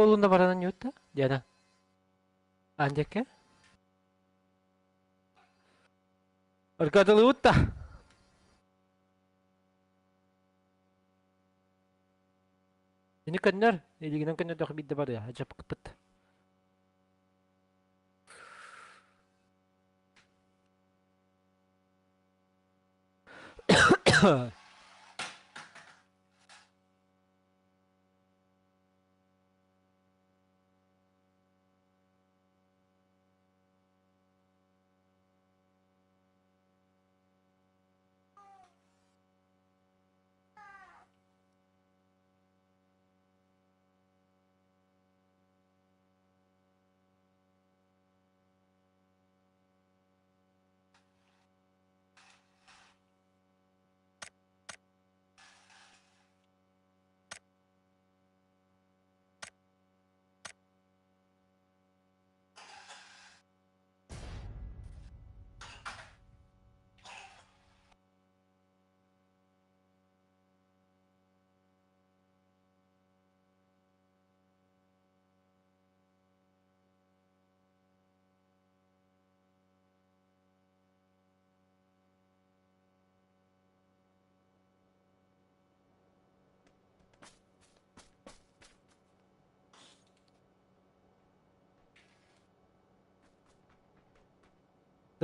Олунна баранан юутта, Диана. Андекке. Аркадылыбыт да. Ини көннөр, илигинэн көннөрдөх биирдэ барыа, дьаппыт.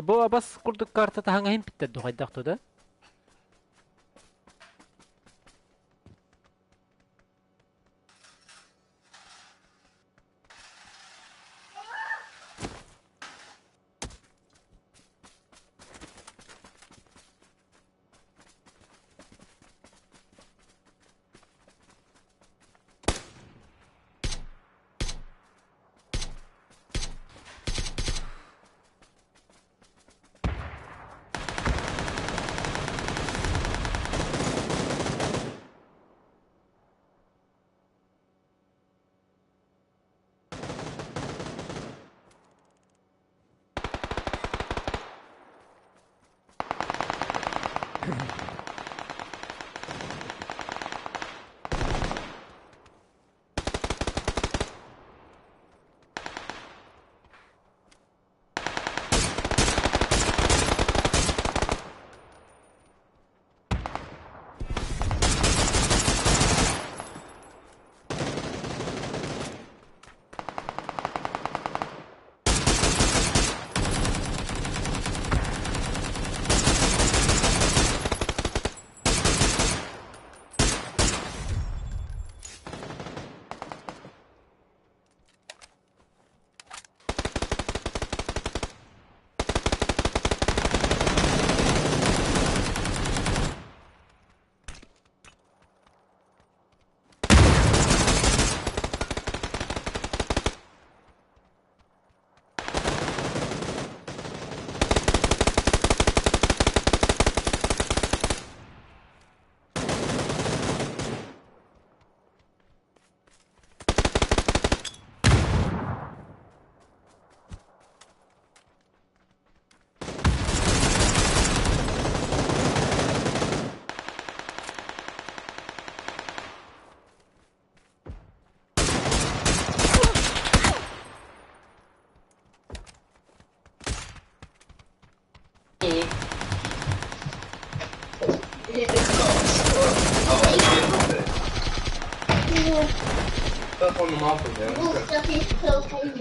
Бу абас курдук карта таһаҥаһын питтэр духайдах туда.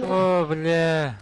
О, бля.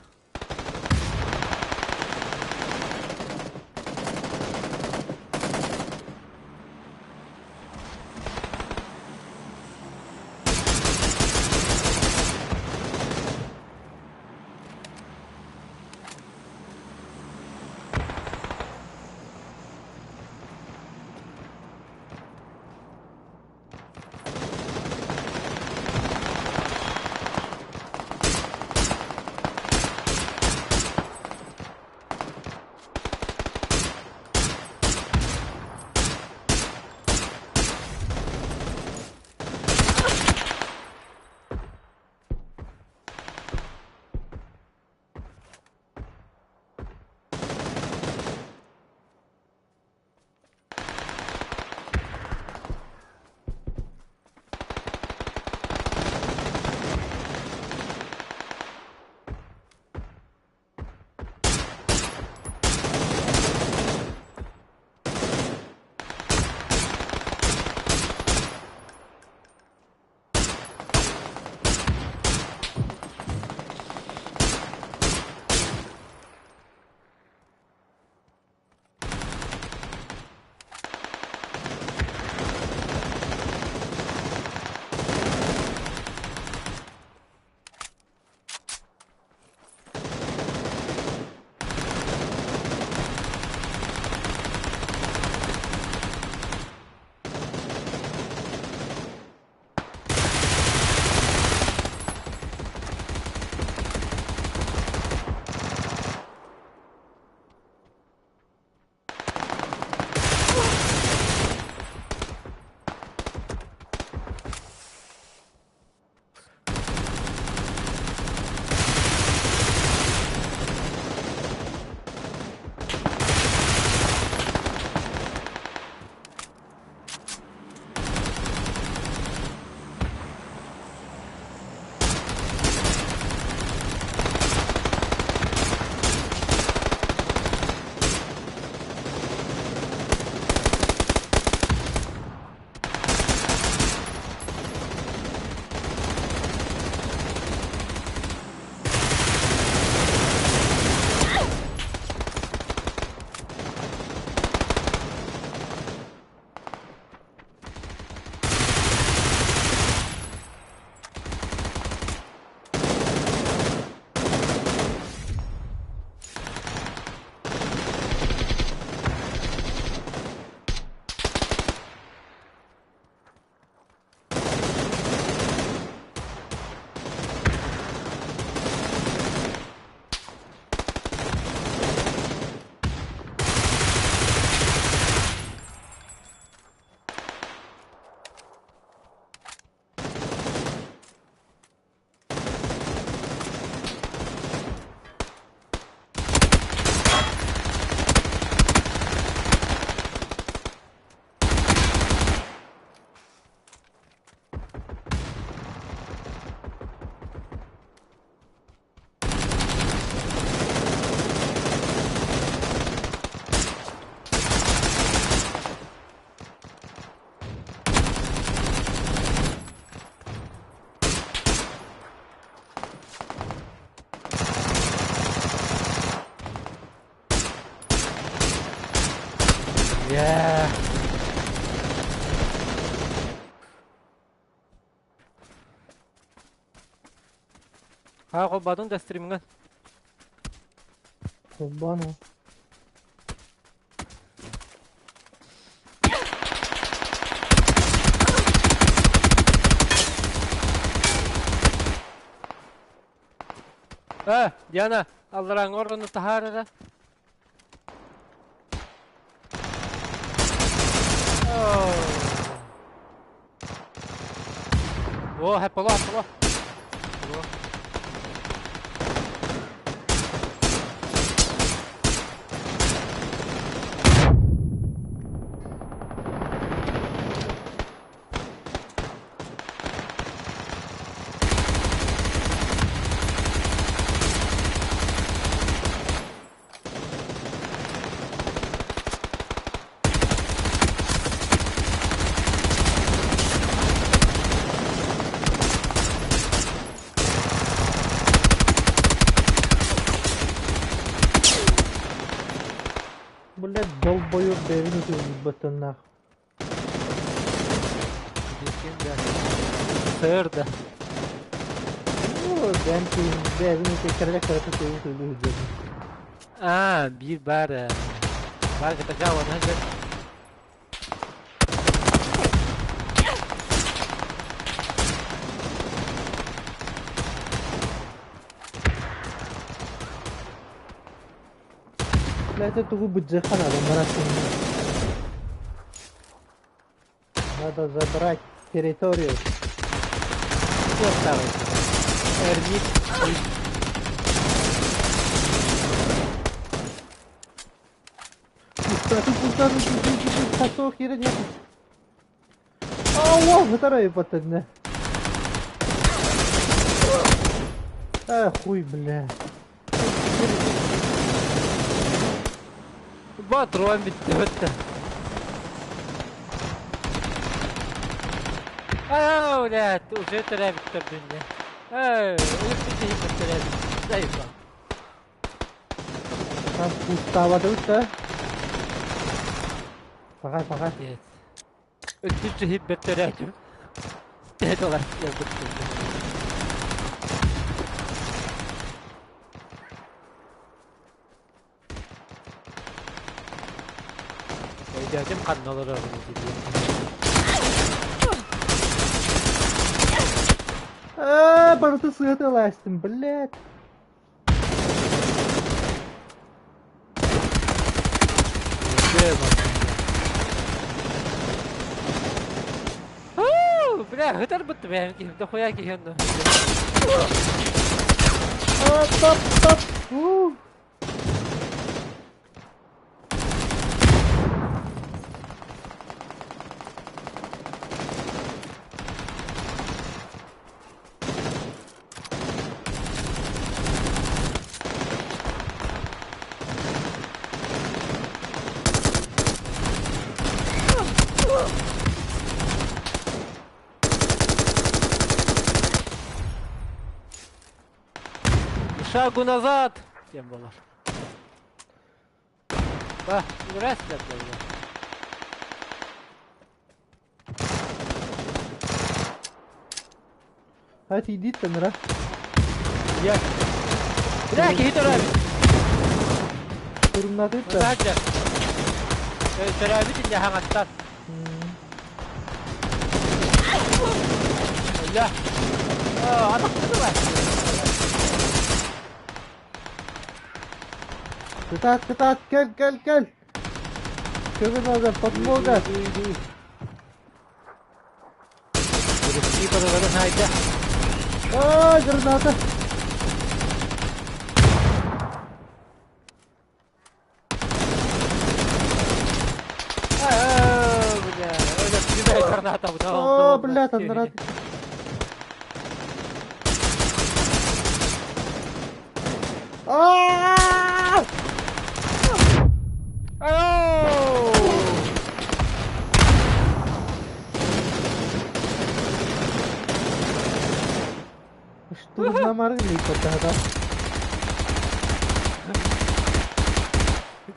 Бля. Ха холбоотуҥ да стримҥа? Холбоон уу. Э, Диана, алларааҥҥы орону таһаар эрэ. О, хэпполо, хэпполо. Блядь, долбоёб бэйэбин ытыыллыбаттаннаах. Сыр да. Ну, бэйэм киһим, бэйэбин ытыктарга кырата кыайыы ытыылыы сылдьабын. Аа, биир баар ээ. Баар кытарга уонна дьэ. Блядь, тугу быдьыахха наада, барасың. Надо забрать территорию. Туохтааҕый? Эрмит. Пустоту, пустоту, пустоту, хера нет. Аллах, второй потом. А, хуй, бля. Батрон бүттэ бүттэ. Аа, блядь, уже төрөөбүт төрдүннэ. Ээ, өлүктү киһи төрөөбүт. Заебал. Там пустава да? Пока, пока. Yes. Өлбүт киһи төрөөтүм. Дед олар язык. Өйдөөтүм ханна олорорун диэн. Аа, барыта сыаталастым, блядь. Бля, хытар бытты бэйэм киһим, дохуя киһи онно. А, топ, топ. У. Шагу назад! Тем было. Ба, раз это. Hadi иди там, ра. Я. Бля, киһи төрөөбүт. Турумнатыт да. Саадьа. Төрөөбүт инне хаҥаттан. Бля. Атахтыды ба. Кытаат, кытаат, кел, кел, кел. Көмө надо, подмога. Русский подолары хайда. А, граната. А, бля, өлө граната. О, блядь, граната. А! Ау! Штурмнамарын лейпотада.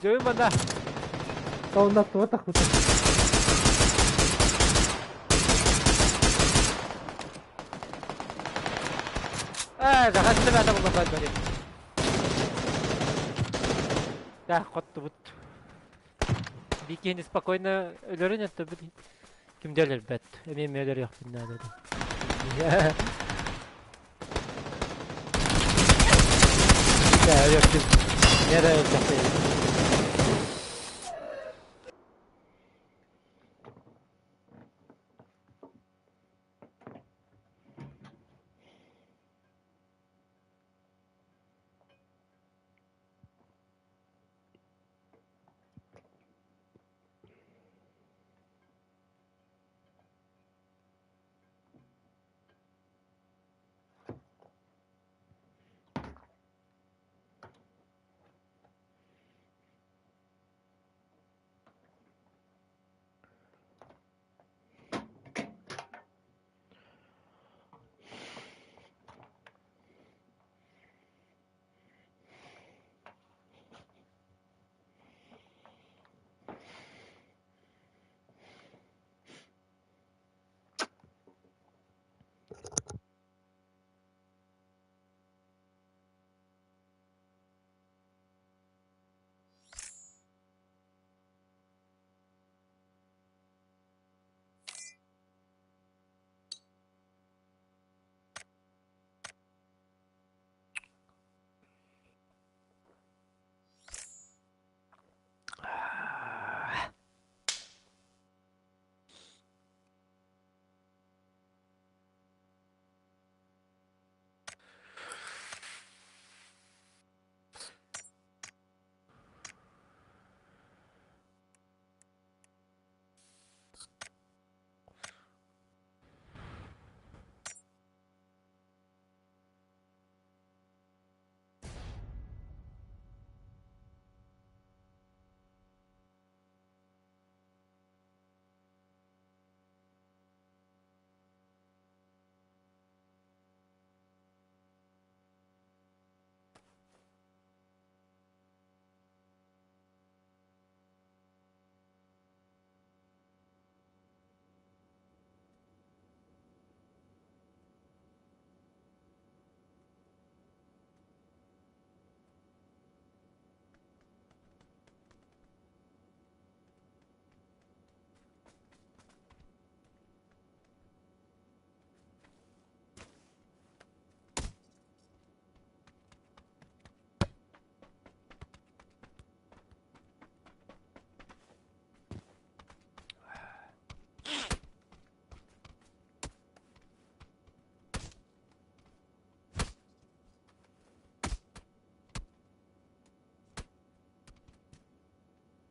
Дьөй мана. Оннаттыбатахпыт. Ээ, захатты бата булла бari. Да, хоттубут. Бикини спокойно өлөрүн өттөбүт. Ким да өлөрбөт. Эмиэ эмиэ өлөрүөхпүн наада да. Да, өлөрдүм. Нера өлдөхтө.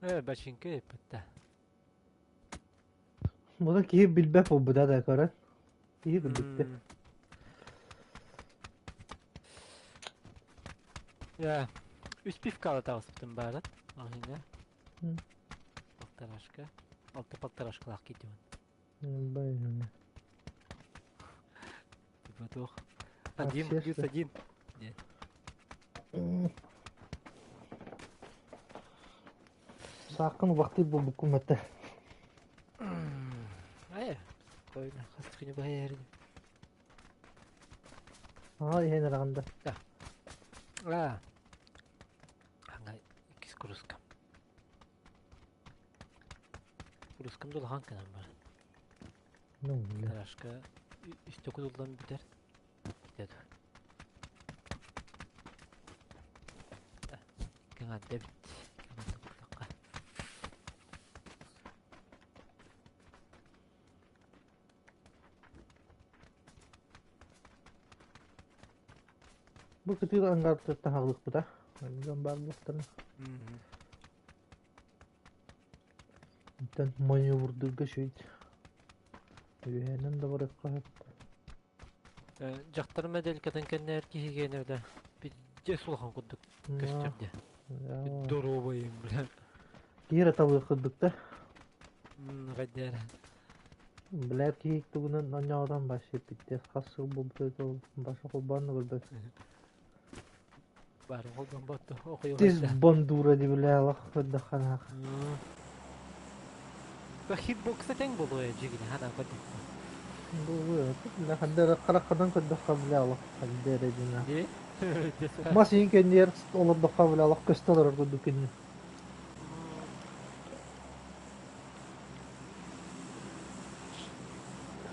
Ээ, бачыыҥка ыыппыт да. Буну киһи билбэт буолбута да көрөн. Киһи билбиттэ. Я үс пивка таҕыспытым баара. Маҕаһыыҥҥа. Полторашка. Алта полторашкалаах киирдим. Типа туох. Один плюс один. Сааккын убахтыы буолбуккун этэ. Ээ, спокойно, хас күнү баһайарым. Аа, иһэн эрэҕин да. Аа. Anga иккис курускам. Курускам да улахан кынан бар. Ну, бля. Тарашка үстэ кутуллан бүтэр. Бүтэр. Кэҥэрдэ эбит. Кэҥэрдэ куттахха. Бу кытыы ангартыттан хаалыахпыта. Дьон баар буолтара. Оттон маневрдыырга үчүгэй. Үөһэнэн да барыахха сөп. Дьахтар моделькатын кэннээр киһигиэнэ да пиздец улахан курдук көстөр дии. Здоровый, бля. Киһи эрэ талыах курдук да. Хайдара. Бля киһи тугунан оонньоотон вообще пиздец хас сыл буолбута ол баша холбоон да көрбөт. Бары холбон ботту Тис охуйугайда. бондура ди бля алах көрдөххө. Хитбокса тэҥ буолуо дьигини ханаан көрдөххө. Буолуо. Бля, ханна эрэ хараххынан көрдөххө, бля, олох ханна эрэ дьиҥэ. Дии? Мас иһин кэннигэр олордоххо, бля, олох көстө олорор курдук кинини.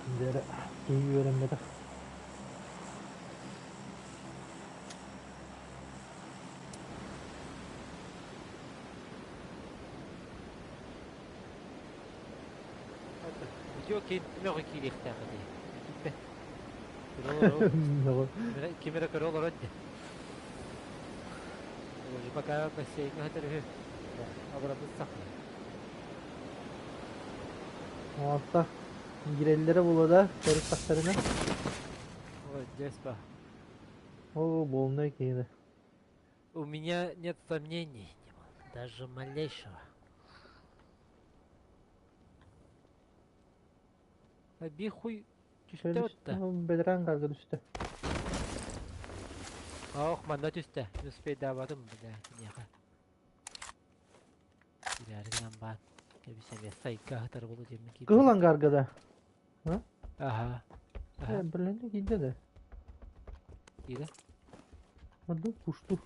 Ханна эрэ киһи үөрэммэтэх. Видео мөҕө киириэхтээх этэ. Бүтүппэт. Ким эрэ көрө олорор дии. Пока бассейҥҥа сытар үһү. Абырабыт сахлар. Оонто киирэллэрэ буолуо да, көрүстэхтэринэ. Ой, деспа. О, буолунай киһини. У меня нет сомнений, даже малейшего. Биир хуй түстэ отта. Бэдэрээн гарга түстэ. Ох, манна түстэ. Успейдаабатым, бля, киниэхэ. Киирээри гынан баан. Кэбисэмиэ сайга аһытар буолу диэммин киирдим. Кыһыл ангарга да? Аха. Э, блин, киирдэ да. Киирэ. Оду пушту.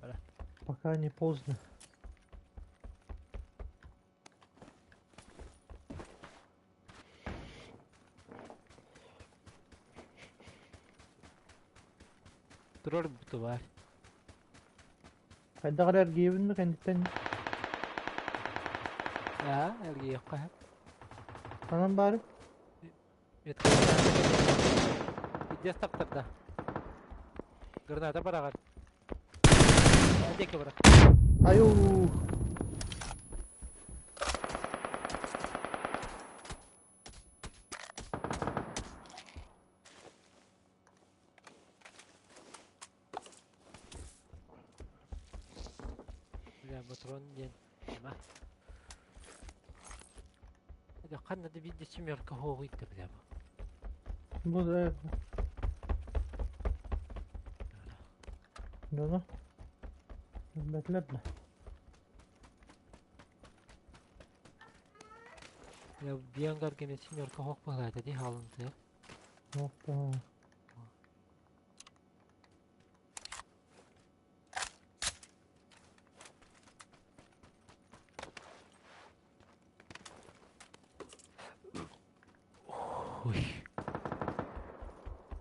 Бара. Пока не поздно. Турар бутубар. Хайдах эрэ эргийэбин да кэнниттэн Аа, эргийиэххэ сөп. ханан баары? Пиздец таптарда. Граната бараҕар. Диэки бырах. Айуу! Бля, патрон диэн ма. Ханна да биирдэ семерка хоҕуйда бля. Бу да Дьоно билбэтилэр да. Я биангар кеме семерка хоқ баһаата ди хаалынты. Опа. Ой.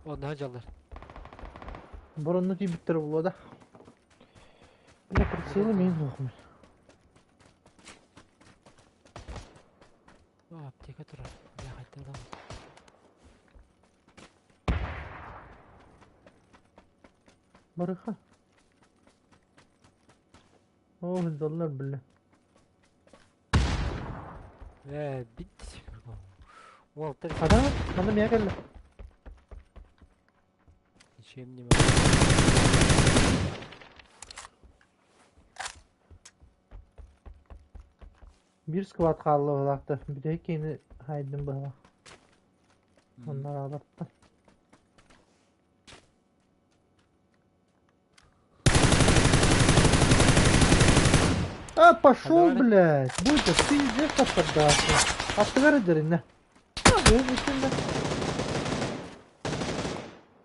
Онно дьаллар. Боронну тиийбиттэр буолуо да. Бля, прицелы мин суохмун. Аптека турар. Бля, хайта ыламын. Барыха. Оо, доллар бля. Ээ, бит. Уолтар Хана, хана миэхэ кэллэ. Ничем не могу. Биир склад хаалла быһыылаахтар. Бүтэһик киһини хаайдым быһыылаах. Онно аалартан. А, пошел, блядь! Будь пиздец поддаться. Аттыгар эдэринэ.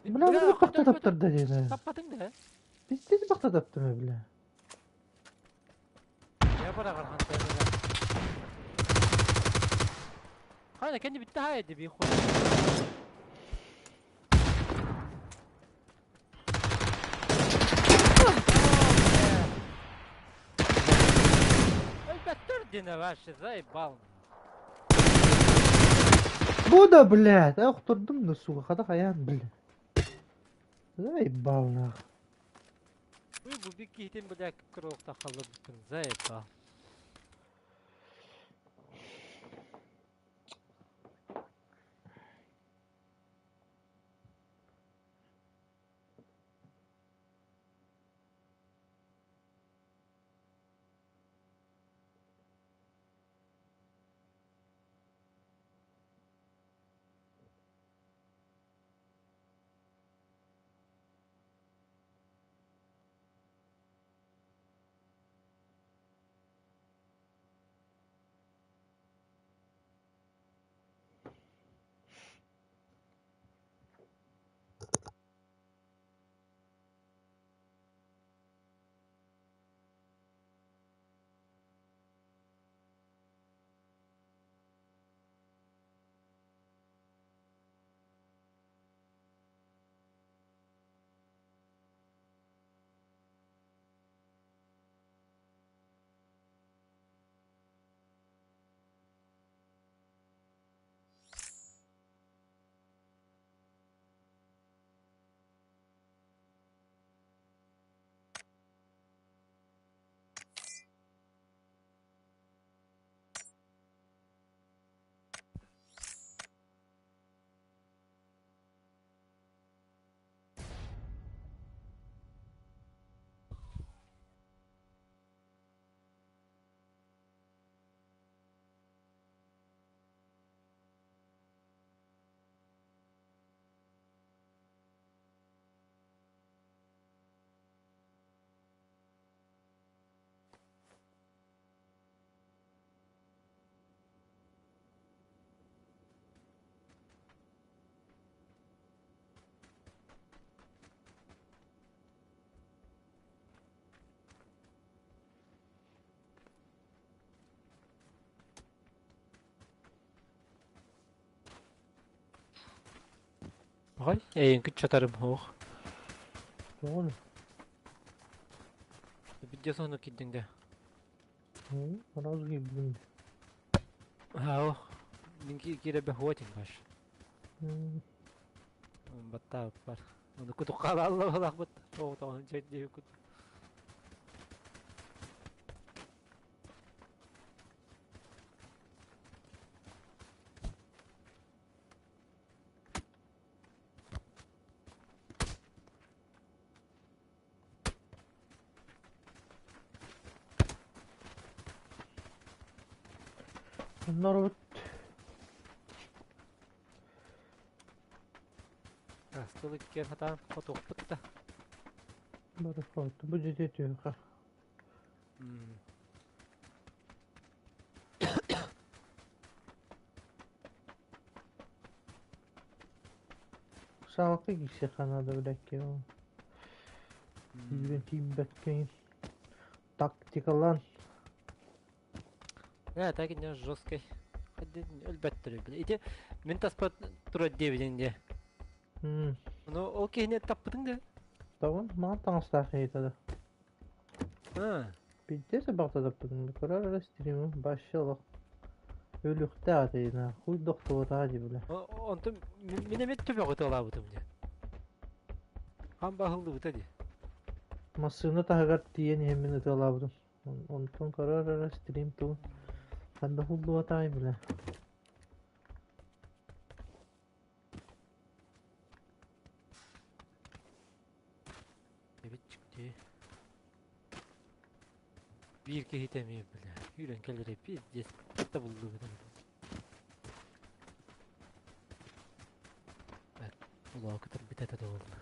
Бля, бу бахта таптарда диэн. Таппатыҥ да? Пиздец бахта таптым, бля. Я бараҕар Хана кэнни бүтте хаа эди би Өлбөттөр ваше заебал. Бу да, блядь, охтордум да, сука, хата хайаан, блядь. Заебал нах. Ой, бу бик киһитин, блядь, кырылыкта халлыбыккын, заебал. Аҕай, эйиҥ чатарым суох. Тоҕо? Видео соһуну киирдиҥ да? Сразу киирдим. Аа, мин киирэ бэхуотин баш. Баттаабыппар. Ону кутуккалаалла балахпыт. Оҕотоҕун чэйдиэбиккут. Норобут Астыл иккиэн хатаан хотуохпут да. Бары хоту бу дьиэ түһүөххэ. Саалыкка киирсиэххэ наада билэккэ ол. Киирэн тиийбэккэ тактикалаан. Э, так не жесткой. Өлбөттөр бile. Ити мин таспат турар диэбитиҥ дии. Ну, ол киһини таппытыҥ да? Табын, маған таҥастаах киһитэ да. Пиздец баҕататаппытын көрөр эрэ стримим вообще олох өлүөхтээх этэ нахуй дохтуотаа дии бile. Онтон мин эмиэ төбөҕө ытыалаабытым дии. Хам баһыллыбыта дии. Массыына таһыгар тиийэн иһэн мин ытыалаабытым. Онтон көрөр эрэ стрим тугун ханна хуллуотаай бile. Эбит чиктии. Биир киһитэ эмиэ бile үүрэн кэлэрэ пиздец табыллыбыт Улаа көтөрбүт этэ да буолла.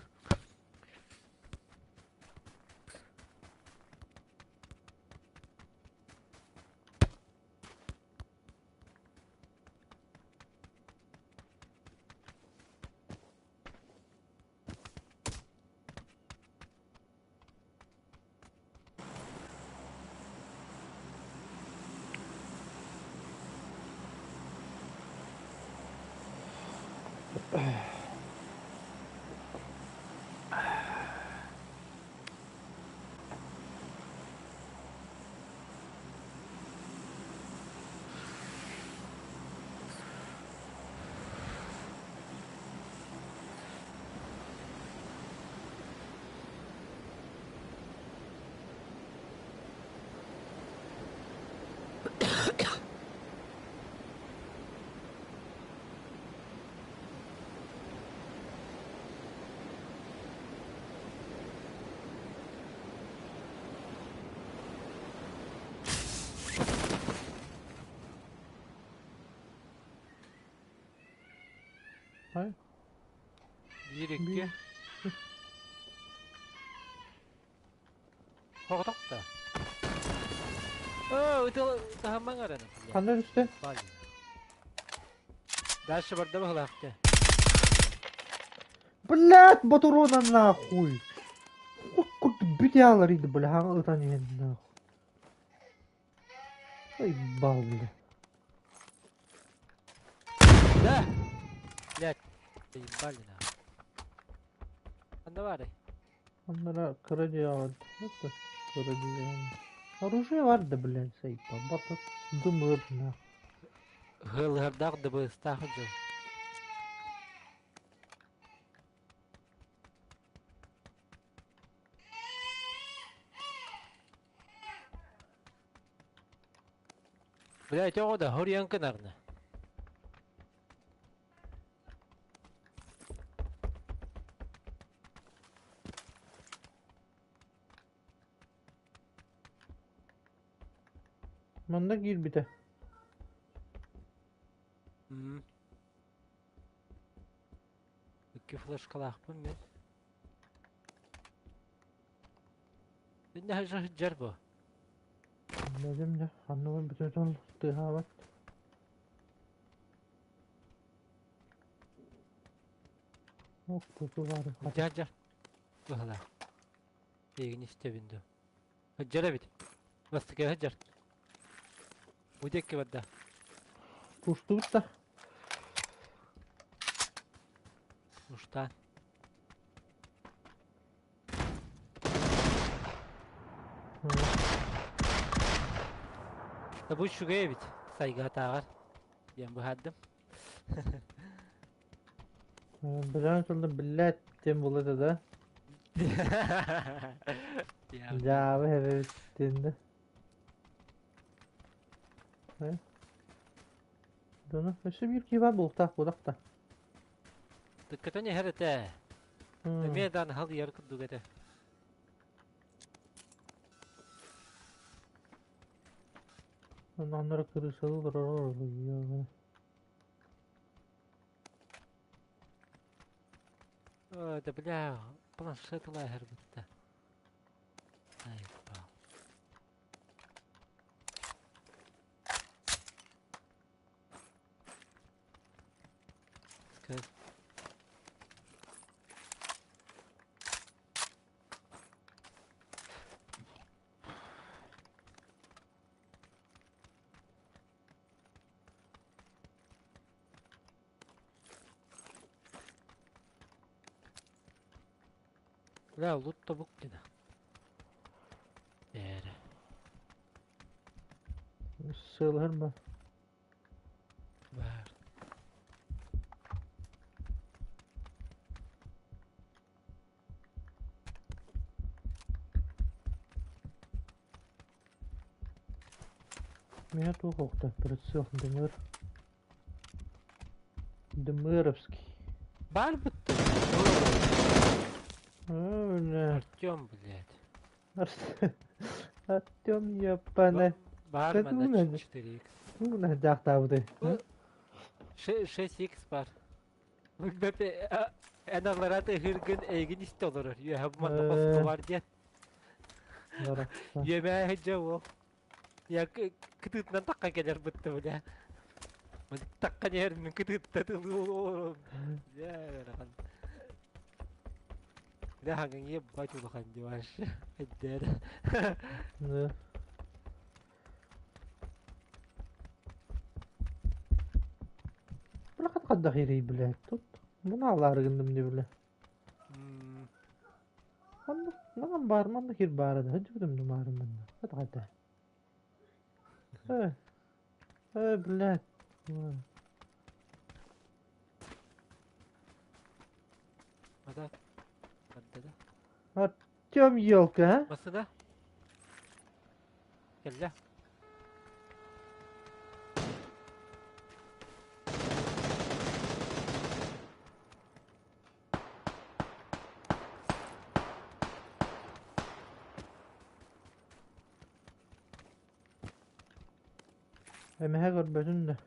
Хай. Биир икки. Хоҕотох да. Оо, ытыл таһымаҥ эрэн. Ханна түстэ? Дальше барда баһылаахты. Блядь, ботурона нахуй! Курдук бүтэ иди, бля, хаҥа ытан иһэн нахуй. Ой, бал, бля. Да! Блядь, заебали нахуй. Ханна баарый? Оннора кыра дьиэҕэ это кыра дьиэҕэ. Оружие бар да, блядь, сайпа. Батыр дымыр нахуй. Ыһыалыһардаах дыбыстаах дьыл. Блядь, оҕо да хоруйан гынарна. Манна киирбитэ. М. Икки флешкалаахпын мин. Иннэ сылдьар бу. Билэбин да, ханна барбытын тыаһаабат. Ох, туту баар. Дьар дьар. Быһалаах. Эйигин истэбин дуу. Сылдьар эбит. Бастакы сылдьар. Бу диэки барда. Кустубут да. Лутаан. Да бу үчүгэй эбит сайгатааҕар диэн быһаардым. Быраан тылын биллээт диэн буолла этэ да. Дьаабы эбэбит диэн да. Дьоно өссө биир киһи баар буолуохтаах буолах да. Тыккытын иһэр этэ. Эмиэ даҕаны халыйар курдук этэ. Оннор кырыысалы олорор. Ой, да бля, планшет ылаһар бытта. Заебал. Скажи. Бля, лут тобук дина. Бээрэ. Сыалыһар ба. Баар. Миэхэ туох уохта прицел Дымыр. Дымыровский. Баар бытты. Бля. Артем, блядь. Артем ебаный. Баар манна 4x. Тугунан дьаахтаабытай? 6x бар. Бэпе эн аллараа ыһыыргын эйигин истэ олорор. Үөһэ бу манна хоско бар диэн. Үөмээ сылдьа уол. Я кытыытынан таххан кэлэр бытты бля. Таххан иһэр мин кытыытта тылыы Дьэ ыарахан. Бля хаҥаҥ ебать улахан диваш. Эддэр. Да. Бля хат ирий, блядь. Тут мунаалаары гынным дии, бля. Манна манан баар, манна кир баара да, сылдьыбытым да баарым манна. Хат хата. Э, э, блядь. Мада. Мадда да. Артем елка, а? Масына. Кэллэ. Эмэһэ көрбөтүн да.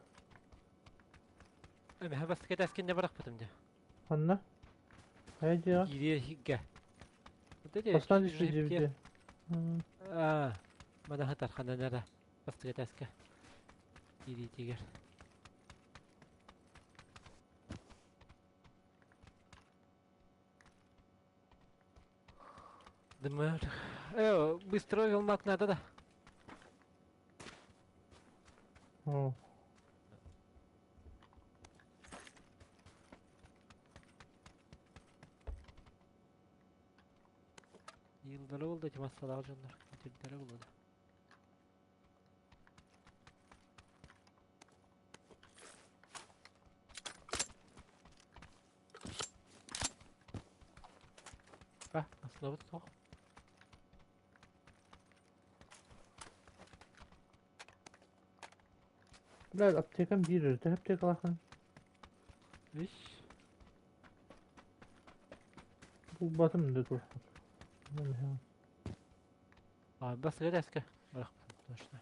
Эмэһэ бастакы этээскинне барахпытым дии. Ханна? Хайа дьиэҕэ? Киириэ иһиггэ. Бастаан түспүт дьиэбитэ. Аа, манаһы тарханан эрэ бастакы этээскэ киириитигэр. Думаю, быстро вилмак надо да. О. Yılları oldu ki masalar canlar. Bitirdiler oldu. Bah, aslında bu Блядь, аптекам биир өрүтэ аптекалаахын. Үс. Булбатым да туох. А, бас резко. Точно.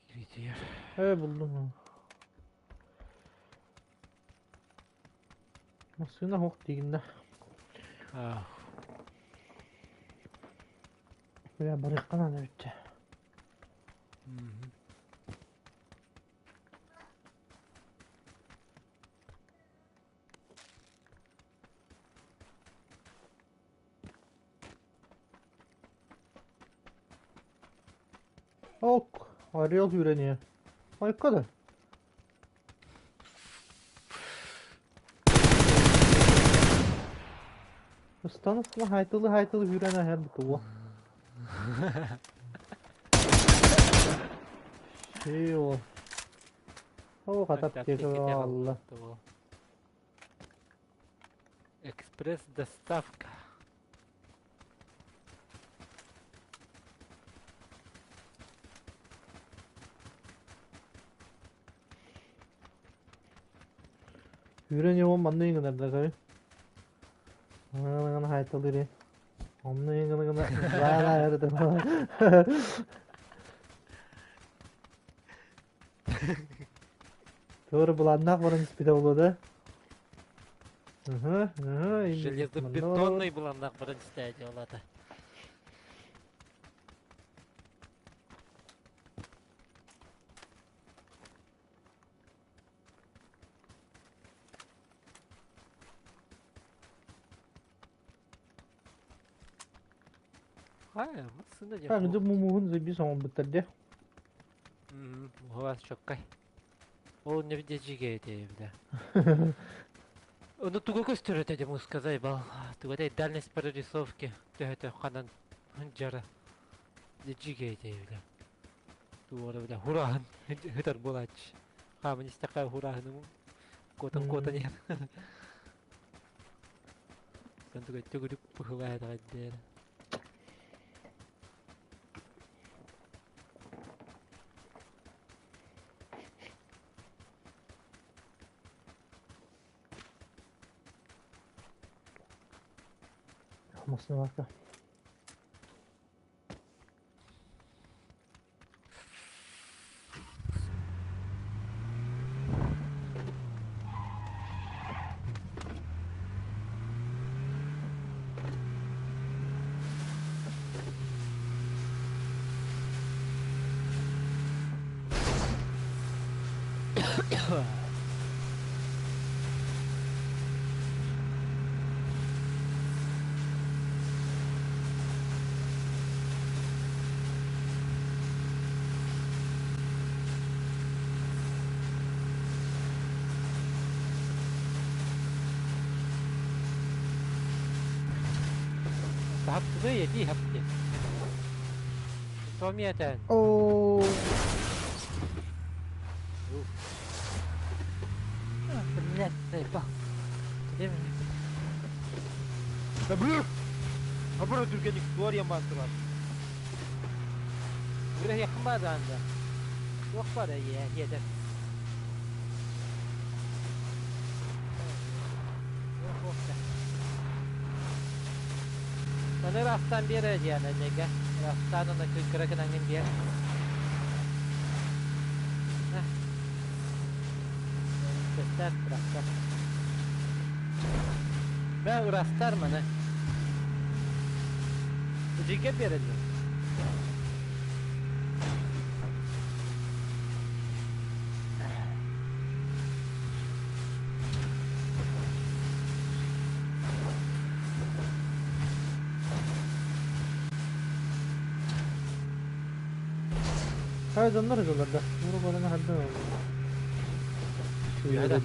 Киритиер. Э, булдум. Массыына суох диигин да. А. Бля, барыахха наада эбит. Ок, Орел сүүрэн Айка да. Ыстан-ыстана хайтылы-хайтылы сүүрэн ааһар бутуо. Всё. Оо, хата аптека аҕалла. Экспресс-доставка. Сүүрэн иһэн манна гынар гына хайтылыр Онно гына гына Туора былааннаах баран испитэ буолуо да? Железобетонный былааннаах баран истээ дьыалата. Хайа, массыына диэн Так, дьэ мумуһун заебись оҥорбуттар дии. Уһугас чоккай. Ол не дьигэ этэ бля. Ону тугу көстөр этэ дьэ сказай бал. Туга дэй дальность прорисовки төһөтө ханан жара. Дьигэ этэ бля. Туора бля хураһын хытар буолааччы. Хаамын истэххэ хураһыным куотан куотан иһэр. Төгүрүк төгүрүк быһыылаах этэҕэйдээр. Массыыналарга. Хаптыгый этии хапты. Томиятан. Оо. Блядь, заебал. Где меня? Да блин! Оборот түргенник туар баастылар. Buraya yakın var da anda. Yok var ya yeter. Yok yok da. Bana rasttan bir yere yani nega. Rasttan ona kırakın annem bir yer. Heh. Göster rastlar. Ben rastar mı ne? Жиге береді. Хайа дьоннор дьыллар да. Ура барана хардын Үһэ.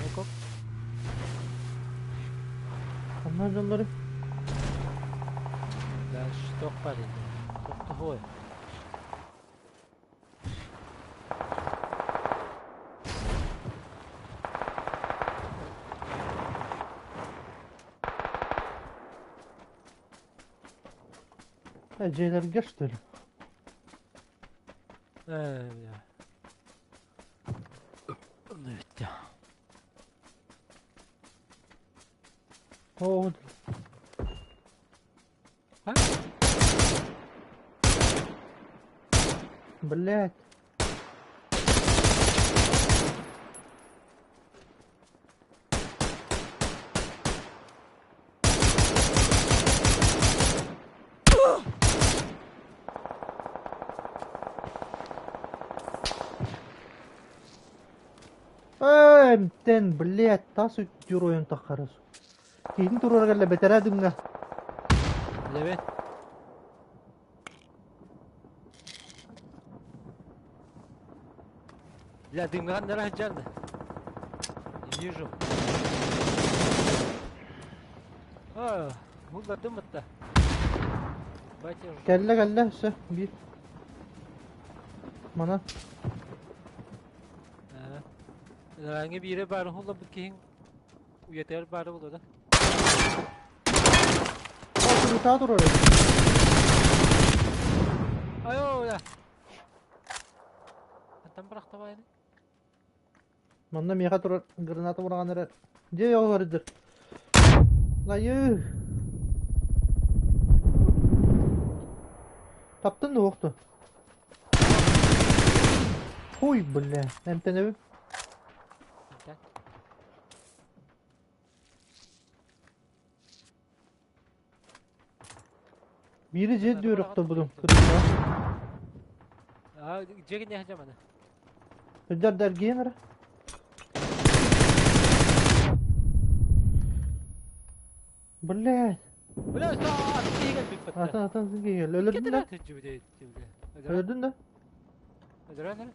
Eko. Ханна дьоннору? Да что парень? Тохтоһуой. Дьиэлэргэ что ли? Э, бля. Ну ведь. Оо, А? блядь. Эй, блядь, тас үттүр тахарас. Киһин туруорга бэтэрээ дымҥа. Леве. Бля, дымҥа нара сылдьан. Вижу. А, буллардым атта. Батя Кэллэ кэллэ өссө биир. Мана. Ааҥы биирэ баарын хулларбыт киһиҥ уйатыгар баара буолуо да. Ол турар эбит. Айоо, да. Хантан бырахта баайыны? Манна миэхэ турар граната быраҕан эрэр. Дьиэ оҕо Айыы! Таптын да уохту. Хуй, бля, эмтэнэбин. Эмтэн. Биири дьиэ дүөр охторбутум кырыыта. Аа, дьиэ киниэхэ дьаманы. Өйдөр да эргийэн эрэ. Блядь. Бля, атын киһи Атын атын киһи өлөрдүн да? Өлөрдүн да? Өлөрөн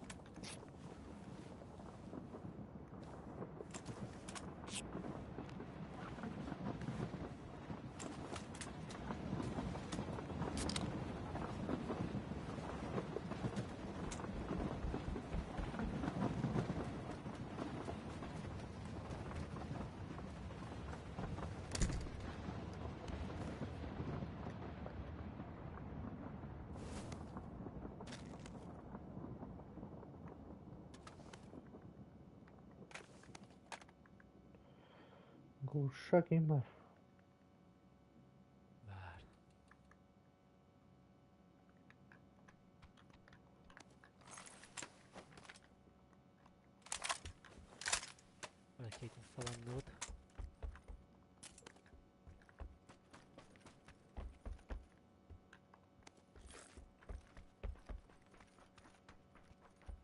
Глушак им бар. Бар. Ракетин саланныбыт.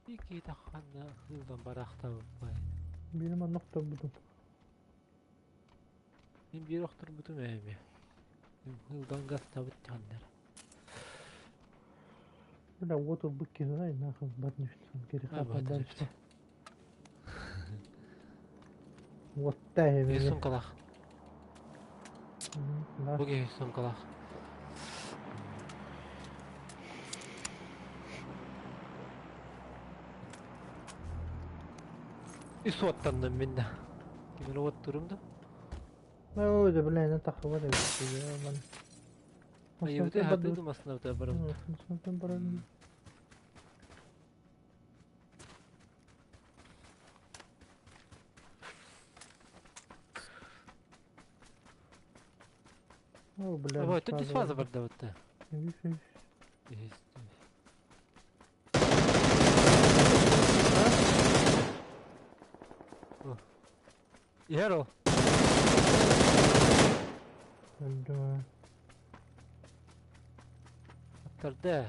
Ики тахханна хылдан барахтабыппай. Бири манна охторбутум. Мин биир охторбутум эми. Хылдан гастабыт таханнар. Бля, вот ылбыт киһи нахуй батнефть дальше. Вот та Биир сумкалаах. Бу киһи сумкалаах. Үс уоттанным мин да. Кимин уоттурум да? Ой, да бля, на таххыбат эбит. Айыбыты хатыды маснабыта барым. Барым. О, бля. Ой, тут фаза барда вот. Есть. Иһэр ол. Да. Аттарда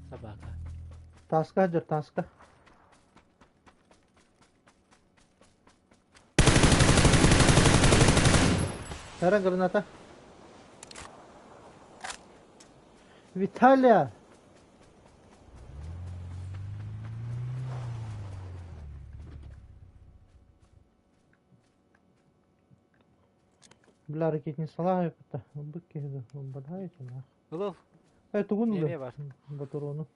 собака. Таска дьэр, таска. Тара граната. Виталия! Бля, ракетни салаҕа кытта ылбыт киһи да ылбатаҕай нах. Ылыл. Э, тугун Эмиэ ылыам бар. Батурону.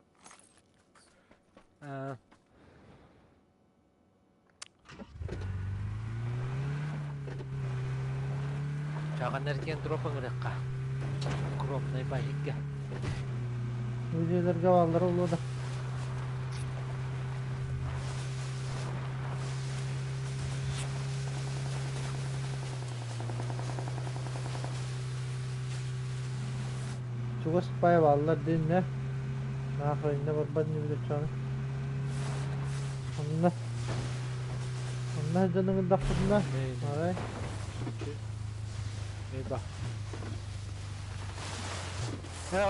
Аа. Чаҕаннар киэн дроп ыҥырыахха. Укропнай баһикка. Видеоларга бааллара буолуо да. Чугас пай бааллар диэннэ. Нахуй иннэ барбат инибит оччоҕуна. Онно онно сылдьан ыҥырдахпытына арай Ба.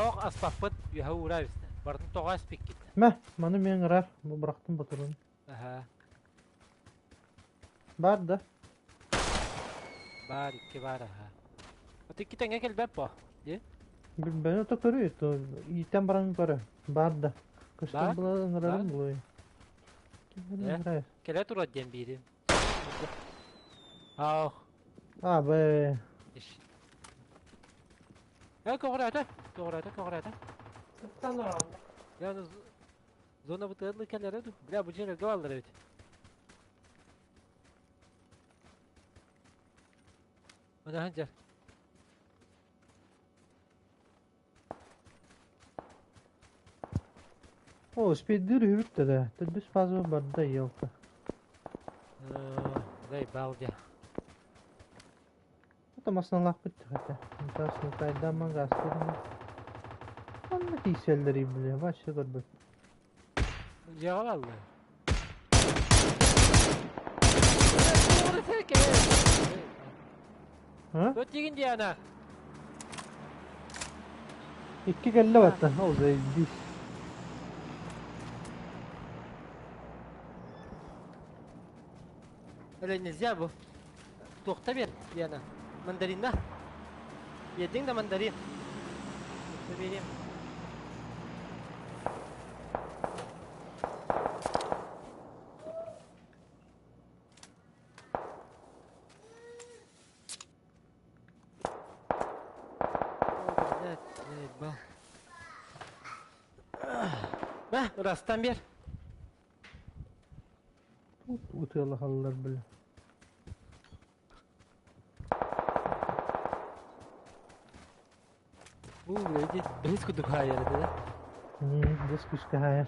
Ох, аспаппыт үөһэ уура эбистэ. Бартын тоҕо аспиккит. Мэ, маны мен ыҥырар. Бу бырахтым батырын. Аха. Бар да. Бар, икки бар, аха. От икки тэҥҥэ кэлбэт по. Ди? Билбэни ото көрүй, то иитэн баран көрө. Бар да. Көстөн Бар? була Бар? ыҥырарым булуй. Э, кэлэ турар диэн биирим. Ах. А, Б. Э, көҕүрээтэ, көҕүрээтэ, көҕүрээтэ. Я зона бытыарлы кэлэрэ ду. Бля, бу дьиэлэргэ бааллар эбит. Мына сылдьар. О, спиддир үһүбүт да. Төрдүс фаза барда елка. Заебал дьэ. Это масналаахпыт хотя. Тас нукайдама гастырма. Анна тиийсэллэрий бля, вообще көрбөт. Дьиэҕэ бааллар. А? Тут тигин Диана. Икки кэллэ батта. Ол заебись. Или нельзя бу? Туохта бер, Диана. Мандаринна. Биэрдиҥ да мандарин. Биэриэм. Бә, ырастан бер. Утуялахаллар бля. Бу били бэһис курдук хаайар этэ да. Бэс күүскэ хаайар.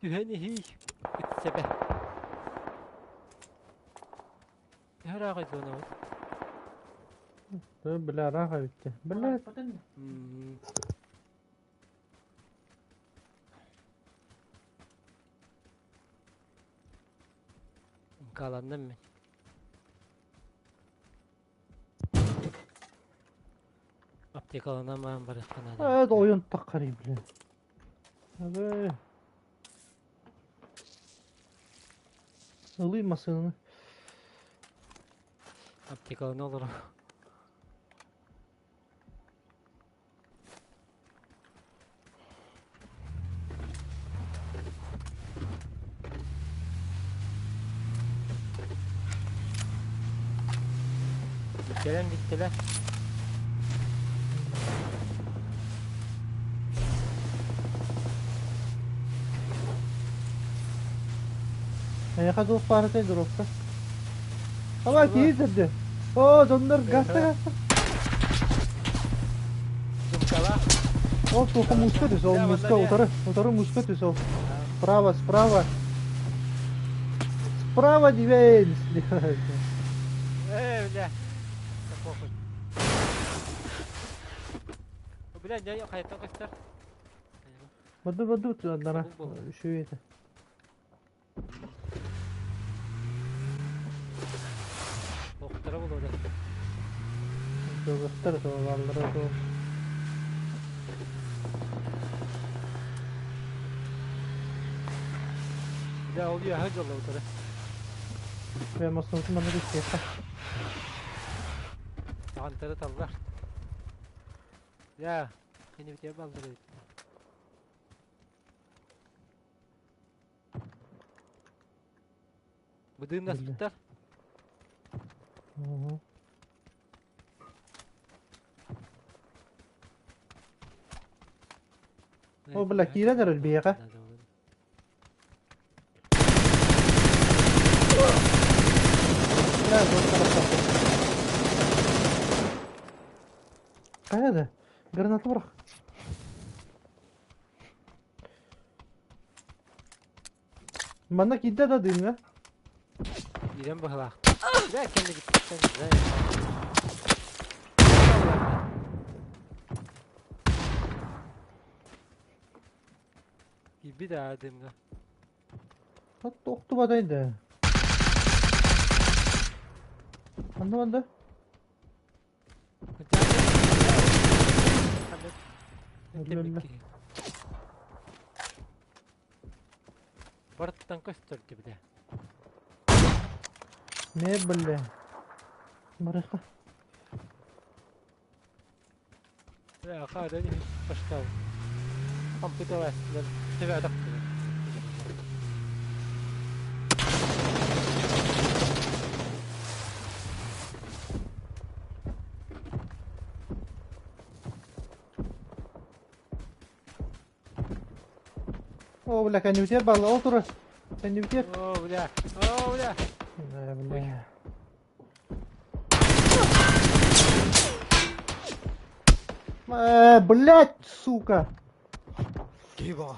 Түһэн иһий итсэбэ. Төһө ыраах зонабыт? Бля, ыраах эбит. Бля. Мкаланным мин. Аптекаланан баран барыахха наада. Э, ойон таххарый, блин. Абы. Ылый массыынаны. Аптекалана олорор. Кэлэн бүттүлэр. Эйиэхэ туох баар этэй дропка? Давай киһи О, дьоннор гаста гаста. Думкалаах. Ол туохха мууска түс, ол мууска утары, утары мууска түс ол. Справа, справа. Справа дивейн. Э, бля. Да похуй. Бля, не хайаттан көстөр. Баду баду аднара. Үчүгэй этэ. Охтара булуода. Төгөстөр туолаллара туол. Бля, ол үөһэ дьолло утары. Бля, массыынатын манна түспүөххэ. Антары таллар. Бля, кини битиэ баллар эбит. Быдыыннаспыттар. О, бля, киирэн эрэр биһиэхэ. Бля, Хайа да? Граната бырах. Манна киирдэ да дыымҥа? Киирэн быһалаах. Бля, кэннигиттэн Киирбит аа дыымҥа. Охтубатай да. Ханна банда? Өллө. Барыттан көстөр бile. Не бля. Барыха. Бля, хаада не баштау. Компьютер төбө О, бля, кэннибитигэр балла ол турар. Кэннибитигэр. О, бля. О, бля. Бля. Блять, сука. Киба.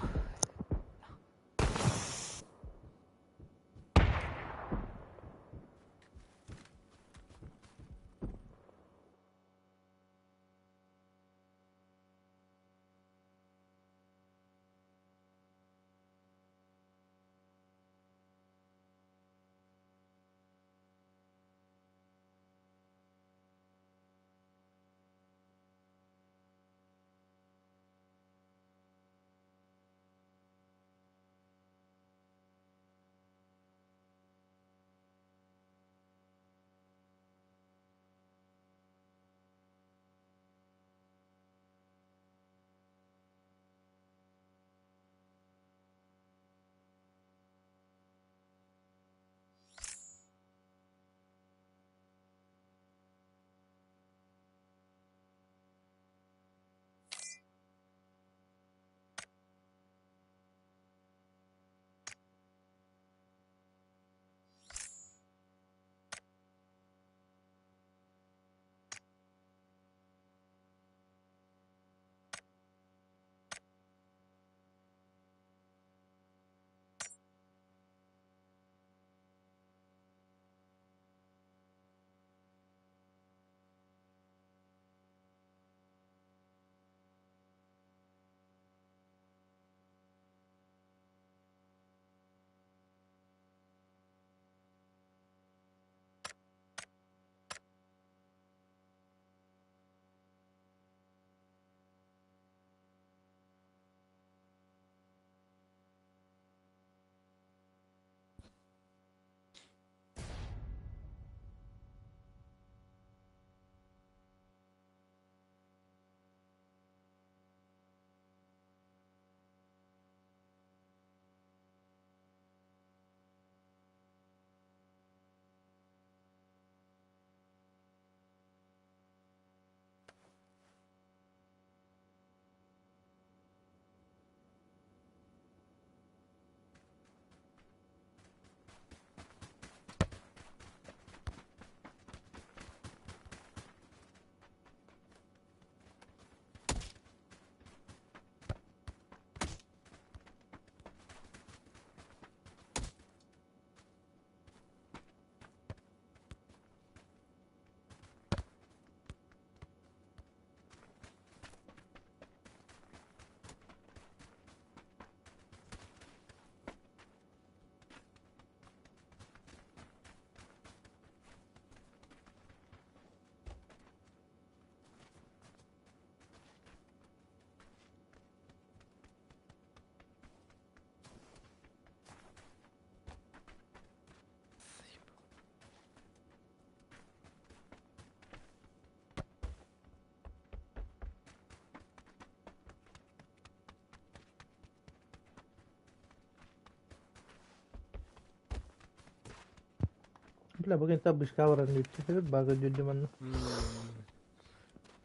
Бля, бүгүн табышка баран диэччи бага дьүдү манна.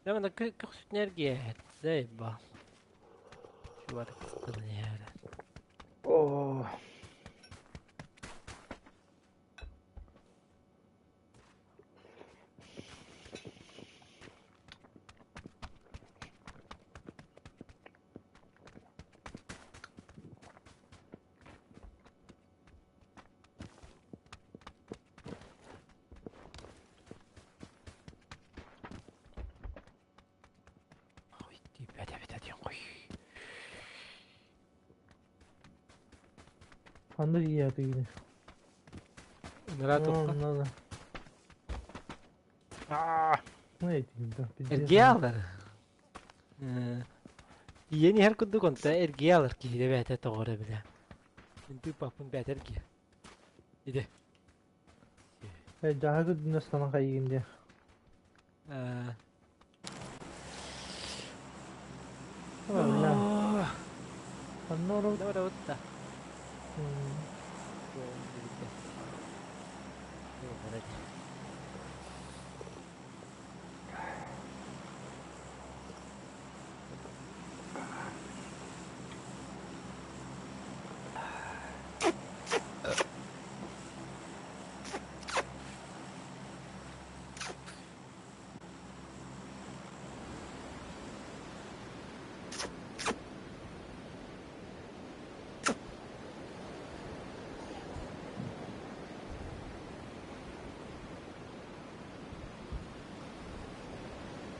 Да, мана көхсүтүнэргиэт, заебал. Чувак, кыстылыяра. О. Ой, бәдә бәдә диэн кой. Ханна ийээтигини? Нара тухха. Надо. Аа, Ну, да, пиздец. эргиалар. Ийэни һэр курдук онто эргиалар киһи бээтэ тоҕоро билэ. Үнтү папын бээтэ эргиэ. Иде. Жаһагы дүнэстанан хайыгын диэ. Аа. Бля. Онно олорбут. Да барабыт да. М,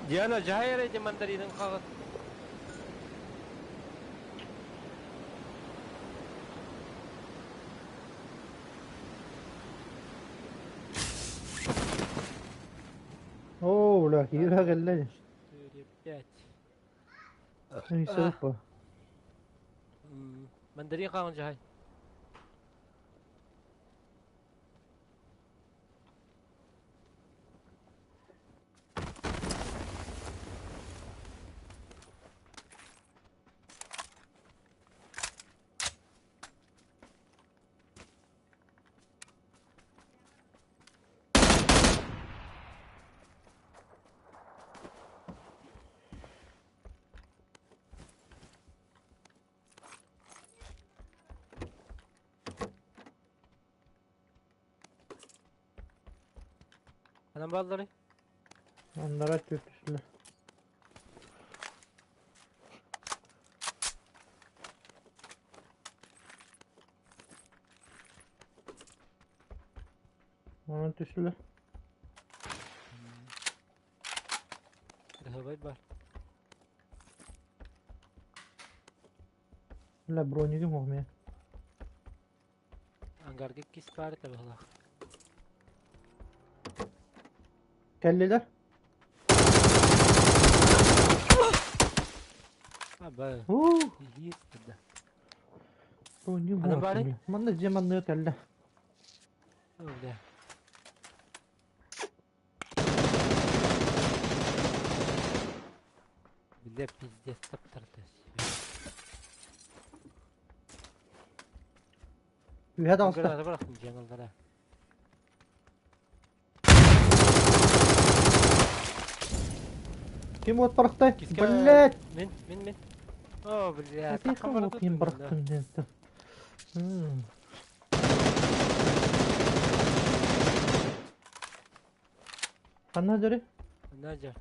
Диана, жай эрэ мандаринын хаҕын. Оо, бля, киирэ кэллэ. Четыре, пять. Ый, по. Мандарин хаҕын жай. Ханан бааллары? Аннара түстүлэр. Онон түстүлэр. Кыһабай бар. Бля, бронигым у меня. Ангарга кис баар табыһылаах. Кэллилэр. Аба, Уу, есть да. бронигым Аны уох, бары? бля. Манна дьиэ манныга кэллэ. О, бля. Бля, пиздец, таптарда. Үһэ таҕыста. Граната бырахтым дьаҥыллара. Ким уот бырахтай? Киска... Блять! Мин, мин, мин. О, бля, Тихо тахха бара уот ким турдум, да. бырахтым диэн. М. Ханна дөрү? Надя.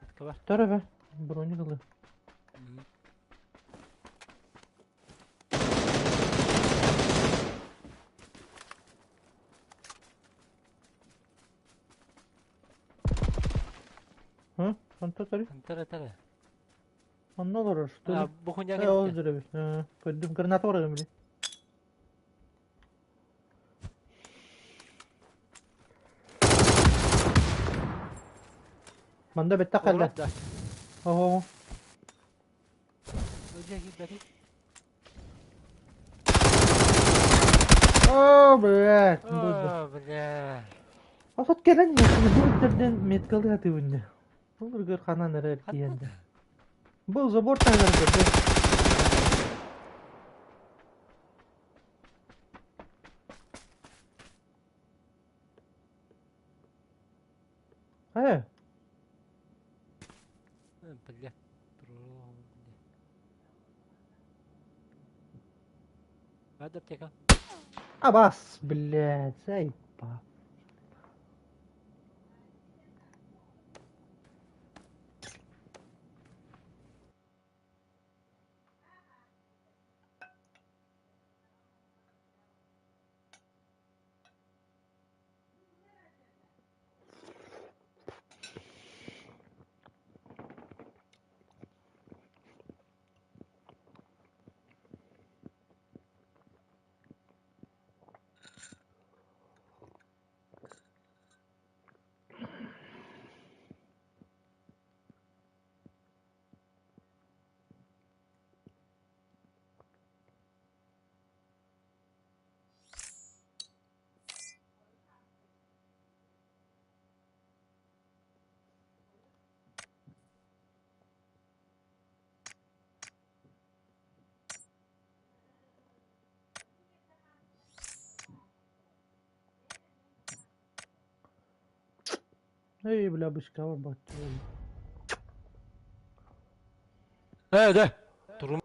Открывай. Төрө бе. Броник ылы. Һы? Ханта төрү? Тара тара. Онно олорор, что А, ли? бу хуйня Э, ол кэлбитэ. дөрөбүт. Э, көрдүм граната барыгым били. Манда бэттэх кэллэ. Олорор да. Оһо. Дьэ, киирбэтий. О, блядь. Буду. О, бля. Асат кэлэн бу өттөрдөн меткалыы атыыбынньа. Ол үргөр ханан эрэ тиийэнде. Был забор таһыгар көрдө. Э, Бля. Трон. Баар аптека. абас, блядь, заебал. Эй, бля, бычка барбат. Ээ, да. Турум.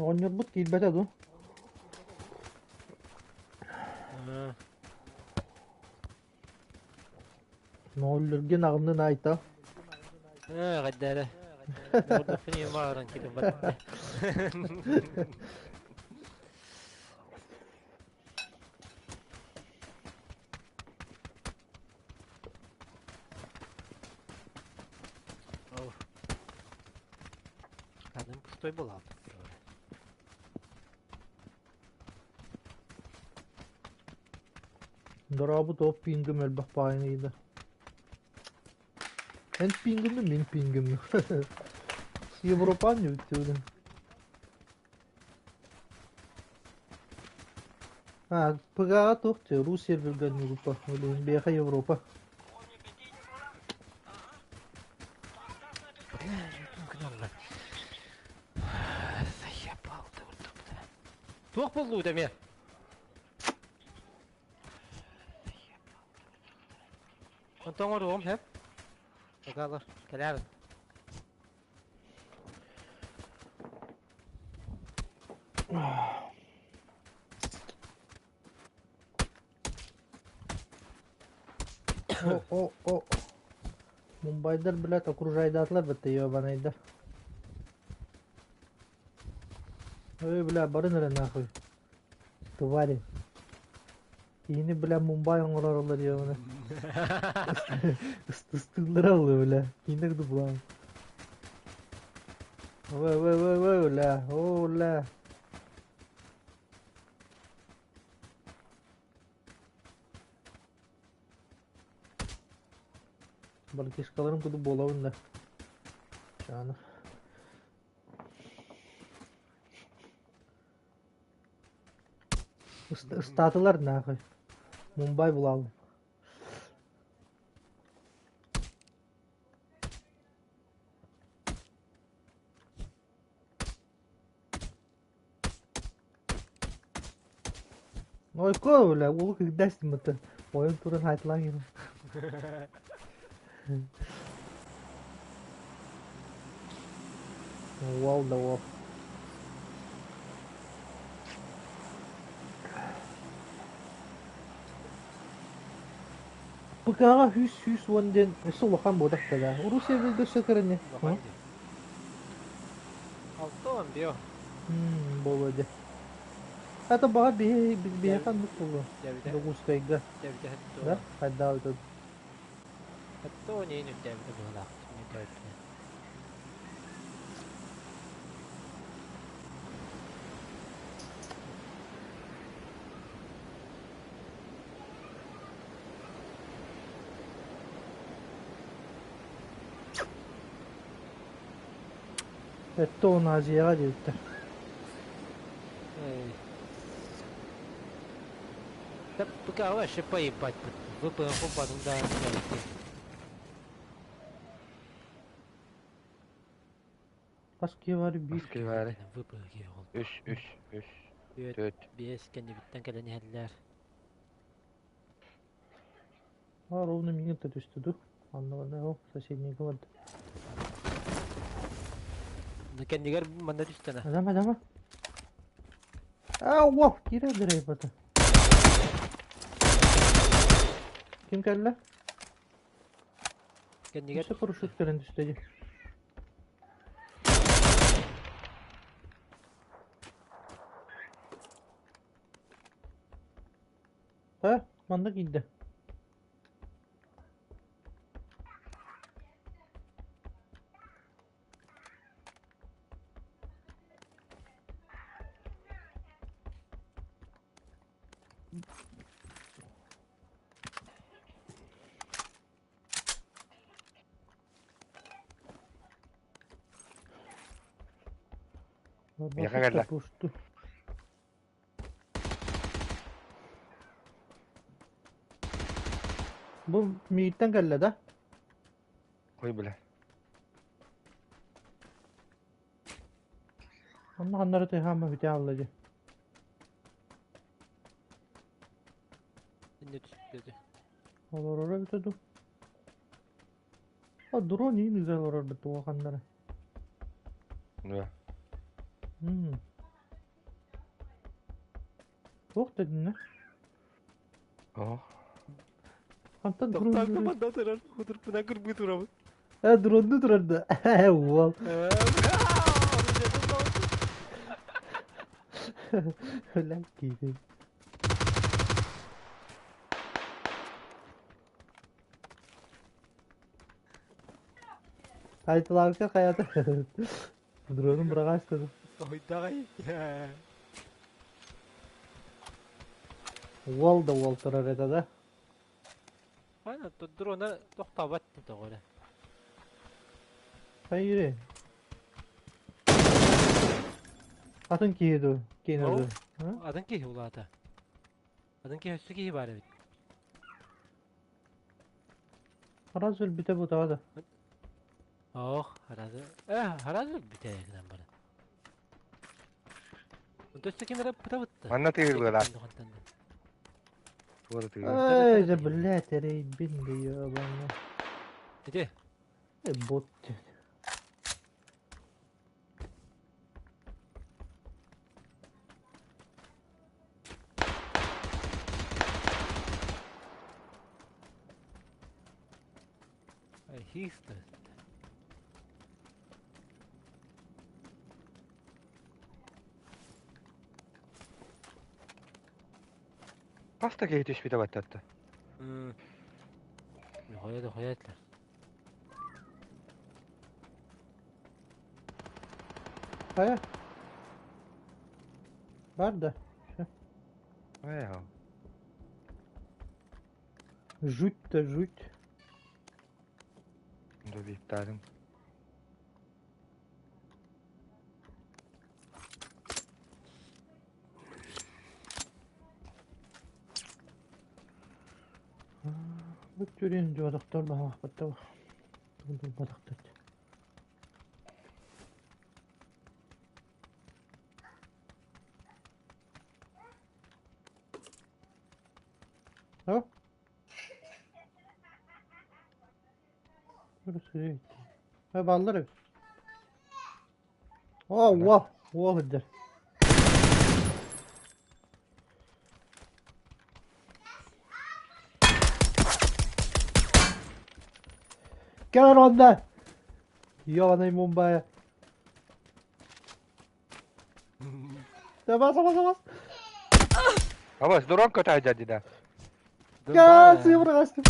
Оҕонньорбут киирбэтэ дуу? Моҕоллоргун аҕыннын айта. Эҕэрдээлэ. Мордофин мааран китин батта. Kadın пустой была. Дорообут ол пингым элбэх баайын ыйда. Эн пингиммин, мин пингиммин. Европан бүттүбүн. А, ПГА туох дии, Рус серверга группа, блин, биэхэ Европа. Заебал ты, бля. Туох буоллу эмиэ? Онтон оҥоруом сөп. Огалар, кэлээбин. О, о, о. Мумбайдар, блядь, окружайдаатылар бытта ебанайдар. Ой, бля, барын эрэ нахуй. Твари. Киһини, бля, Мумбай оҥоророллор ебана. Ыстыыллара ылла, бля. Киинэ курдук булаҕын. Ой, ой, ой, ой, бля, о, бля. Братишкаларым курдук буолабын да. Чаана. Ыстаатылар нахуй. Мумбай булаалым. Ойко, бля, улу кыгдастым это. Ойон туран хайтлаан гина. Уол да уол. ПК-ҕа үс сүүс уон диэн өссө улахан буолбатах да. Урусия өссө кыра Улахан дии. Алта био. Буолуо дии. Это баҕар биһи биһиэхэ оннук буолуо. Дьокуускайга. Да? Хайдаабыт Хатто нейн үрдээбитэ быһыылаах. Өттө он Азияҕа диэбиттэр. Да пока вообще поебать. ВПН потом да. Хас киһи баар биир. Киһи баарый? ВПГ ол. Үс, үс, үс, Түөрт, түөрт. биэс кэннибиттэн кэлэн иһэллэр. А, ровно минута түстэ дуу. Анна ол соседнийга барда. Кэннигэр манна түстэнэ. Адама, адама. А, уох, киирэ дырайбата. Ким кэллэ? Кэннигэр Өссө парашют кэлэн түстэ дии. А, манна киирдэ. Миэхэ кэллэ. Пусту. Бу мииттэн кэллэ да? Ой, бля. Онно ханнары тыһаама бүтэ алла дьэ. Инне түспүтэ. Олороро бүтэ ду. А дрон иин үзе олорор бит туоханнары. Да. Туох дедин О. Хантан дрон Тоқтаан команда турар, худурпунан кырбыы турабын. Э, дронду турар да. Уол. Өлөн киһи. Айтыларга хайата. Дронун быраҕаастады. Соһуйдаҕай. Уол да уол турар этэ да. Ана дрона тохтообот тоҕо эрэ. Хайыры. Атын киһи дуу, киһи дуу. Атын киһи улаата. Атын киһи өссө киһи баар эбит. Хараз өлбүтэ бутаҕа да. Ох, харазы. Харазы өлбүтэ гынан баран. Онто өссө ким эрэ пытабытта. Манна тыыр быалаах. Туора тыыр. Эй, да блядь, эрейбин да ебаный. Ити. Э, бот. Хиста. Хаста киһи түспүтэ баттатта. Хойа да хойа этилэр. Хайа? Бар да. Эй, Жуть да жуть. Добиттарым. Бу түрен жуадахтар баһаахпаттар. Тулбатахтар. О? Баллар эбит. О, уол, уол сылдьар. Кэл онно! Ёбаный Мумбай. Бас, бас, бас. Абас, дрон көтө дьади да. Кэл, сыйбырҕастым.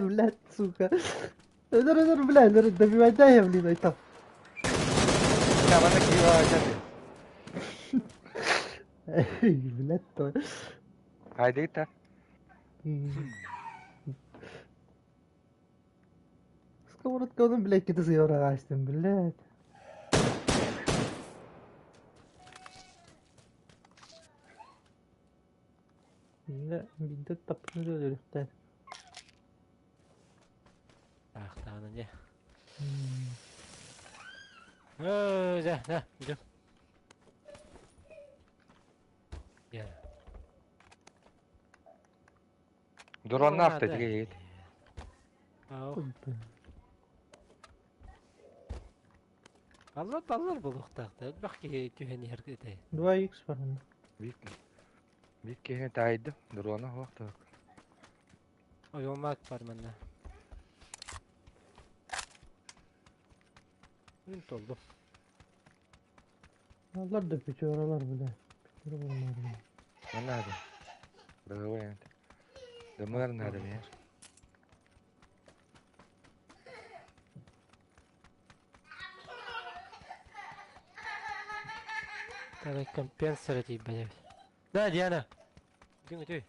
Блядь, сука. Өлөр, өлөр, бля, өлөр, добивайдай, блин, айтам. Манна киһи дьади. Блядь, то. Хайдыта. Сковородканы, блядь, кете сыйбырҕастым, блядь. Биирдэ таппыны өлөрүөхтэр. Таахтаана дьэ. Дьэ, дьэ, дьэ. Дьэ. Дроннаах да тиги. Аллар баллар буолуохтаахтар. Элбэх киһи түһэн иһэр этэ. 2x бар онно. Биир киһини таайдым. Дрона суох да. Ойуомаат бар манна. Мин толлум. Аллар да пятералар, бля. Пятеро болмады. Манна надо. Давай. Дымыр надо мне. Арай компенсор тиийбэт эбит. Да, Диана. Дьиҥ үтүй.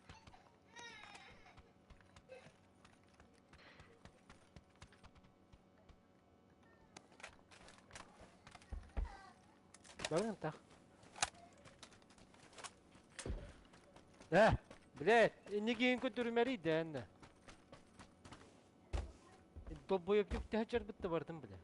Баран так. Э, блядь, иннигин көтүрүмэри дэннэ. Долбоёб түктэһэ чарбытта бардым, бля.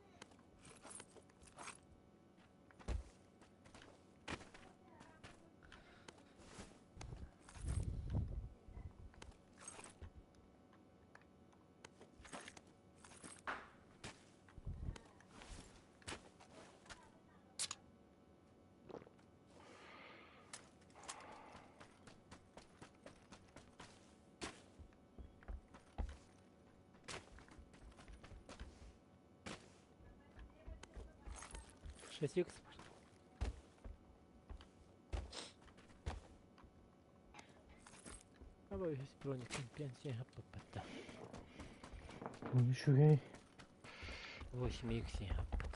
Шесть икс. Аба үһүс броник пенсия хаппыппатта. Үчүгэй. 8 икс хаппыт.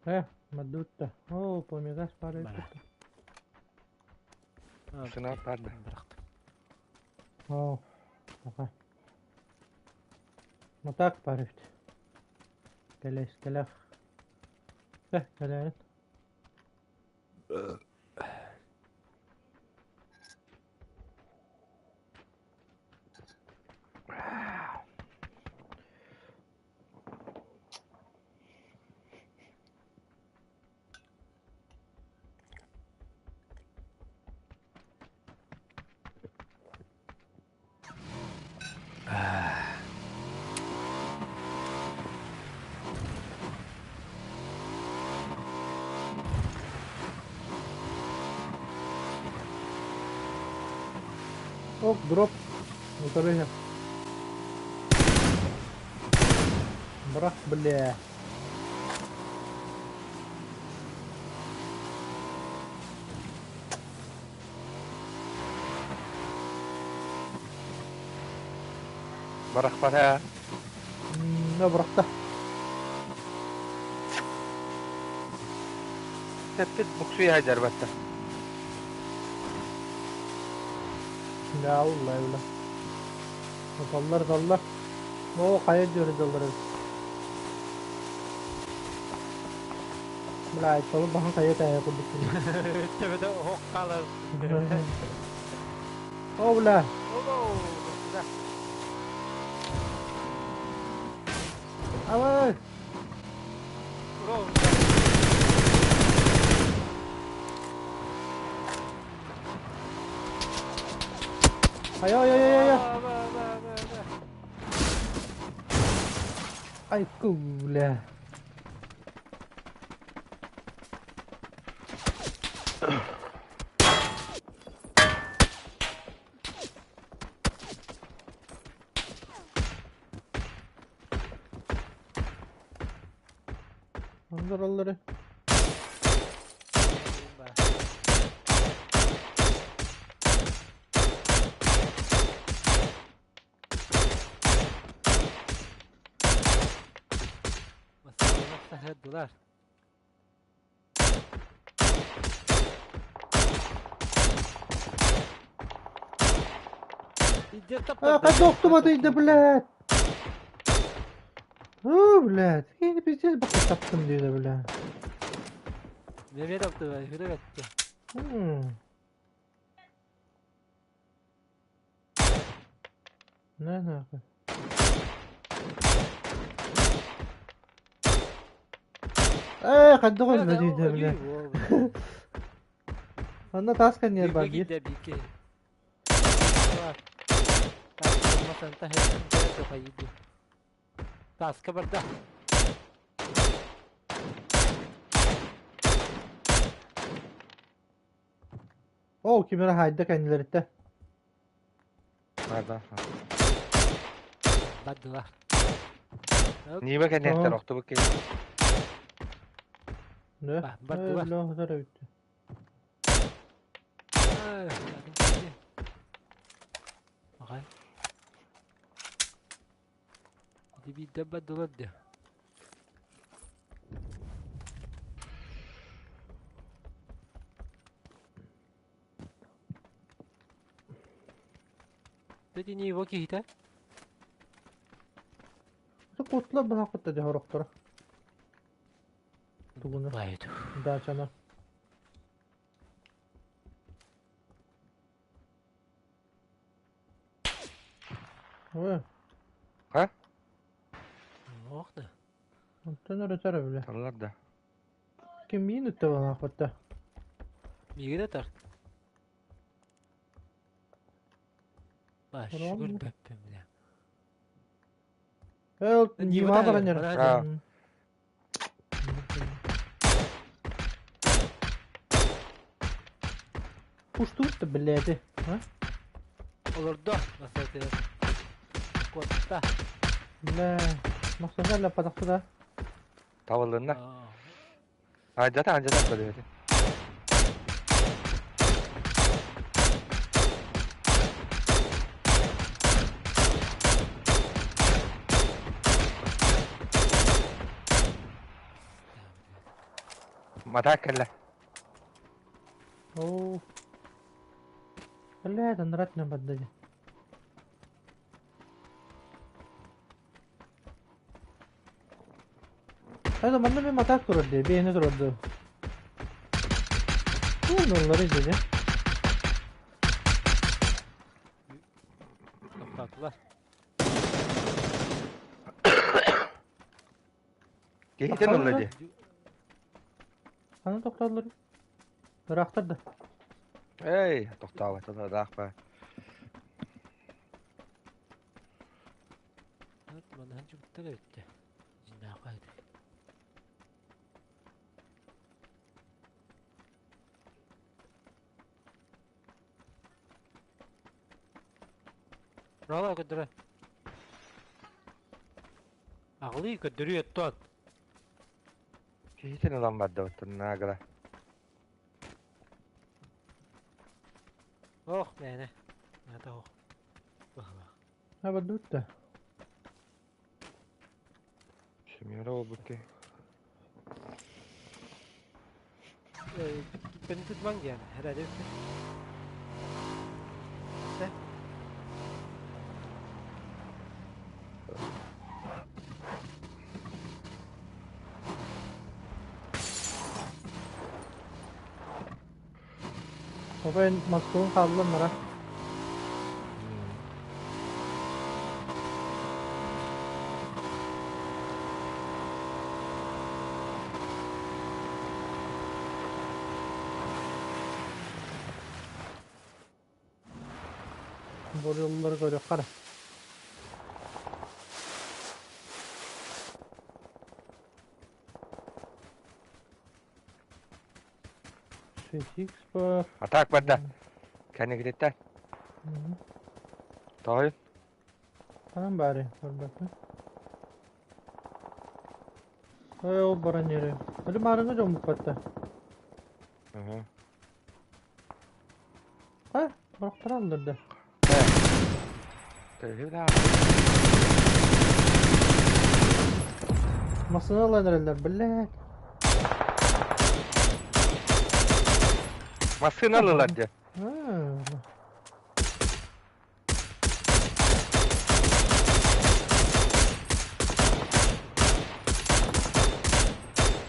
Э, мадутта. О, помегас пара Бара. Сына барды. Бырахтым. О, аха. Матак парыт. Кэлэс кэлэх. Э, кэлээн. Оп, дроп. Утарыһа. Бырах, бля. Барахпата. Да, бырахта. Тэппит буксуй жарбатта. Да, улла, улла. Даллар, даллар. О, хайа дьөрү даллар. Бля, толу бахан хайа тая курдук. Төбөдө ох қалар. О, бля. Да. Авай. Ура! Ай, ай, ай, ай, ай. Ай, бля. Андыраллары. Дулар. А, кадок туматы, блядь. О, блядь. Я пиздец бакы таптым дейді, бля. Неме тапты, хүреп этти. На нахуй. Эй, кадок дейді, бля. Анна таска не бар бир. Таска барда. О, кимера хайда кәнилеритте. Барда. Бардылар. Ниба кэннэхтэр охтубут ки. Да. Бардылар. Бля, хазар битти. Ага. Биирдэ бардылар дии. Ити не его киһитэ. Куттулар быһахпытта дьоһорохторо. Тугуна? Дачана. Ой. Ха? Ох да. Онтон өрөтөр бile. Тарылар да. Ким миин үттэ балаахпытта? Миигин атар. Шүгүр бэппин бile. Эл, Нима баран А. Пуштуут да блядь, а? Олордо, масатыгар. Куотта. Бля, махсана лаппатахты да. Табылынна. Алдьата, алдьата көрүөтүн. Матаак кэллэ. Оо. Бля, анратна барда дии. Hadi манна мен матаак турар дии, биэһини турар дуу. Тугун дии. Тохтоотулар. Киһитин ылла дии. Ханна тохтоотулар? Ыраахтар да. Эй, тохтообатылар ыраах баа. Манаһын чугуттар эбиттэ. Дьиннээххэ Рала көрдөрө. Аҕылыы көрдөрүү оттон. Киһитин ылан бардыбыт наагыра. Ох, мээнэ. Наата ох. Быһылаах. Ha бардыбыт да. Семеро буолбут киһи. Beni tutman yani herhalde. İşte. Бабай Москваны хааллан бара. Борьоллары көрүөххэ эрэ. Шесть икс бар. Атаак барда. Кэнникититтэн. Тоҕойун. Ханан баары барбакка. Ой, ол баран yeri. Öyle маарыҥҥа дьоммуппатта. А, барахтара алларда. Массыына ылан эрэллэр, блядь. Массыына ыллылар дии.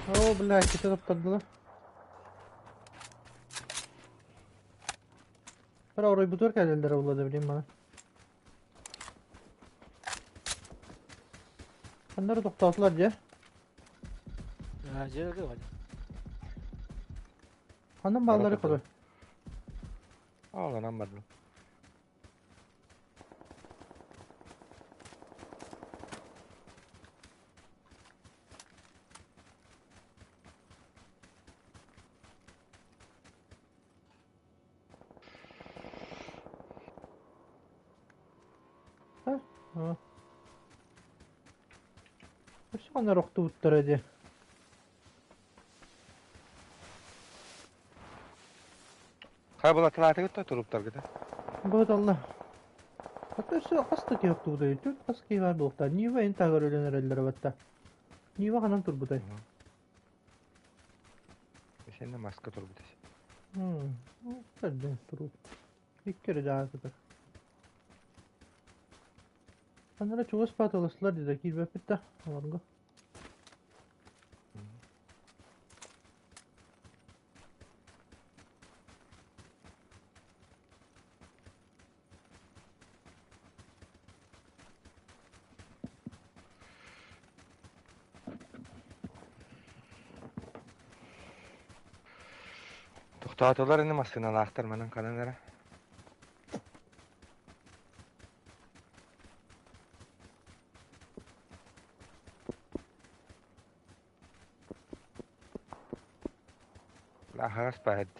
О, блядь, кити таптардылар. Бара оройбутугар кэлэллэрэ буолла да билим маны. Ханна эрэ тохтоотулар дьэ. Дьэ да Ханан бааллары көрөр. Ооланан бардым. Өссө ханна эрэ охтубуттара дии. Хайа булатылаатыгыт да туруптаргыта? Быһыталла. Хата өссө хас да киһи охтубутай? Төрт хас киһи баар буолуохтаах. Нива эн таһыгар өлөн эрэллэрэ батта. Нива ханан турбутай? Сенде маска турбут эс. Төрдүн туруу. Икки эрэ дьаһа сытар. Анара чугас баатыластылар дии да киирбэппит да олорго. Тохтоотулар ини массыыналаахтар манан ханан эрэ. Аһаҕас баһыт.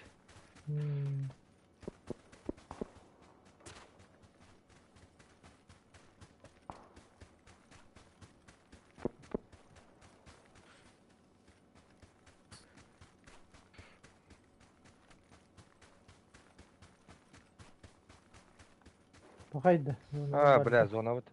Пахайда. А, бля, зона вот.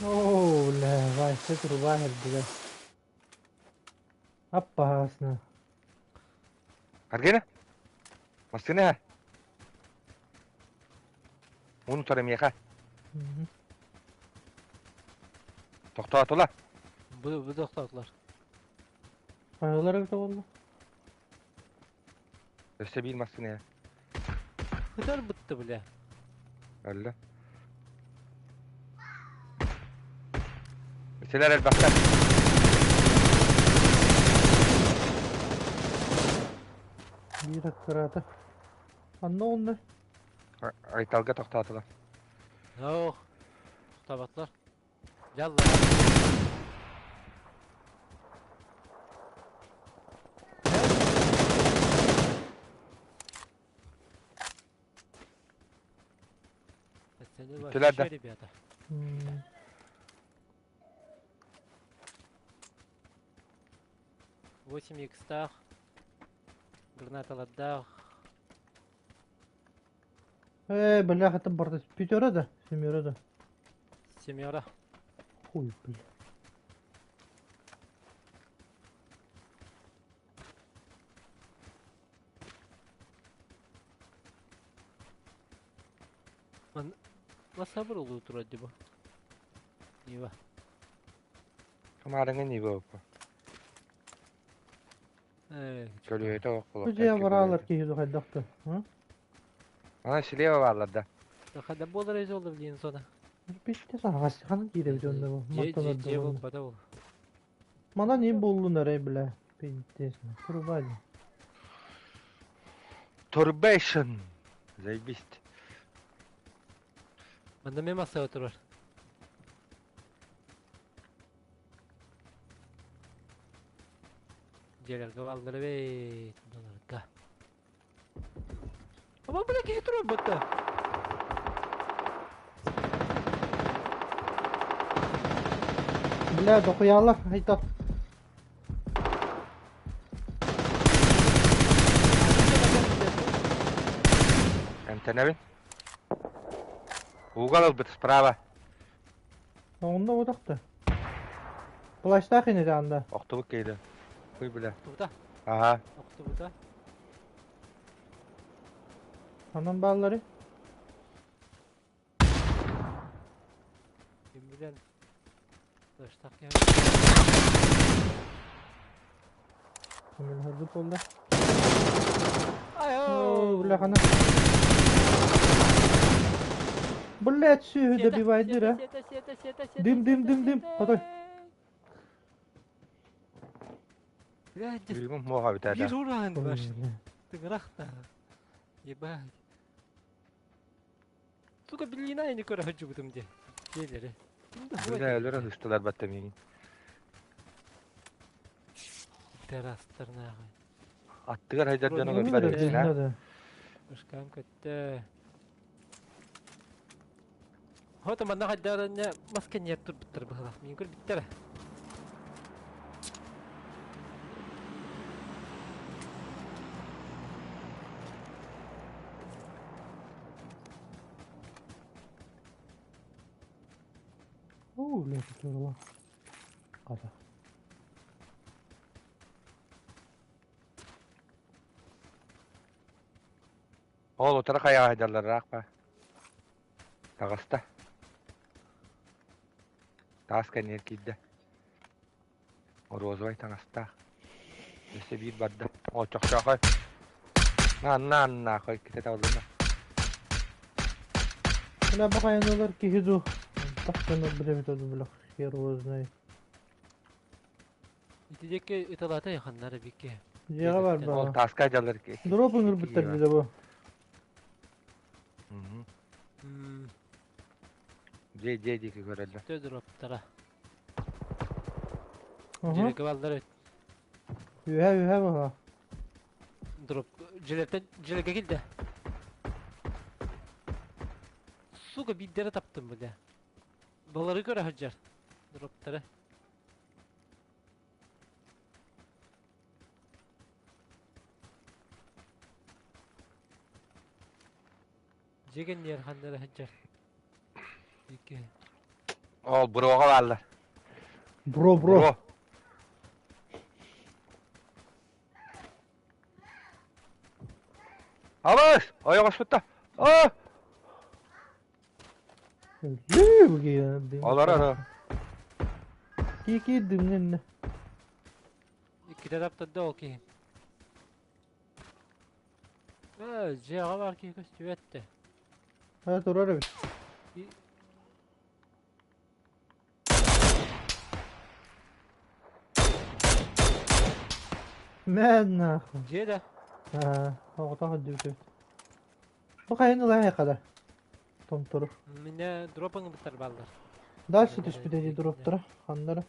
Оо, бля, Вася труба эрдилэр. Опасно. Аргена? Массыына Уну утары миэхэ. Тохтоотула. Бу, бу тохтоотулар. Хайалар эбитэ буолла? Өссө биир массыына. Хытар бытты бля. Өллө. Силер элбэхтэр. Биир аккырата. Анна онно. Айталга тохтоотулар. Ох. Тохтообатылар. Дьалла. Пацаны Бүттүлэр да. вообще, ребята. 8 икстах. Гранаталардаах. Ээ, бля, это барда пятера да? Семера да? Семера. Хуй, бля. Ман Масабыр улуу турар дии бу. Нива. Хамаарыҥа нива оппа. Э, Көлүөтэ ох Бу дьиэ бараалар киһи хайдах да? Ана слева бааллар да. Хада буолар эзолла блин зона. Битте саҕас ханан киирэбит онно бу? Дьиэ дьиэ буолбата ол. Манан им буллун эрэ бля. Пиздец. Труба дии. Турбейшн. Заебись. Манна мен масса турар. Дьиэлэргэ бааллар эбит, баларга. Аба бля киһи турар бытта. Бля, дохуялар, айта. Эмтэнэбин. Угол ылбыт справа. Онно бодохто. Плащтаах ини анда. Охтубут кейде. Хуй бля. Охтубута. Ага. Охтубута. Анан бааллары. Ким билэн. Плащтаах киһи. Көмөлөһөргүт буолла. Ай Оо, бля, хана. Блядь, сүөһү добивайдыр, а. Дым, дым, дым, дым. Хотой. Блядь, Билгим моха биир бүтәдә. ураан Ой, баш. бля. Тыгырахта. Ебать. Сука, билиина айны көрө сылдьыбытым дии. Дьиэлэри. Бля, өлөрө сыстылар батта миигин. Террастар нааҕай. Аттыгар хайдар дьону көрбөт эбитин а? Ышкам көттө. Хото манна хайдарыня маска ньиэп турбуттар быһылах. Мин көрбүттэр. Оо, бля, турла. Хата. Ол утары хайаҕа сылдьаллар ыраах ба. Таҕыста. Таас кэннигэр киирдэ. Розовай таҥастаах. Өссө биир барда. О, чохчоохой. На, на, нахуй, ките табылынна. Бля, бахайаналар киһи ду. Тахтанар билэбит оду бля, хер его знает. Ити диэки ыталаата ханнара бикки. Дьиэҕэ бар Ол баҕа. тааска дьаллар Дроп ыҥырбыттар билэ бу. Дьиэ дьиэ диэки көрөллөр. Тө дроптара. Дьиэгэ баллар Үһэ үһэ баҕа. Дроп дьилертен дьилерге килде. Сука биирдэрэ таптым бile. Балары көрө сылдьар. Дроптары. Дьиэгэнниэр ханнара сылдьар. Икки. Ол броҕа бааллар. Бро, бро. Бро. Абыс! Ойоҕоспутта. О! Олорор. Кики дымнын. Иккитэ таптарда ол киһи. Ээ, дьиэҕэ баар киһи көстүбэт да. Ha турар эбит. Мэн нахуй. Дьиэ да. Аа, оҕотох үрдүбүт. Бу хайын ылаа хада. Томтору. Мине дропаҥы быттар бааллар. Дальше түспүт эти дроптара. Ханнара.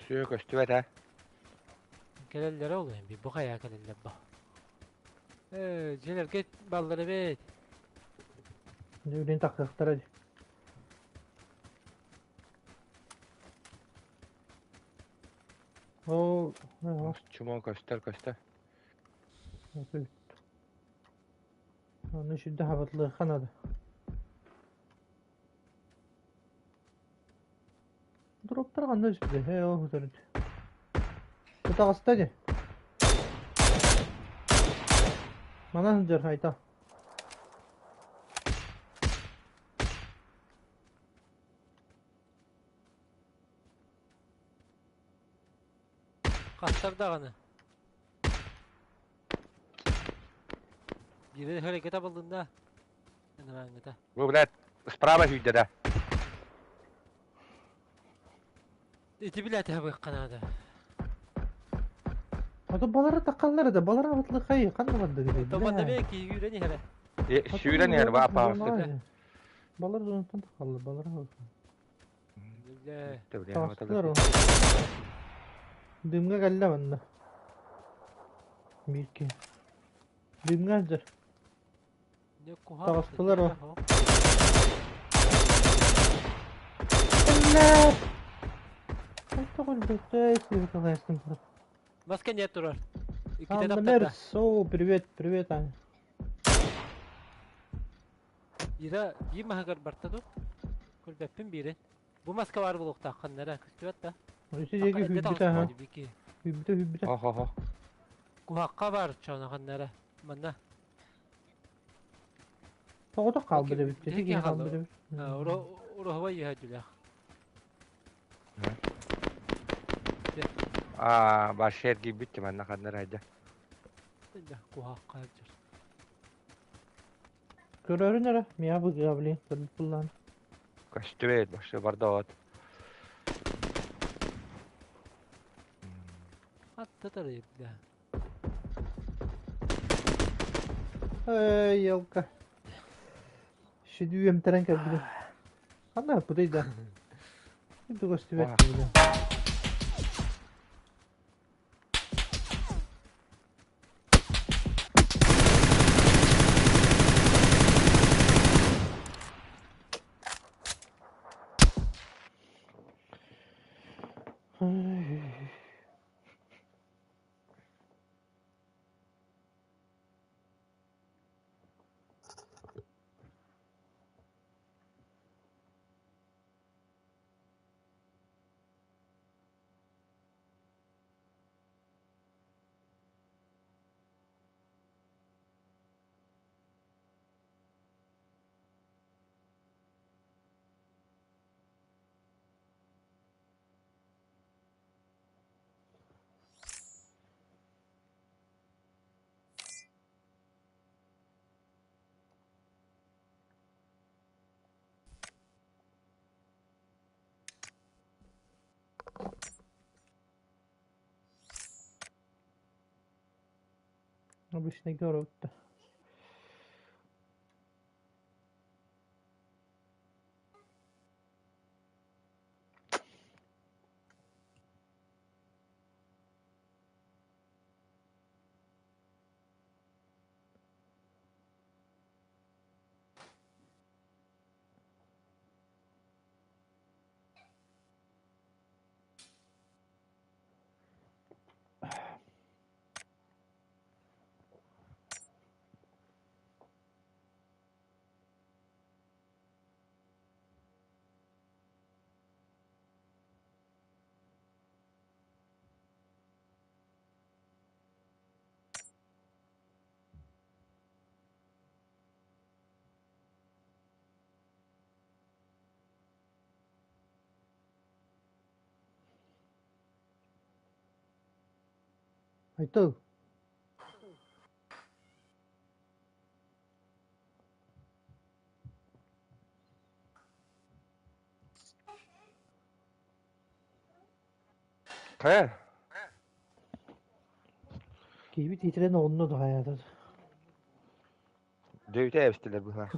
Сүө көстүбэт ээ. Кэлэллэрэ ол би бу хайаа кэлэллэр ба. Ээ, дьиэлэргэ баллар эбит. Дьүүлүн тахсыахтара дии. Ол Чумо көстөр көстөр. Аны сүрдэ хабатлыахха наада. Дроптар ханна түспүтэ? Ээ, ол сытар Бу таҕыста дии. Манан сылдьар Айта. Хастар даҕаны. Биирэ хөрөкө табыллынна. Ынырааҥҥыта. Бу, блядь, справа сүүрдэ да. Ити билээтэ быахха наада. Ото балары таккаллар да, балары абытлыкай, ханна барды дири. Томанда бе ки сүүрэн иһэрэ. Сүүрэн иһэр ба апаҕасы. Балар зонтан такаллар, балары Бля. Таҕыстылар ол. Дымҥа кэллэ манна. Биир киһи. Дымҥа сылдьар. Таҕыстылар ол. Бля! Хайдах өлбөтөй сыыһыталаастым Маска не турар. Иккитэ Анна таптарда. Мерс, о, привет, привет, Аня. Ира биир маһыгар барта ду. Көрбөппүн биирин. Бу маска баар буолуохтааххын эрэ көстүбэт да. Өссө диэки Эрдэ сүүрбүтэ, аха. таҕыста бики. Сүүрбүтэ, сүүрбүтэ. Хо-хо-хо. Куһахха баар чоонохонно эрэ. Манна. Тоҕото хаалбыт эбит, Бүтэһик ити киһи хаалла. хаалбыт эбит. Уроһубай үһэ дүлэх. Аа, башша эргийбит манна ханна эрэ Куһахха сылдьар. Көрөрүн эрэ, миэхэ быгыа, блин, көрбүт буллаан. Көстүбэт, башша барда от. Атта тарайып да. Эй, елка. Шүдүү эмтэрэн кэлбитим. Ханна ыппытый да? Itu көстүбэт бile. Обычный город. Айтал. Хайа? Киһибит итирэн оҕунна да хайаатар. Дьэ эбистилэр быһа.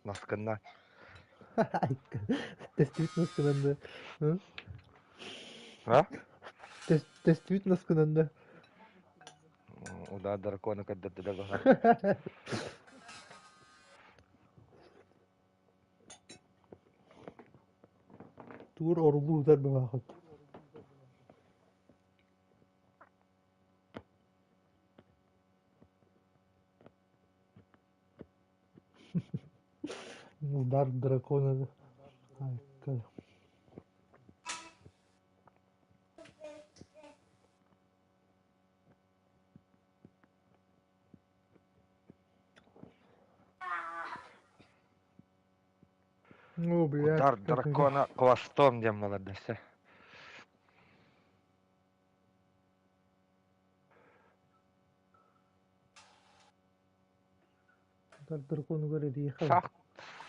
Наскынна. Тестибит наскынан да. А? Тестибит наскынан да. Удар дракона көрдөрдүлэр быһа. Тур орулуу утар быһаахыт. Удар дракона. Ну, блядь. Удар дракона хвостом диэн маладьыас. Удар драконугар эриэхэ. Саах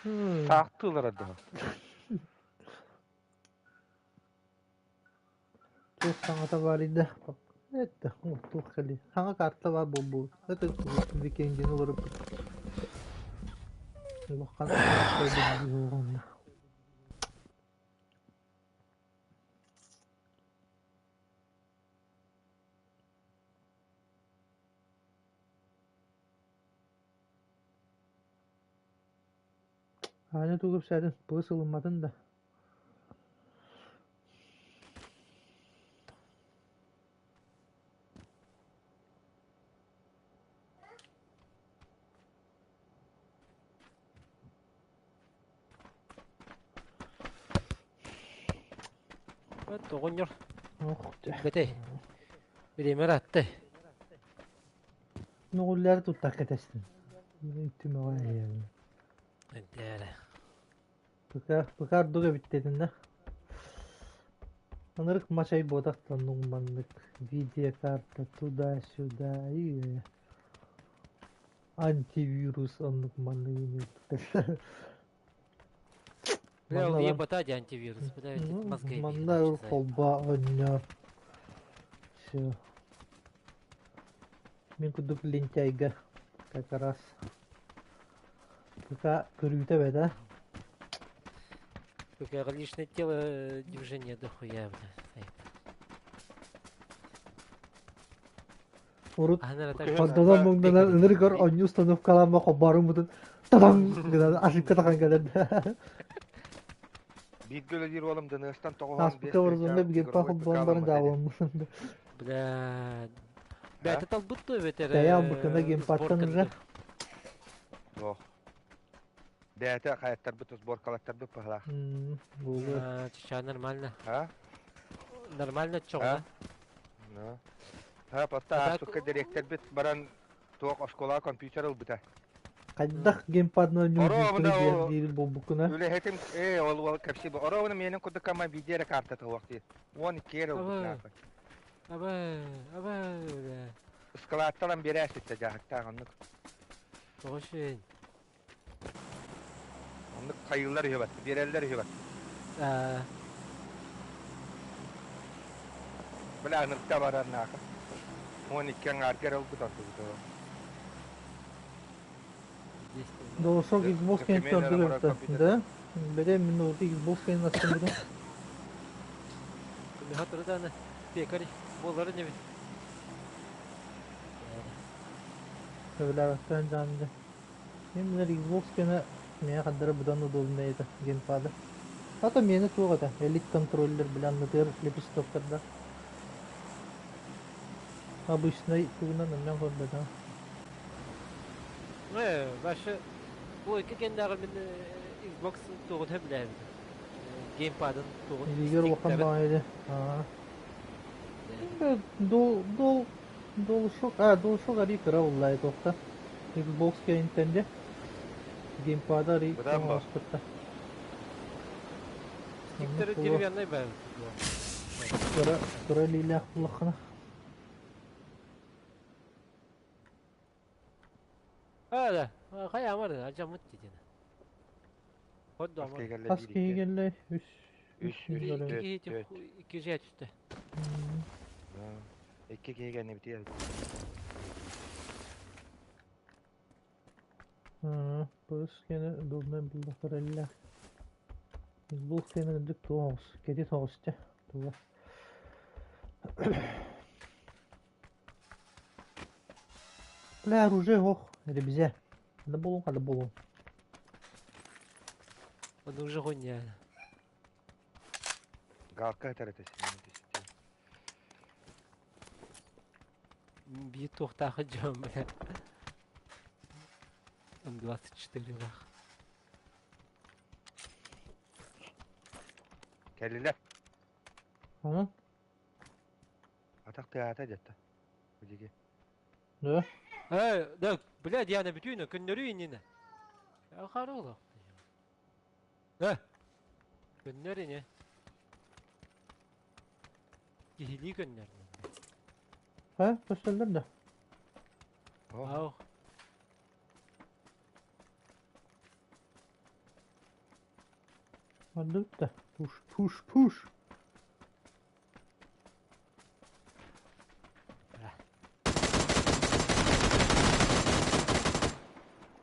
саахтыылара дуо? Туох саҥата баарый да? Это, туох кэлий. Саҥа карта баар буолбут. Это викендин олоруппут. Улахан онно. Аня тугу кэпсээтин, быыс ылымматын да. Оҕонньор Ох, дьэ. бэтэй бириэмэр аттай. Нугуллары туттар кэтэстин. Түмэҕэ эйэбин. Энтээрэ. Пыка, пыка ордук эбиттэтин да. Ынырык мачай буотахтан маннык видеокарта туда-сюда и антивирус оннук маннык Бля, ол ебата ди антивирус. Бля, мозги. Манна холба онньо. Все. Мин курдук лентяйга как раз. Пока көрүүтэ бэдэ. Только личное тело движение дохуя, бля. Урут Хордонон муҥнанан ынырыгар оонньуу установкалаама холбооруммутун тадаҥ гынан ошибка тахан кэлэр. Бииргэ үлэлиир уолум Дыныастан 95 Ааспыкка Warzone-га тыһыынча геймпад игровой холбоон баран ПК-ламмыт ини. дьаабыламмытым. Бля. Бэйэтэ талбыт дуо эбэтэр Тэйэ албыкына геймпадтан сборканы уже дуо? Суох. Бэйэтэ хайаттарбыт, сборкалаттарбыт быһалаах. Буолуо. А, ча нормально. А? Нормально А? чоҕуна. Ну. А, потта А так ааспыкка дириэктэрбит баран туох оскуолаҕа компьютер ылбыта. Хайдах геймпадынан Оруобуна ньуурдуйдуй диэн ол диирин булбуккуна. үлэһитим ээ ол уол кэпсии оруобуна миэнин курдук кама биирдэ эрэ картата суох дии. 12 эрэ ылбыт Абы, нахуй. абы, абы, бля. Ыскалааттан биэрээситте дьаһыктаах оннук. Тоҕо шин. Оннук хайыыллар үһү бат, биэрэллэр үһү бат. А, Бля анырта барар нахуй. 12 аҥаарга эрэ ылбыт ордубут. здесь Долошок Xbox кэнниттэн Документ ордук оҥорор эбит компьютер. да? Бэрэ мин урут Xbox кэннин астыммытым. Миха турдааны пекарь буоларын эбит. Сөбүлээбэттэн дьаамдьа. Мин билэр Xbox кэнэ миэхэ хардара быдан удобнай этэ геймпада. Ата миэнэ туох этэ элит контроллер бile аннытыгар лепестоктарда. Обычный тугунан анньан көрбөтөм. Э, ваше Ой, кэннээҕи мин Xbox туоҕун сөбүлээбитим. Геймпадын туоҕун Илиигэр улахан стиктарын. баҕайы этэ. Аа. Дол дол DualShock а DualShock арый кыра уллаайы туохта. Xbox кэнниттэн дьэ геймпада арый Быдан кэҥ бо. оҥоспуттар. Оннук Стиктары буолуо. деревянный баар дуо? Кыра кыра илиилээх буоллаххына. А, да. Хайа амар ажамыт дедин. Ходду Хас амар. киһи кэллэ Хас биир киһи икки. кэллэ? Үс Үс үс үс мин Икки көрөбүн. төрт киһи төрт. икки жа түстэ. Икки киһи кэннибитигэр. Бырыс кэнэ удобнай буллахтар эллээх. Xbox кэнэ үрдүк туох оҕус, кэтит оҕус дьэ туга. Бля, оружие ох, ребзя. Да булун, хада булун. Он уже хуйня. Галка этэр этэ Биир туохтаах дьон, бля. М24 лах. Кэллилэр. Ага. Атах тыаата дьэтта. Билиги. Да. Э, да, бля, Диана бүтүүнө, көннөрүү иннинэ. Харула. Э. Көннөр ини. Киһилии көннөр. Ха, көстөллөр да. Ау. Ордук да. Пуш, пуш, пуш.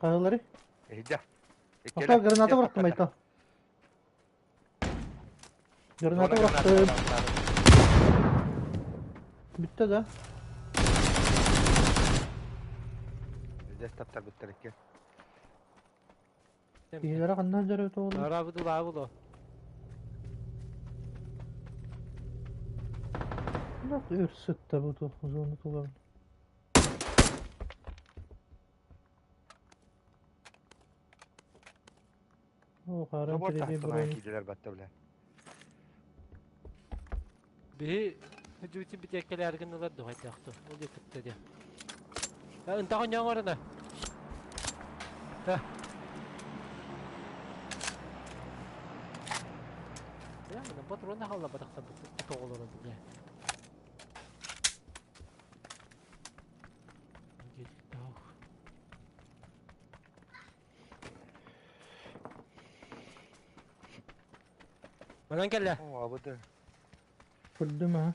Хаһылары? Эйдэ. Охто граната бырахтым айта. Граната бырахтым. Бүттэ да? Здесь таптарбыттар икки. Киһилэрэ ханна сылдьар эбит оҕолор? Арабы лаабы Өр сытта бу туох зона тулабын. О, хааран Собор тириби тахтан бронь. киирдилэр батта бля. Биһи жути битеккелэргин ылар дуһайдаахту. Ол кытта диэ. Ынтаҕын ньоҥорuna. Та. Я мына патрона халла батахта тоҕолору бля. Манан кэллэ. О, абыды. Көрдүм ha.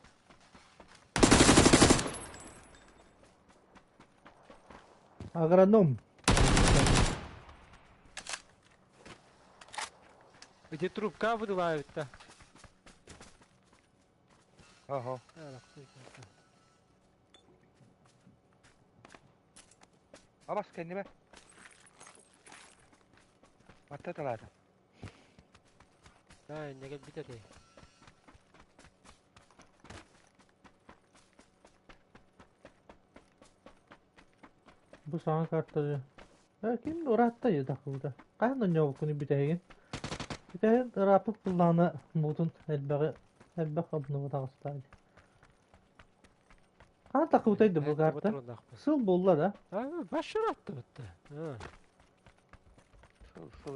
Агроном. Где трубка выдувают-то? Ага. Абас кэннибэ. Батта талаата. Да, не кэлбит этэй. Бу саҥа картаны ким ыраатта дьэ Хаһан онньообуккун бүтэһигин? Бүтэһигин ырааппыт буоллаҕына буутун элбэҕи элбэх обнова таҕыстаа дии. Хаһан таххыбытай да бу карта? Сыл буолла да? Баш ырааттыбыт да. Сыл сыл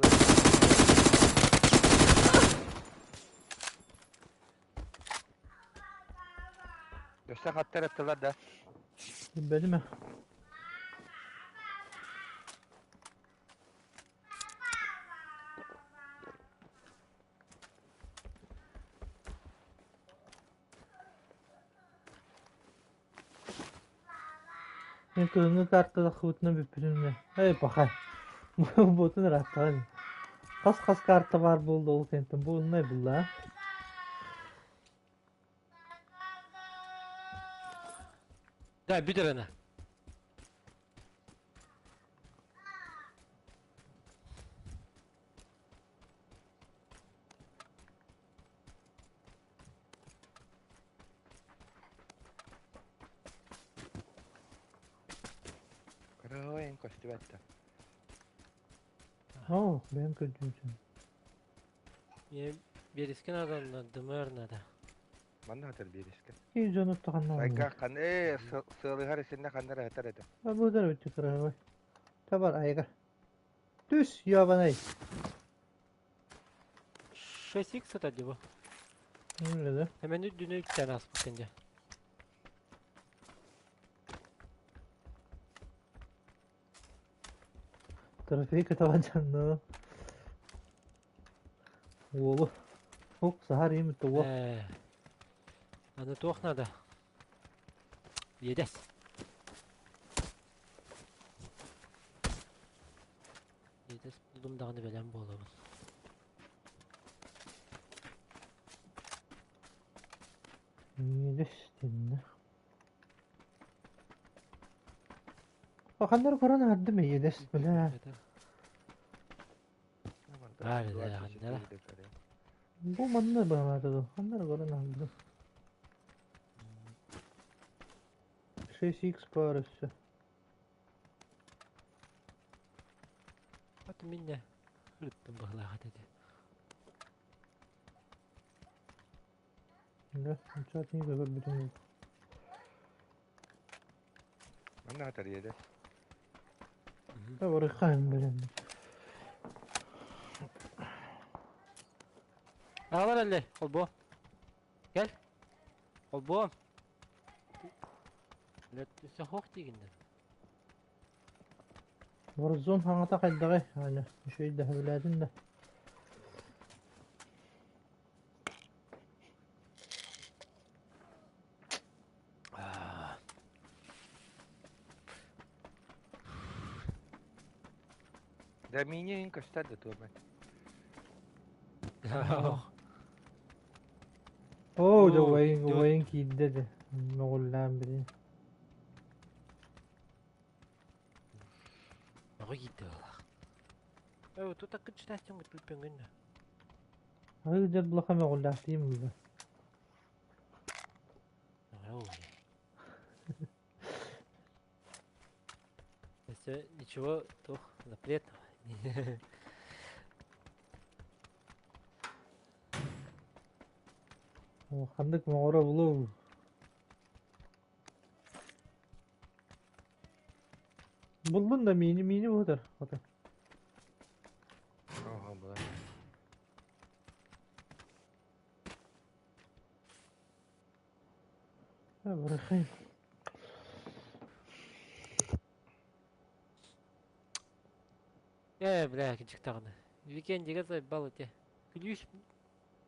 Өссө хаттар ыттылар да. Билбэтим ээ. Мин кыһыҥҥы картада хыбытынан бүппүтүм да. Эй, пахай. Буотун ырааттаҕын. Хас-хас карта баар буолла ол кэнниттэн бу онно булла. Да, бүтэр ана. Кырыһыай көстүбэт да. Оо, бэйэм көрдүүрүм. Мне березки надо, на ДМР надо. Манна хатар биэрискэ. Киһи дьону таханна Айга хан ээ сыалыһар исиннэ ханнара хатар этэ. Бу да өттү кырыһыай. Табар айга. Түс, ёбаный. 6х это диво. Öyle да. Hemen üstüne 3 tane asmış bence. Трофей кытабанчанны. Уолу. Ок, сахар им туо. Аны туох надо? Едэс. Едэс булдум даҕаны бэлэм буолабын. Едэс тиннэ. Ханнар көрөн ардым едэс бля. Бу манна баҕалаата дуу? Ханна эрэ көрөн аһардым. 6x баар өссө. Аты минне ырыттым быһылаах этэ. Да, чат не көрбүтүм. Манна хатар иэдэ. Да, барыххайым бэлэм. Аҕалар эллэй, холбоо. Кэл. Холбоо. Өссө хоох диигин да. Warzone хаҥата хайдаҕый? Аня, үчүгэй да сөбүлээтин да. Да мини көстөр да туомай. Оо, дьэ убайыҥ, убайыҥ киирдэ дэ. Мөҕүллээн билин. Мөҕө киирдэ буоллах. Э, тут аккычтааччым күтүппүҥүн. Ай, дьэ булаха мөҕүллээхтиим булла. Все, ничего, тух, запретного. Ханнык моҕоро булуу. Буллун да миини миини буһутар. Ото. Ого, була. Бырахай. Э, бля, кичиктаҕына. Викендигэ сайбал ити. Күлүүс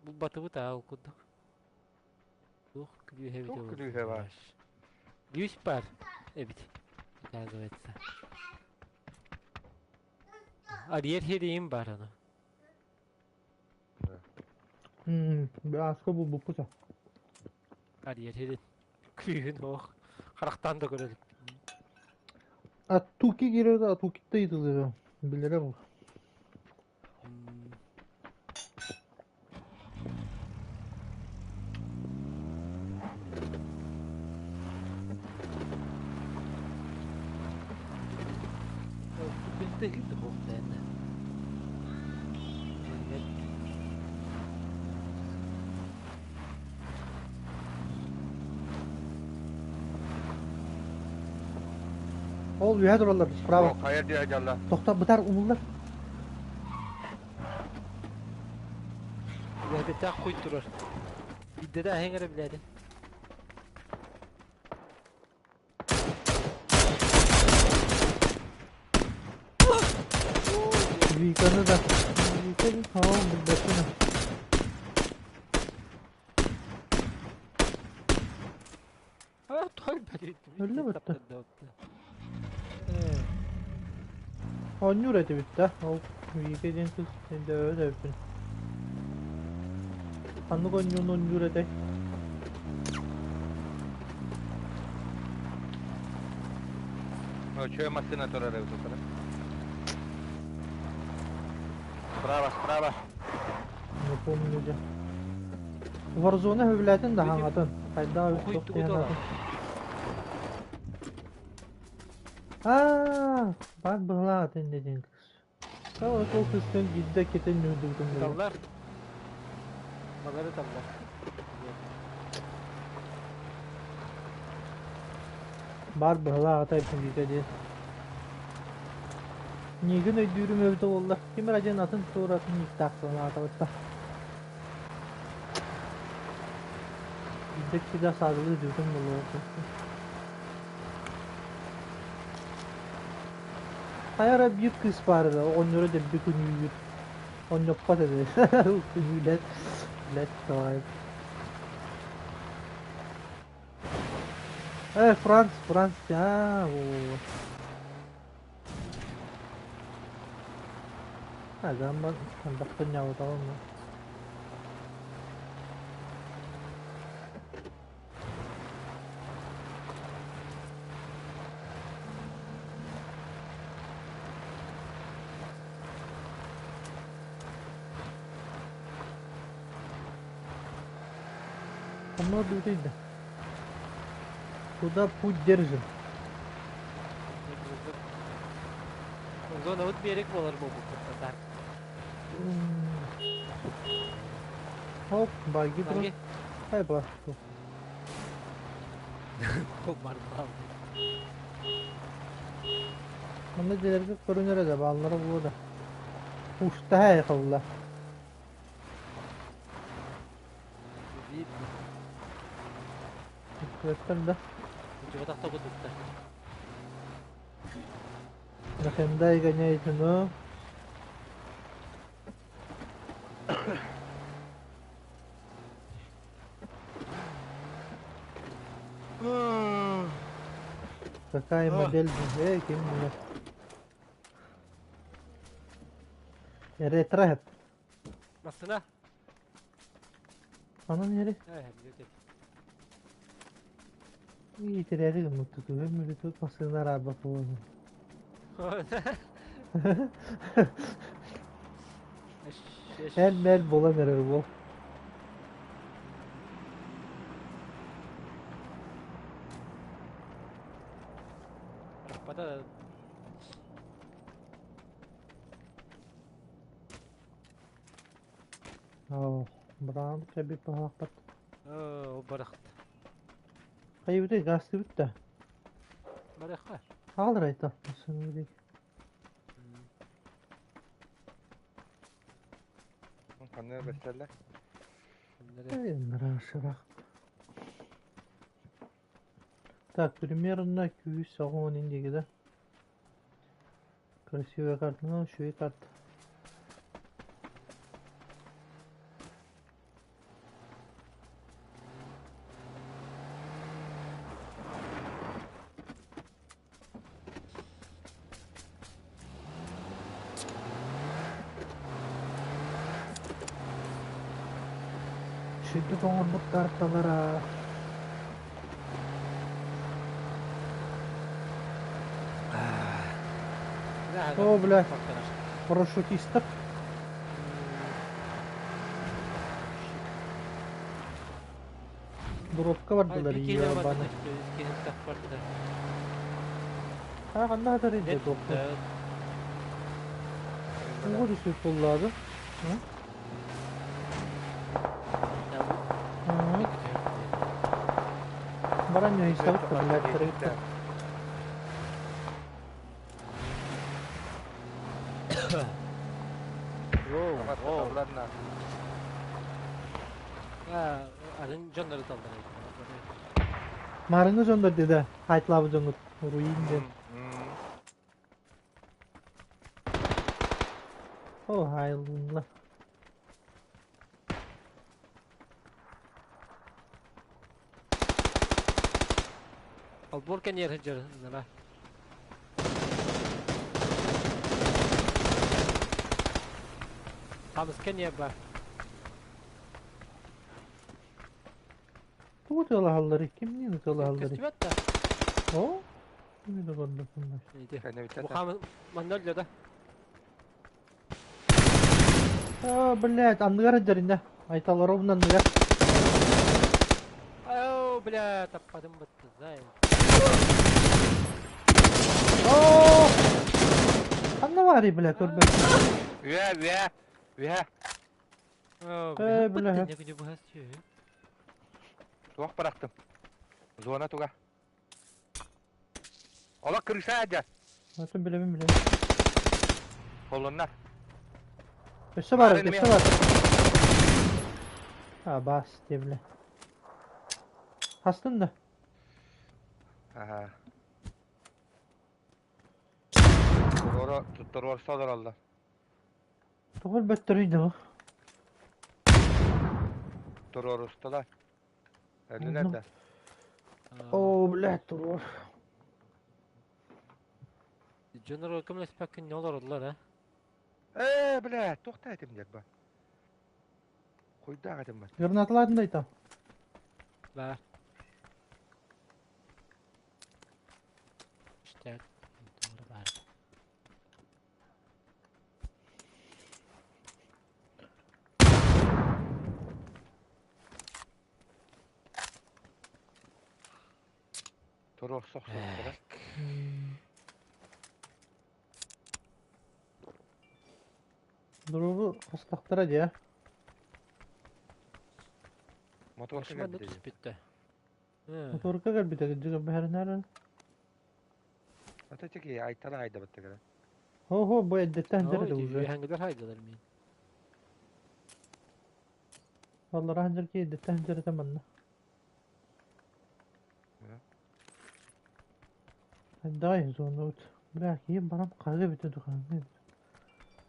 булбатыбыт аа ол курдук. Туох күлүүһэ эбитэ Туох буолла? күлүүһэ баар? Күлүүс баар эбит, оказывается. Арыйар сирэйим баар аны. Ааска булбуппут. Арыйар сирин күүһүн ох харахтаан да көрө илик. Атуки киирэр Атукитта ыйытылыга билэрэ бу. Ол үөһэ тураллар справа. Хайа диэ дьалла. Тохто бытар умуллар. Үлэбиттээх куй турар. Бидде да аһыҥ эрэ билээдин. Виканы да. Виканы хаа билбэппин. А, той блин. Өллө бытта. Оонньуур этибит да. Ол Вика диэн кыыс өйдөөбөт эбиппин. Ханнык оонньууну оонньуур этэй? Чё массыына турар эбит утары. Справа, справа. Не помню где. Warzone хөбүлээтин да хаҥатын. Хайдах эбит туох диэн атын. Аа, баар быһылаах атын диэн кыыс. Ол ол кыыстан биирдэ кэтэн ньуурдубутум буолуо. Таллар. Балары таллар. Баар быһылаах ата эбитин Вика диэн. Миигин өйдүүрүм эбитэ буоллар, ким эрэ диэн атын туоратын ииктаах санаатабытта. Биирдэ киһи саадылыы дьүтүн буолуо. Хайа эрэ биир кыыс баар эрэ, оҕонньоро дэлби күнүүгүт. Онньоппот этэ. Күнүүлэт, блядь, давай. Э, Франц, Франц, аа, во. Агамман андахпын ньаҕытаҕын Онно да. Куда путь держим? Зона вот берег болар буолбуппут так. Хоп, баги турар. Хай ба. Барбал. Манна дьиэлэргэ көрүнэр эрэ бааллара буолуо да. Устаһа айхалла. Видно. Көстөр да. Дьыбатах тобутуттар. На Хендай гоняете, но... Какая модель Эй, ким билэр. Ретро Массына. Анан ери. Э, Иитирээри гыммыт тутуһун мүлүтү массыына араарбат буолуо. Эл-мэл буолан эрэр уол. Рахпата Оо, быраан кэбит баһаахпат. Оо, барахт. Хайыбытай гаастыбыт да. Барахха. Хаалыр айта. Массыына Ханна бэсэллэр? Ынырашырах. Так, примерно күүс оҕуон диэки да. Красивая карта, ну, үчүгэй карта. Үчүгэйдик оҥорбут карталара. О, бля, парашютистов. Дробка бардылар ебаны. Ha ханна хатар инде допка. Тугу түсүп буллады? Баран ньөһүстэбит блядь. Маарыҥҥы дьоннор диэдэ хайтлаабыт дьоҥҥут руин диэн. О, хайлынна. Албор кэнниэр сылдьар Хамыс кэнниэр бар. Тугу тыалаһалларый? Кимниин ытыалаһалларый? Көстүбэт да. О, кими да көрбөппүн. Бу хамыс манна өллө да. А, блядь, анныгар сылдьар Айталаровна анныгар. Ау, бля, таппадым бытты, зай. О! Ханна баарый, бля, көрбөппүн. Үө, үө, үө. Э, бля. Туох бырахтым? Зона туга. Олох крыша дьэ. Атын билэбин билэбин. Холуннар. Өссө баар, өссө баар. А, бас диэбилэ. Хастын да? Аха. Туруора, туруорса олороллор. Тоҕо өлбөттөрүй да бу? Туруорустулар. Өллүлэр да. Оо, блядь, туруор. Дьоннор көмөлөспөккүн не олороллор, а? Ээ, блядь, туохта этим диэт ба. Хуйдаах этим ба. Гранаталаатын да айта. Бар. Иштээк. Туора бар. Туруорса охсуохтара. Дурубу хастахтара дии. Моторка Манна кэлбитэ дии. түспүттэ. Моторка кэлбитэ кырдьык бэһэринээр. Ата чеки айтала айдабатта кэлэ. Хо-хо, бу эрдэттэн сылдьар этэ уже. Үөһэҥҥилэр хайдылар мин. Аллараа сылдьар киһи эрдэттэн сылдьар этэ манна. Дай зонут. Бля, киһи баран хаһыы эбитэ духааны.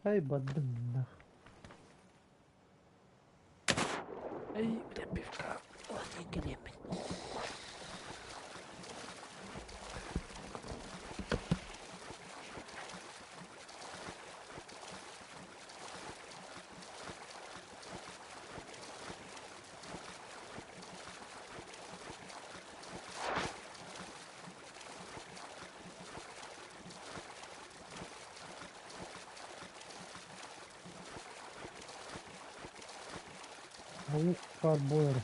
Ай бардым нах. Эй, бля, пивка. Ой, кэлиэммин. Аук карбойр.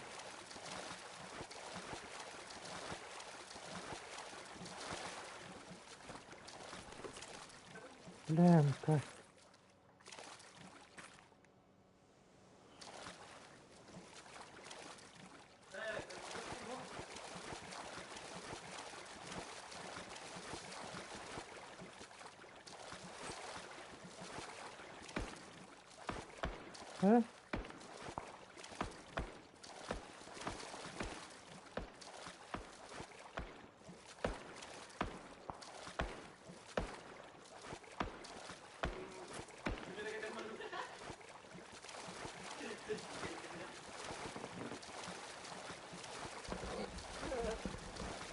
Лемка. Э?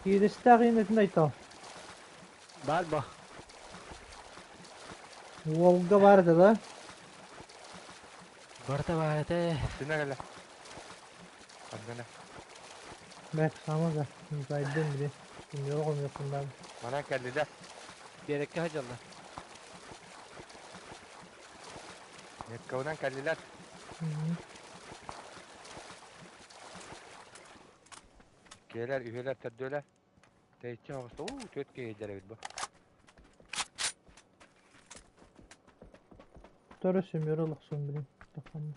Кииристээх иинэтин айтал. Бар бо. Волга баар этэ да? Барыта баар этэ. Массыына кэлэ. Ханна Бэк, саама да. Зайдым били. Күннүгэ хомуйуохпун Манан кэллилэр. Биэрэккэ сылдьаллар. Меткабынан кэллилэр. Киэлэр, үһүөлэр, төрдүөлэр. Тэйиччи оҕуста. Уу, түөрт киһи иһиллэр эбит бу. Төрө семеро олохсун билин. Тахханна.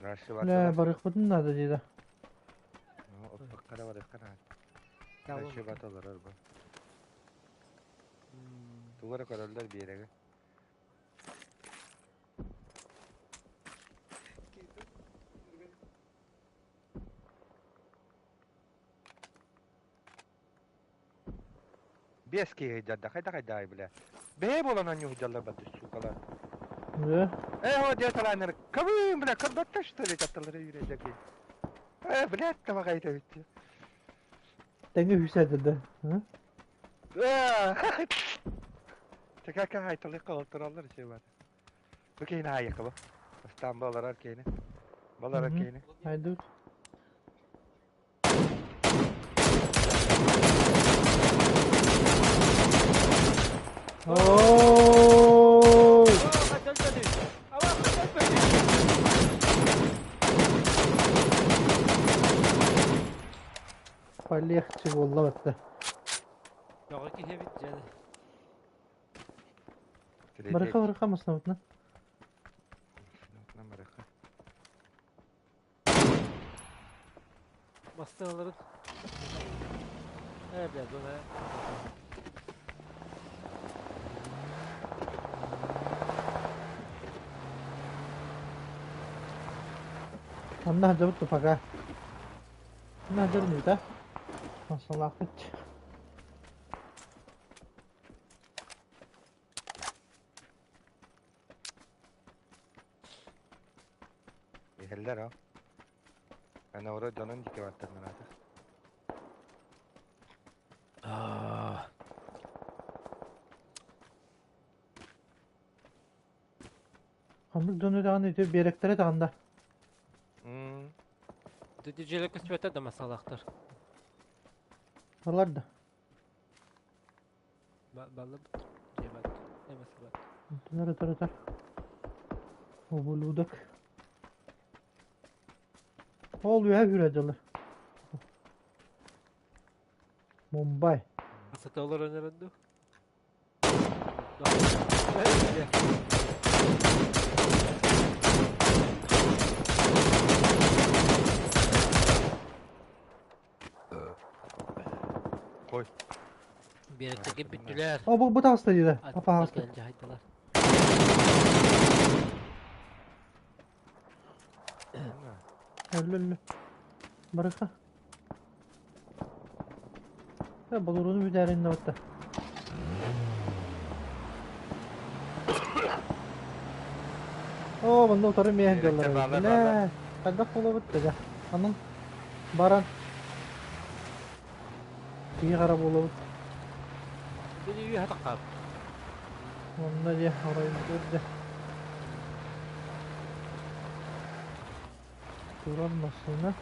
Лээ, барыахпытын наада диэтэ. Оппакка да барыахха наада. Дальше олорор бу. Тугу эрэ көрөллөр биэрэги. Биэс киһи сылдьарда, хайдах хайдаай бля. Бэйэ буолан анньуу сылдьаллар баты, сукалар. Да? Э, о, дед аланыр, кабым, бля, көрбөттөр что ли, тапталары үйренжеки. Э, блядь, тамагайта битти. Тэҥҥэ үһүсээтэ да? Тэкэкэ хайталыкка олтороллор иши бар. Бу кейни айыкы бу. Бастаан баларар кейни. Баларар кейни. Айдут. Ой! Полегче буолла батта. Бөҕө киһи эбит дьэ. Барыха барыха маснабытына. Барыха. Бастыналарын. Э, бля, зона. Онно сылдьабыт тупака. Онно сылдьар мүтэ. Масалаахпыт. Иһэллэр ол. Аны оро дьонун диэки баттаннараата. Аа. Ханнык дьону даҕаны ити биэрэктэрэ даҕаны да. Дьиэлэ көстүбэтэ да масалаахтар. Балар да. Баллы дьиэ бат. Эмэс бат. Тунар ытар ытар. Ублюдок. Ол үөһэ хүрэ дьылы. Мумбай. Асата олорон эрэн дуу? Кой. Биэрэктэги бүттүлэр. О, бу бу таҕыста диэтэ. Папа Кэлэн дьаһайдылар. Өллө өллө. Барыха. Э, болуруну бүтээрин да батта. Оо, манна утары миэһэн дьаллар. Бля, хайдах буолабыт да Анан баран киһи хара буолабыт. Били хатаққап. Онно дьэ, оройбутугар дьэ. Турар массыына.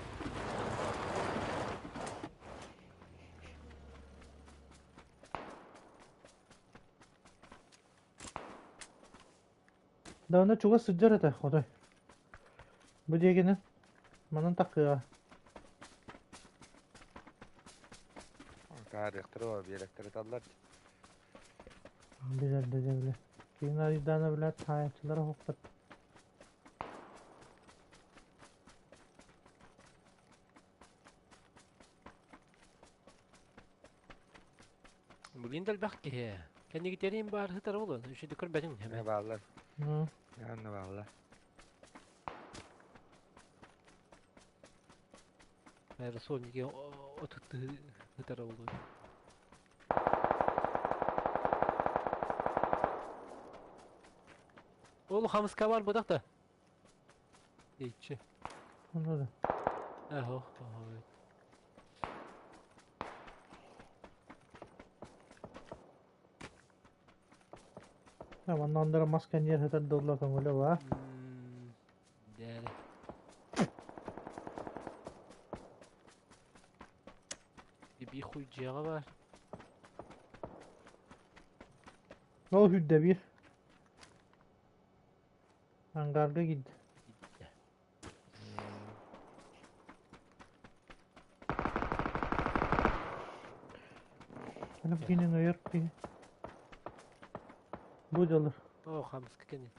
Да онно чугас сылдьар этэ, хотой. Бу диэкинэн манан такыаҕа. Таарыахтара биэрэктэрэ таллар. Билэр да дьэ билэ. Киин арыйдаана билээт хаайаччылара оһохпот. Блин элбэх киһи. Кэннигитерин баар сытар буолун. Үчүгэй көрбөтүҥ Эмэ бааллар. Анна бааллар. Аэросольники отутты сытар буолун. Ол хамыска бар быдах да. Иччи. Онно да. Ахо, ахо. Манна оннура мас кэнниэр сытар долла көҥүлэ баа. Дээрэ. Биир хуй дьиэҕэ баар. Ол сүүрдэ биир. Ангарга киирдэ. Киирдэ. Аны кини өйөр киһи. Бу дьоллор. Оо, хамска кини.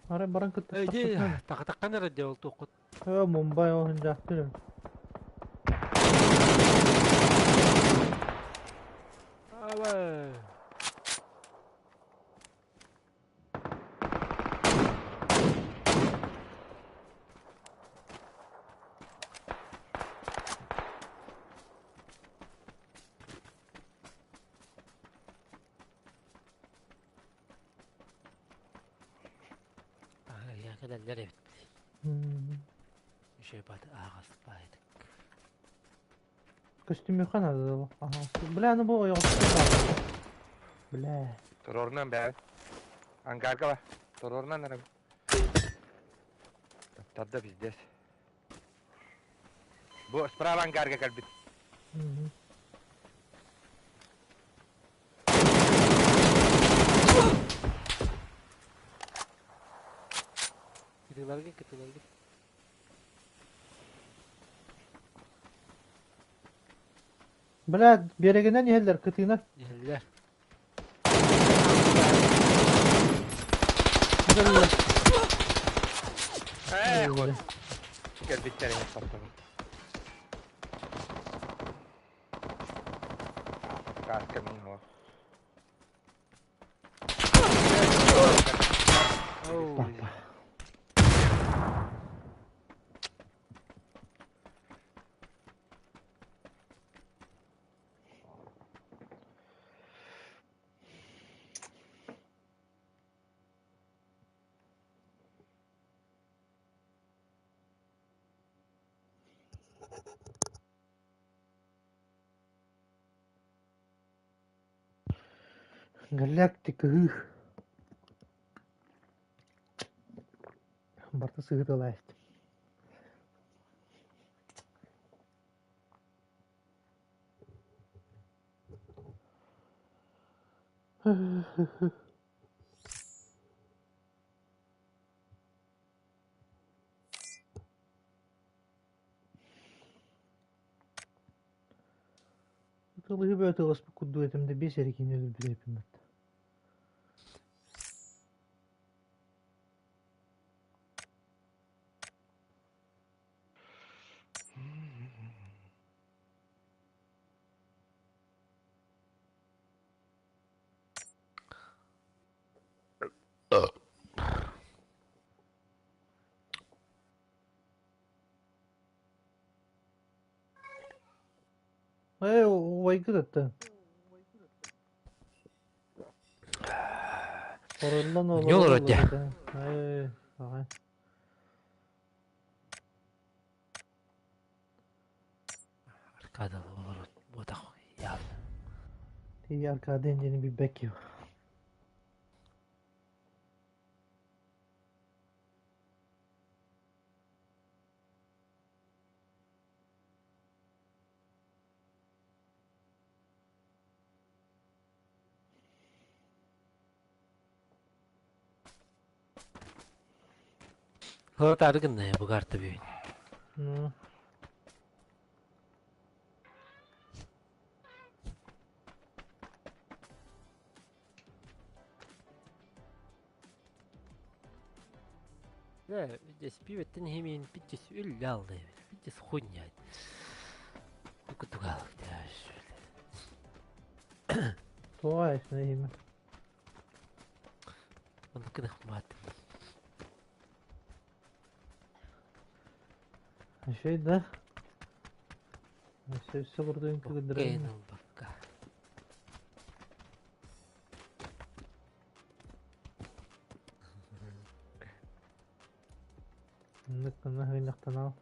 Арай баран кыттыстахпытына. Тахатаххан эрэ дьэ ол туоххут. Э, Мумбай ол иһин Абай. Я кэлэллэр эбит. Үчүгэй бат ааҕас баайдык. Көстүмүөххэ наада Аха. Бля, ну бу ойоҕосто Бля. Торорунан бээ. Ангарга бар. Торорунан эрэ. Тарда пиздец. Бу справа ангарга кэлбит. Кытыыларга кытыыларга. Бля, биэрэгинэн иһэллэр кытыынан. Иһэллэр. Ээ, хой. Кэлбиттэр эҥин хаттабын. Кааска мин хо. Оу. Галактика Барыта сыһыталаайт. Тылыһы бөтө курдук этим да биэс эрэ киһини өлөрбүт эбиппин батта. Ээ, убайгыт аттан. Хороллон Не олорор дии. Ээ, аҕай. Аркада олорор буотах явно. Тии Аркада диэни билбэт киһи. Хото гынна бу карта бүгүн. Ну, Да, здесь пиветтен химин питтис үллалды. Питтис хуйня. Кутугал. туға эсне име. Он кынах мат. Şey да. Сөпсө курдук кыдырын. Кейн бакка. Оннук гына һыгынньахтанаҕын.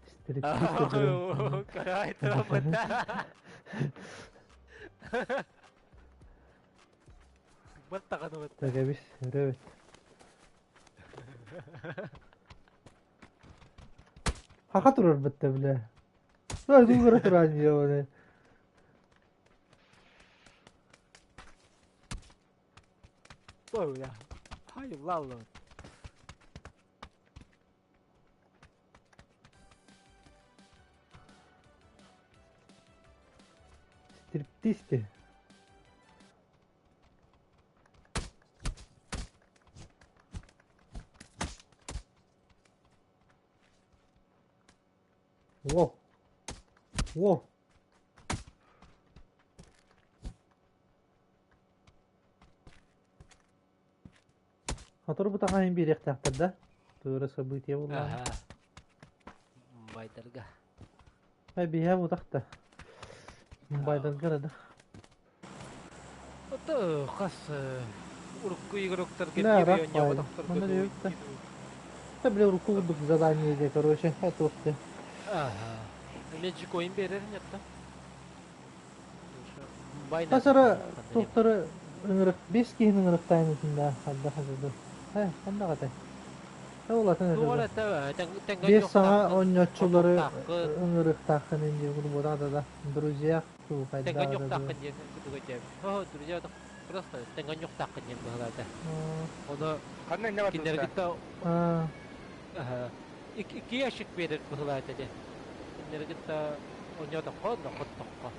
Стриптиз көрдөрөн. Карай трампыта. Баттаҕаны бытта. Тэгэбис, өрөбүт. Хаха турар бытта бile. Ой, дугара туран дьиэ Ой, хай лаллы. Стриптизти. Во! Во! Сотору бутаҕайын биэриэхтээхтэр да? Туора событие буоллаҕа. Аха. Байдарга. Ай биһээ бутах да. Байдарга да. Ото хас урукку игроктарга Да, биир рак оонньооботохторго Манна дуу диэбит да. Да, бля, урукку курдук задание де, короче, это ты. Аха. Эмиэ джикоин биэрэр ньатта. Хасара туохтары ыҥырык бес киһини ыҥырыктаан итиннэ ханна хасады. Э, ханна ҕатай? Э, улатын Туора этэ. тэҥҥэ Бес саҥа ньуохтааххын, оонньооччулары хотуохтааххын, ыҥырыктааххын диэн курбута да. Друзья, туу тэҥҥэ хайдах да. ньуохтааххын диэн курдук өйдөөбүт. О, друзья, просто тэҥҥэ ньуохтааххын диэн быһалаата. Ону Ханна инне бар кинилэрги тутта? да Аа, икки ящик биэрэр быһалаата де. Кинилэрги да оонньоотоххо, нохоттоххо.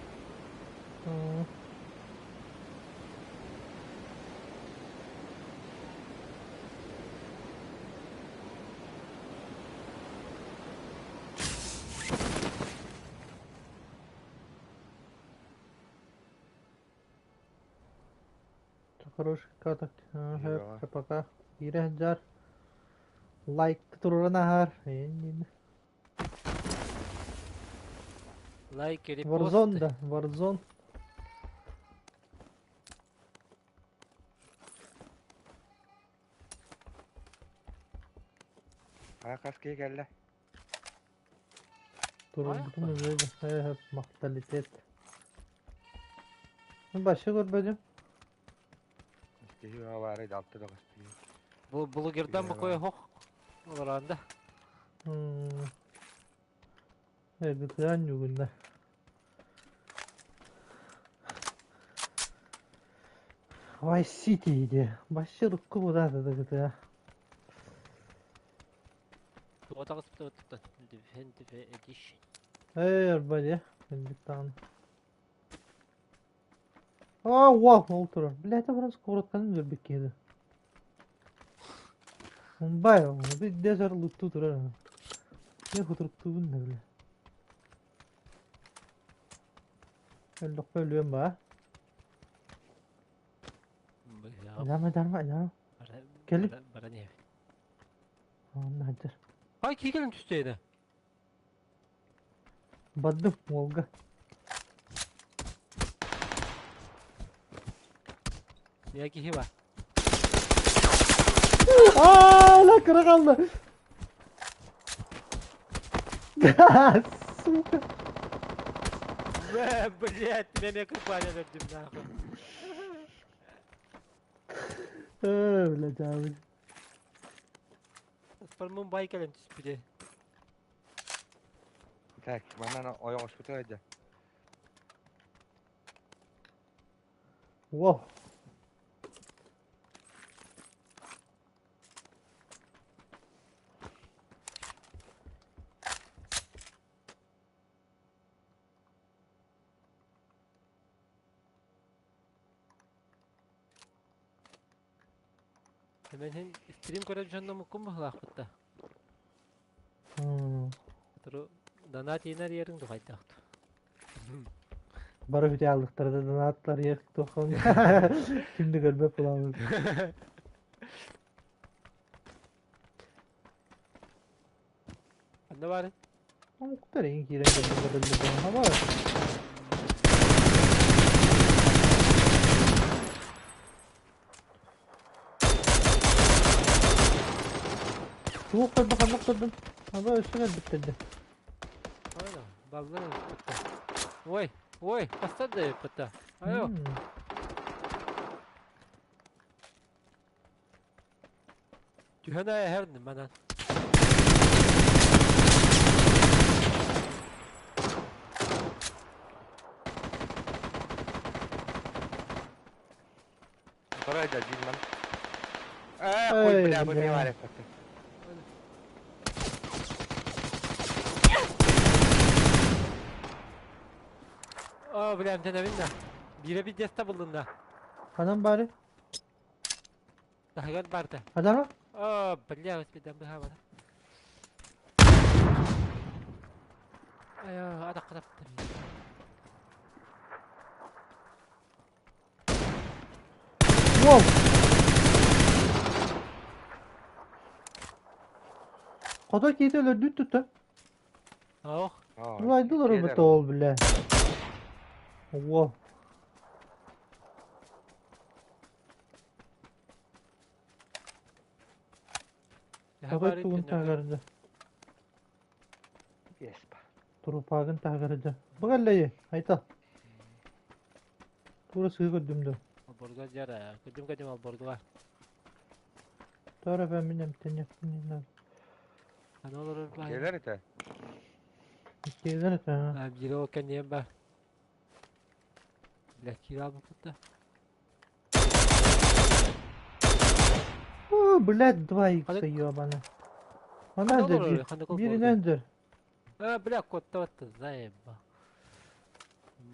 Хороший каток. Ага, пока. Киирэ сылдьар. Лайк туруран аһар. Эйин Лайки, Warzone репосты. да, Warzone. А хас киһи кэллэ? Турурбутум уже махталитет. Башы көрбөдүм. Киһи баары алты да киһи. Бу блогердан бу кое хох. Олоранда. Гытыан югунна. Vice City де. Башы рукку будады да гытыа. Туотагыс туттан. Definitive Edition. Эй, арбаде. Үндіктан. А, вау, ол турар. Бля, это баран сковородканы өлбүк киһи. Мумбай, бу дезер лутту турар. Не хутуруктугун да бля. Өллөхпө өлүөм ба. Дарма, дарма, дарма. Келип. Бара не. Онна хадыр. Ай кигелин түстейді. Баддым Волга. Не кихи бар. Аа, ла кыра қалды. Сука. Бэ, блядь, меня купали өлдүм нахуй. Э, блядь, абы. Спармын байкалын түспүдэ. Так, манан ойоҕоспуту өйдө. Вау. Мен хин стрим көрөр дьонно муккун баһылаахпытта. Туру донат инер ерин духайдаахту. Бары бүтэ алдыктарда донаттар ек тохон. Кимди көрбөп буламын. Анда бар. Омуктар эң киирен көрдүм Хаба. Туох көрдө ханнык көрдүм? Аба өссө кэлбиттэр Ой, баллар ыппыта. Ой, ой, хастар да ыппыта. Айо. Түһэн ааһар манан. Второй один ман. Э, хуй, бля, Эй, вы бля. меня Оо, бля, эмтэнэбин да. Биирэ биирдэстэ буллун да. Ханан баары? Таһыгар барда. Адама? Оо, бля, успедан быһаабата. Айо, атахха таптым. Wow! Хотор киһитэ өлөрдүүт тута. Ох, Улайдылар ылбыта ол бля. Во. Хотор тугун таһыгарда. Турупаагын таһыгарда. Бу кэллэйи, айта. Тура сыһы көрдүм да. Алборга жара, көдүм көдүм алборга. Тора ben мин эмтениэхпин Аны олорор баар. Келер это. Иккиэлэр этэ. А, биирэ ол кэнниэн бар. Бля, киирэ албыппыт да. О, блядь, 2 икса Ханнык- ёбана. Ханна Она олорор, дэр ханнык олборга? биринэн дэр. А, бля, куоттабатта, заеба.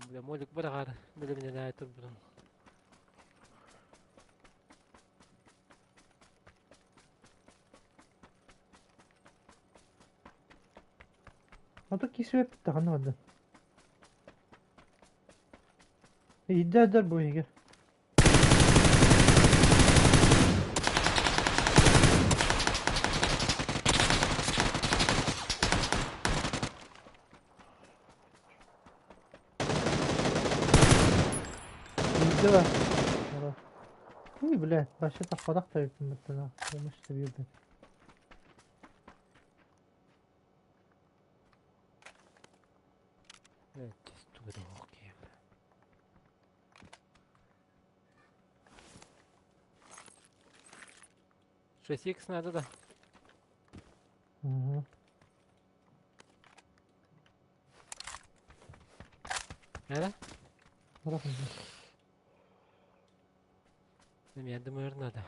Бля, молик быраҕар, билиминэн аайы турбутум. Ото кисвеп таханы барды. Идэ дэр бу игер. Идэ бар. Ой, блядь, вообще так ходах та бит Помощь бирден. Блядь, тугу да окей. 6х надо да. Угу. Надо? Бырах. Я думаю, надо.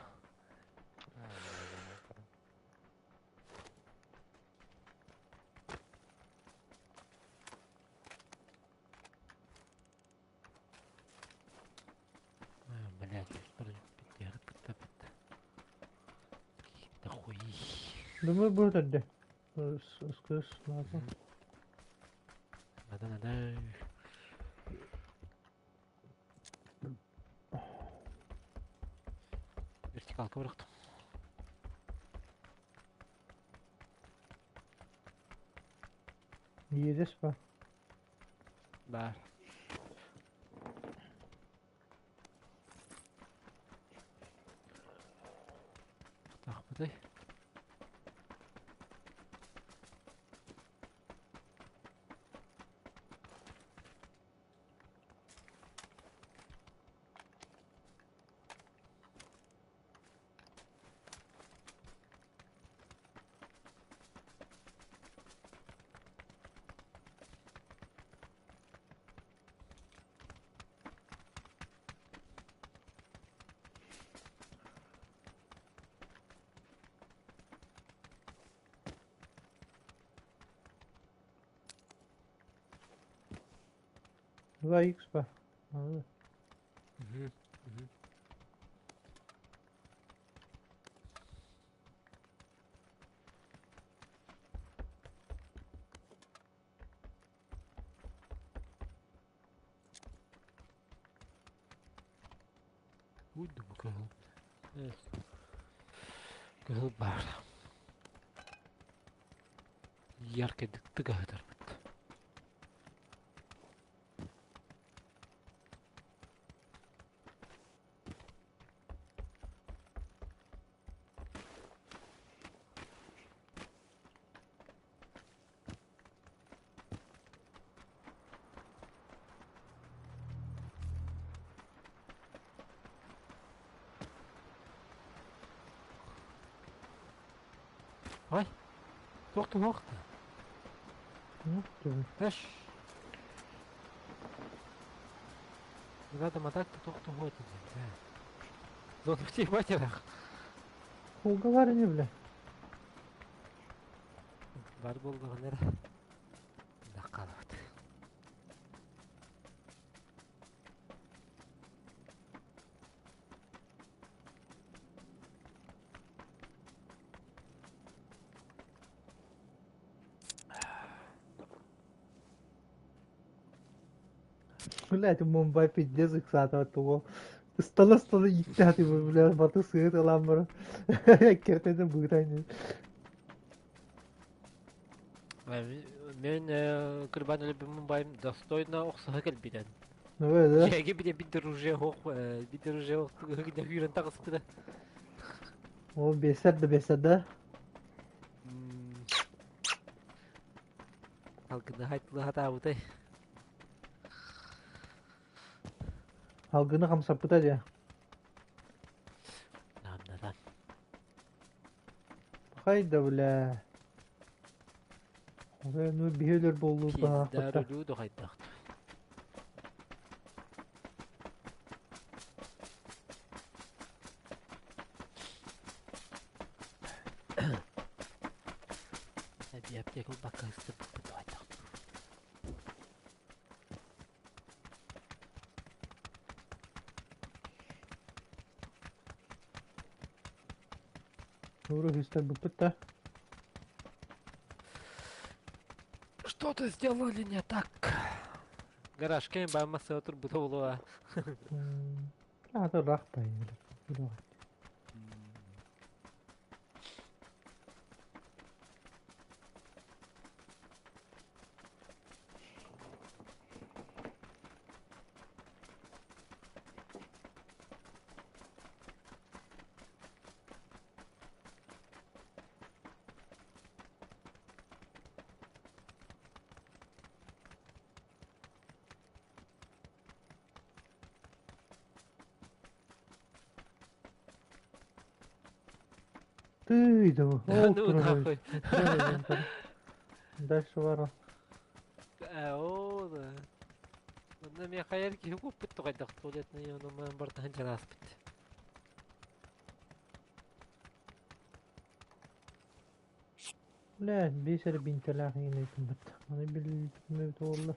А, блядь, Какие-то хуи. Думаю, будет эрдэ. Скыс, надо. Надо, надо. Вертикалка бырахтым. Едешь па. Бар. Так, будай. 2 х па. Надо. Угу. Угу. Уйду кыһыл. Кыһыл бар. Яркий тыгаһытарбыт. Ой, туох туох. Ну, Тэш. Надо мотать туох туох. Зону в матерах. Уговаривай, бля. Бар буоллаҕына эрэ хаалабыт. Блядь, Мумбай пиздец их саатабат тугу. Ыстала-ыстала ииттэхти, бля, баты сыыт ылан баран. Кертеде быытайны. Мен кырбан өлбүм Мумбайым достойно охсуһа кэлбитен. Ну да. Дьиэгэ бите бидер уже хоқ, бидер уже хүйрен тағыспыта. О, бесер да бесер да. Алгыны хайтылы хатаабытай. Алгыны хамсаппыта дия. Намнадан. Хайда, бля. Ой, ну биһөлөр боллу Пиздар баахпыта. өлүү дохайдахт. Әби аптека бакасы бу дохайдахт. Нуру хүстер буппут. Что-то сделали не так. Гараж кем бамасы отур бутолуа. Ата рахпай. Ты да. Ну нахуй. Дальше вара. О, да. Онна мен хайар киһи куппут тугайдах туалетный ону мен бартаһын жараспыт. Бля, бесер бинтелах инейтин бит. Аны билмей туоллар.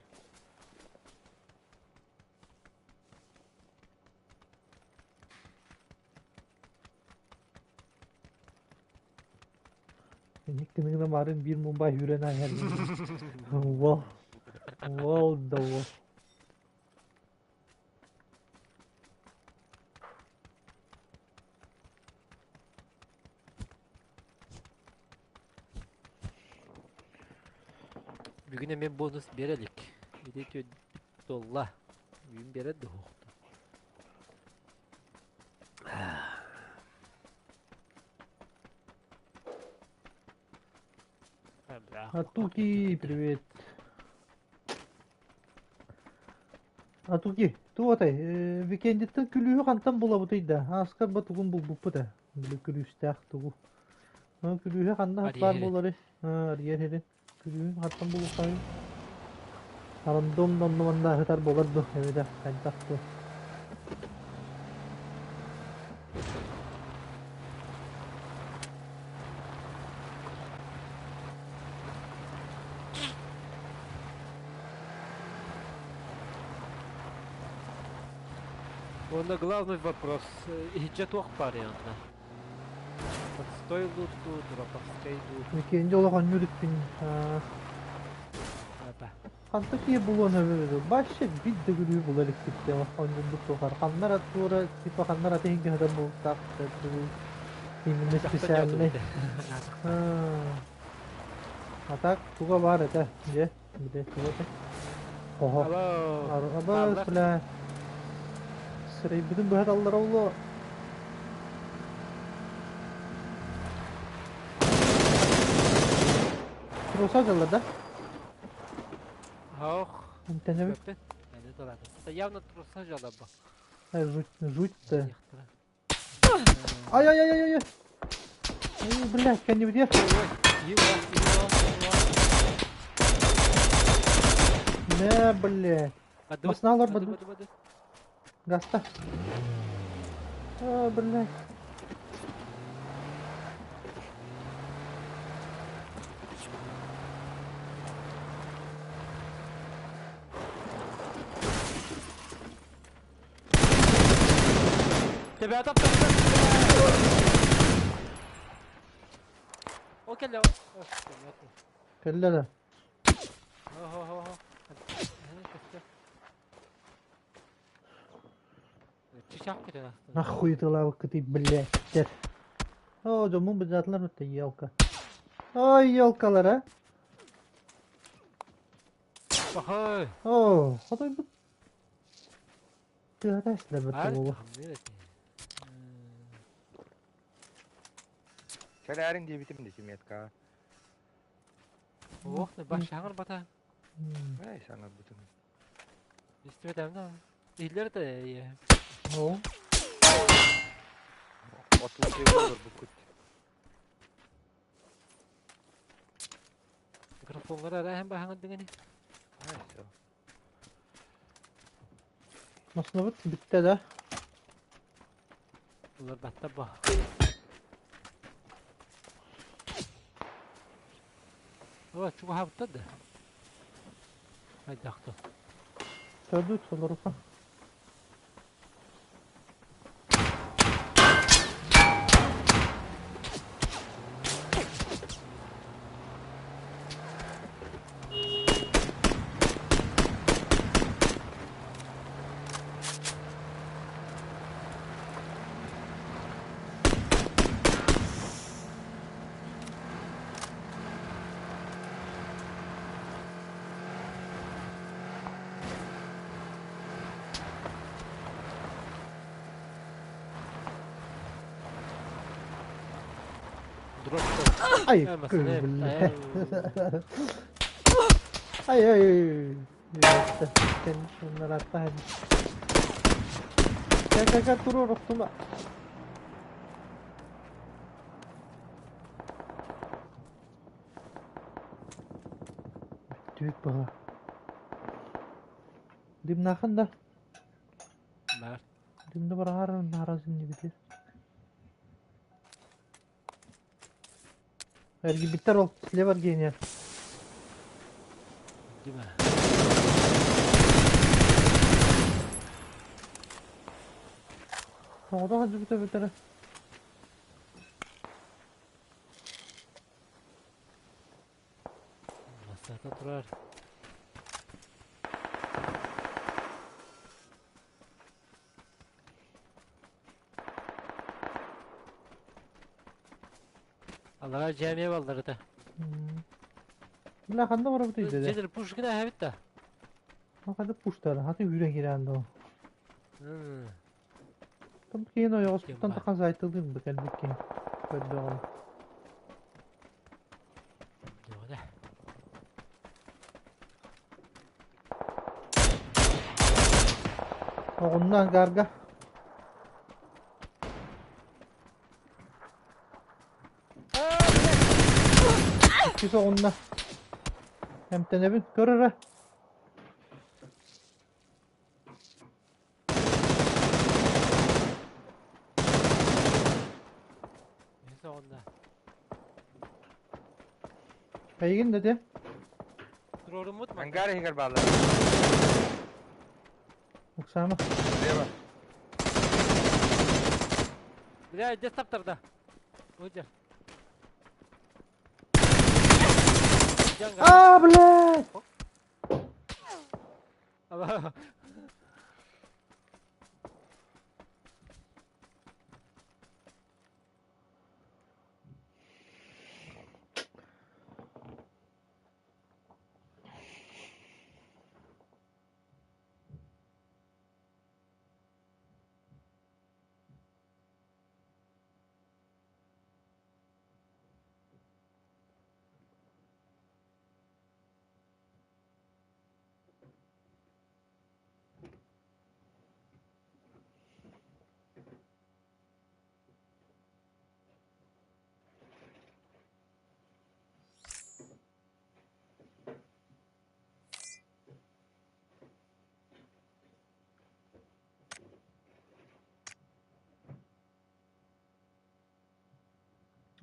Никтинигна марын бир Мумбай хүрен аяр. Вау. Вау да вау. Бүгүн мен бонус берелик. Иди долла. Бүгүн берет духукту. Атуки, привет. Атуки, туотай, викендиттен күлүүһү хантан булабытый да? Аскар ба тугун булбуппут э. Били күлүүстээх тугу. Күлүүһү ханна хат бар болары. Арьер херин. Күлүүһүн хаттан булуккайын. Арандом нонну хытар болар ду. Эбеде, хайдах ду. Онда главный вопрос. Иджа туох бар янна. Подстой луту, дроповской лут. Викенди олохон нүрүппин. Апа. Ханта кие булуон өбөбөдү. Башы бит да күлүү булар иктипте. Онжундук тухар. Ханнар атура, типа ханнар аты хинге хатар булуктак. Именно специальный. А так, туга бар это. Где? Где? Туга это? Ого. Алло. Аба, бля. Сырай бүтүн быһат аллар олло. Труса жаллар да? Ох. Антенеби. Это явно труса жалаба. Жуть, жуть-то. Ай-ай-ай-ай-ай. Эй, блядь, кэннибитигэр. Ой, киһи ула, киһи ула, киһи ула. Мэ, блядь. Бардыбыт, Масна барды, олорбут. барды, барды. Гаста. А, блядь. Тебя таптар. Ол кэллэ. Кэллэ да. Хо-хо-хо. Чичах көтөн астын. Нахуй тылаабыккытый, блядь. О, дьоммун быдьаатылар бытта, елка. Ой, елкалар, а. Пахай. О, хотойбут. Тыата эстилэр бытта буолуо. Кэлээриҥ диэбитим дии метка. Ох, башаҥыр бата. Эй, саҥарбытым. Истибэтем да. Иһиллэр да ээ. О, Отуу дьиэгэ олорбуккут. Микрофоҥҥар арааһын баһаҥыр дыҥани. Эй, всё. массыынабыт бүттэ да. Улар батта бо. О, чугаһаабыттар да. Хайдахтан. Төрдүт олоруха. Дроп. Ай, Э, масына, блядь. Ай, ай, ай. Кэн Кэ, кэ, кэ, туруор охтума. Түүт баҕа. Димнахан да. Бар. Димна бараар наразын нибити. Эргибиттер ол слева гения. Дима. Оҕото хадьыбыта бүтэрэ. Масата турар. Аллара жамия балларыта. Бля, ханна барабыт үйдede. Жедер пушкина хабит да. Ханна пуштары, хаты үйрен кирен да. Там кейин ойоҕоспуттан тахан зайтылдым бу кэлбит киһи. Көрдөҕүм. Дьоҕуна. Оҕунна ангарга. Иккис оҕунна. Эмтэнэбин. Көр эрэ. Үһүс оҕунна. Эйигин да те. Туруоруммут манна. Ангар иһигэр бааллар. Оксана. Слева. Бля, дьэ таптарда. Выдер. А, блядь! Аба.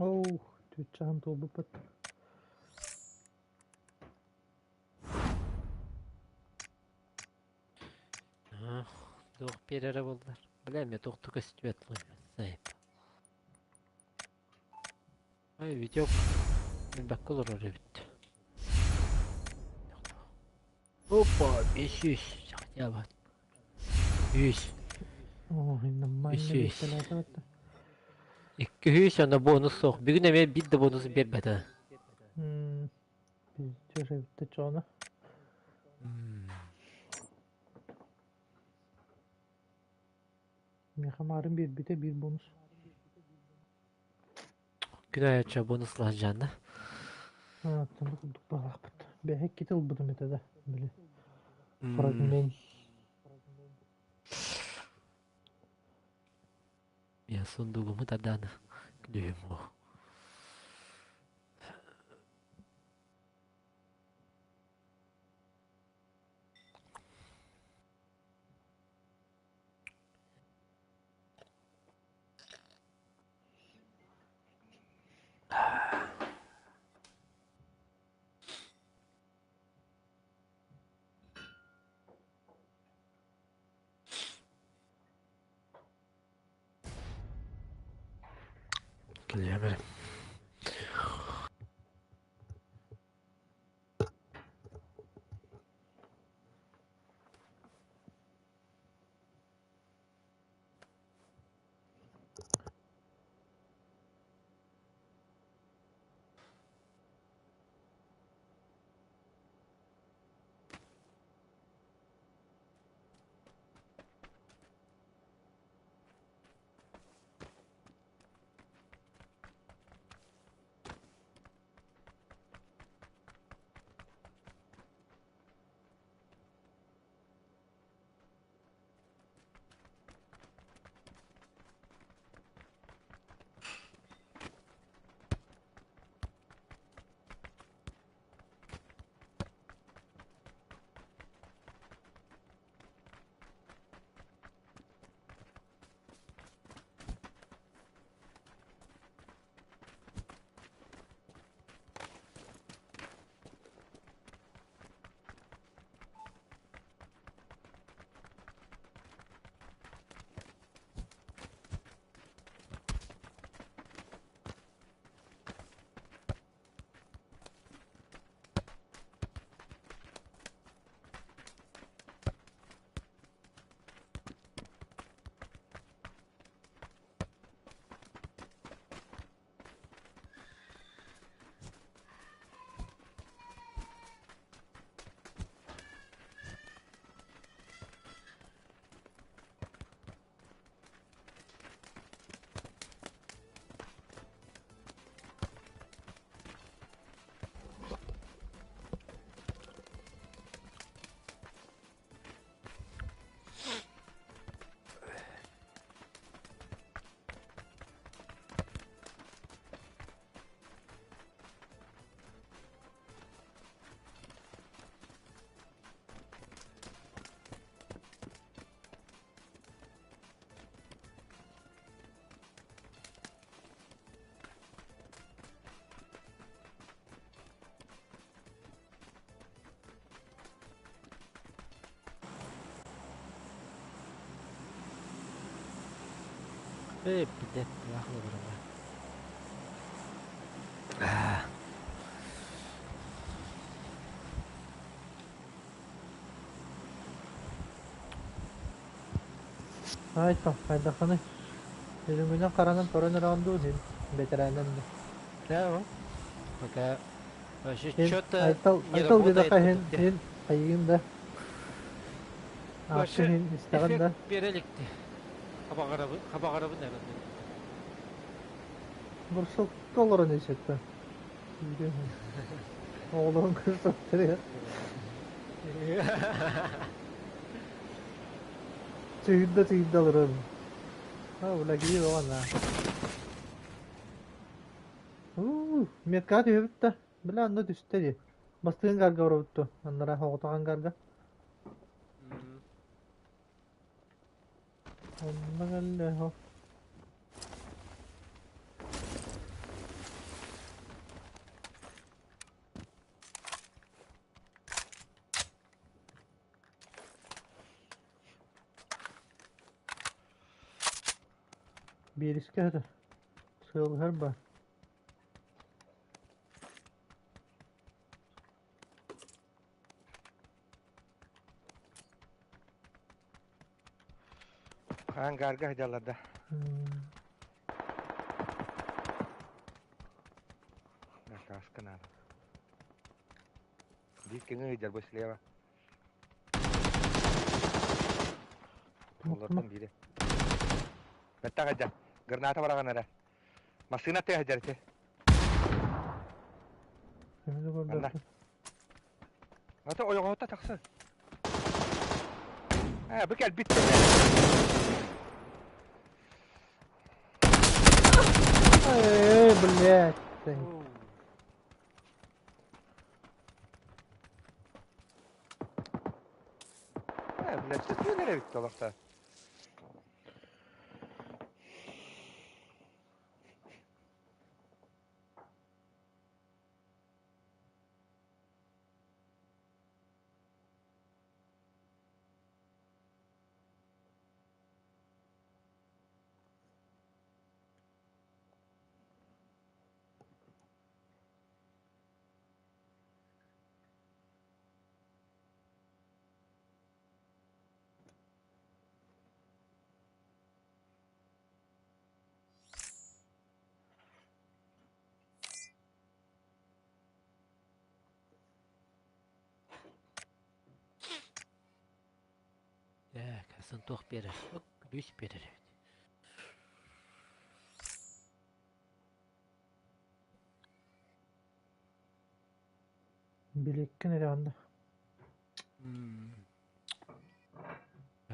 Оо, түччаһым туолбуппут. Туох биэрэрэ буоллар. Бля, эмиэ туох да көстүбэт сайып. Ай, Витек элбэххэ олорор эбит. Опа, 500 хотя бы. 100. Оо, Үс нормально үс. бииртэлээтэ. 200 ана бонус суох. Бүгүн эмиэ биир да бонус биэрбэтэ. Пиздеж эбит чоно. Миэхэ маарын биэрбитэ биир бонус. Күн айачча бонус лаһдьаанна. Аттан курдук баалаахпыт. Бэһэ иккитэ ылбытым этэ да, били. Фрагмент. Я сундугуму тардааны күлүһүм о. Кэлиэм эрэ. Эй, блядь, нахуй брала. Айта, хайдаххыный? Үрүҥүнэн харанан көрөн эрэҕин дуу иһин бэтэрээнэн да. Да, пока вообще Иһин что-то Айтал не Айтал работает диэтэххэ иһин тут. иһин хайыгын да ааккын Вообще иһин истэҕин эффект да береликти. Хабаҕарабын, хабаҕарабын эрэ. Бурсукка олорон исэттэн. Оҕолорун көрсөттөрүгэр чыгырда чыгырда олорон. А, бля, киһи оҕон аа. Уу, метка түһүбүт да. Бля, онно түстэ дии. Бастыгын гарга барабыт Аннара оҕотоҕон гарга. Онно кэллэ. Биэрискэ сытар. Сыалыһар баар. Ангарга сылдьаллар да. Кааска наада. Биир киҥи сылдьар бу слева. Олортон биири. Бэттэх сылдьар. Граната бараҕан эрэ. Массыына тыа сылдьар ити. Манна. Ата ойоҕоһутта тахсан. Ээ, бу кэлбит Эй, блядь. Ээ, блядь, түн эрэ бүттэ олохто. Так, сын туох биэрэр? Күлүүс биэрэр эбит. Биликкин эрэ онно.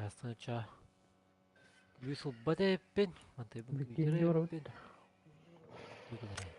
Астынча күлүүс ылбат эбиппин. Мантайбын Биккиин күүтэр диорабыт. эбиппин. Тугулары.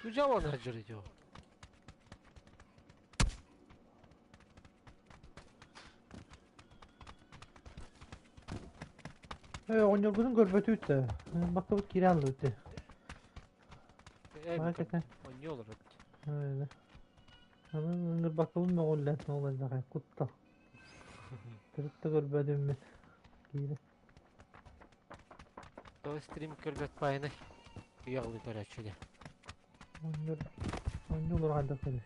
Тужаван хажыр идё. Ээ, оҕонньоргутун көрбөтүбүт да. Баккабыт киирэн аллыбыт. Э, Hakikaten. Онньу олорор. Öyle. Аны баккабын мөҕүллэн ол элбэҕэ куттал. Төрүт да көрбөтүм мин. Киирэ. То стрим көрбөт баайынай. Уйаҕылыы көрөөччүлэр. Оҕонньор оонньуу хайдах көрөр.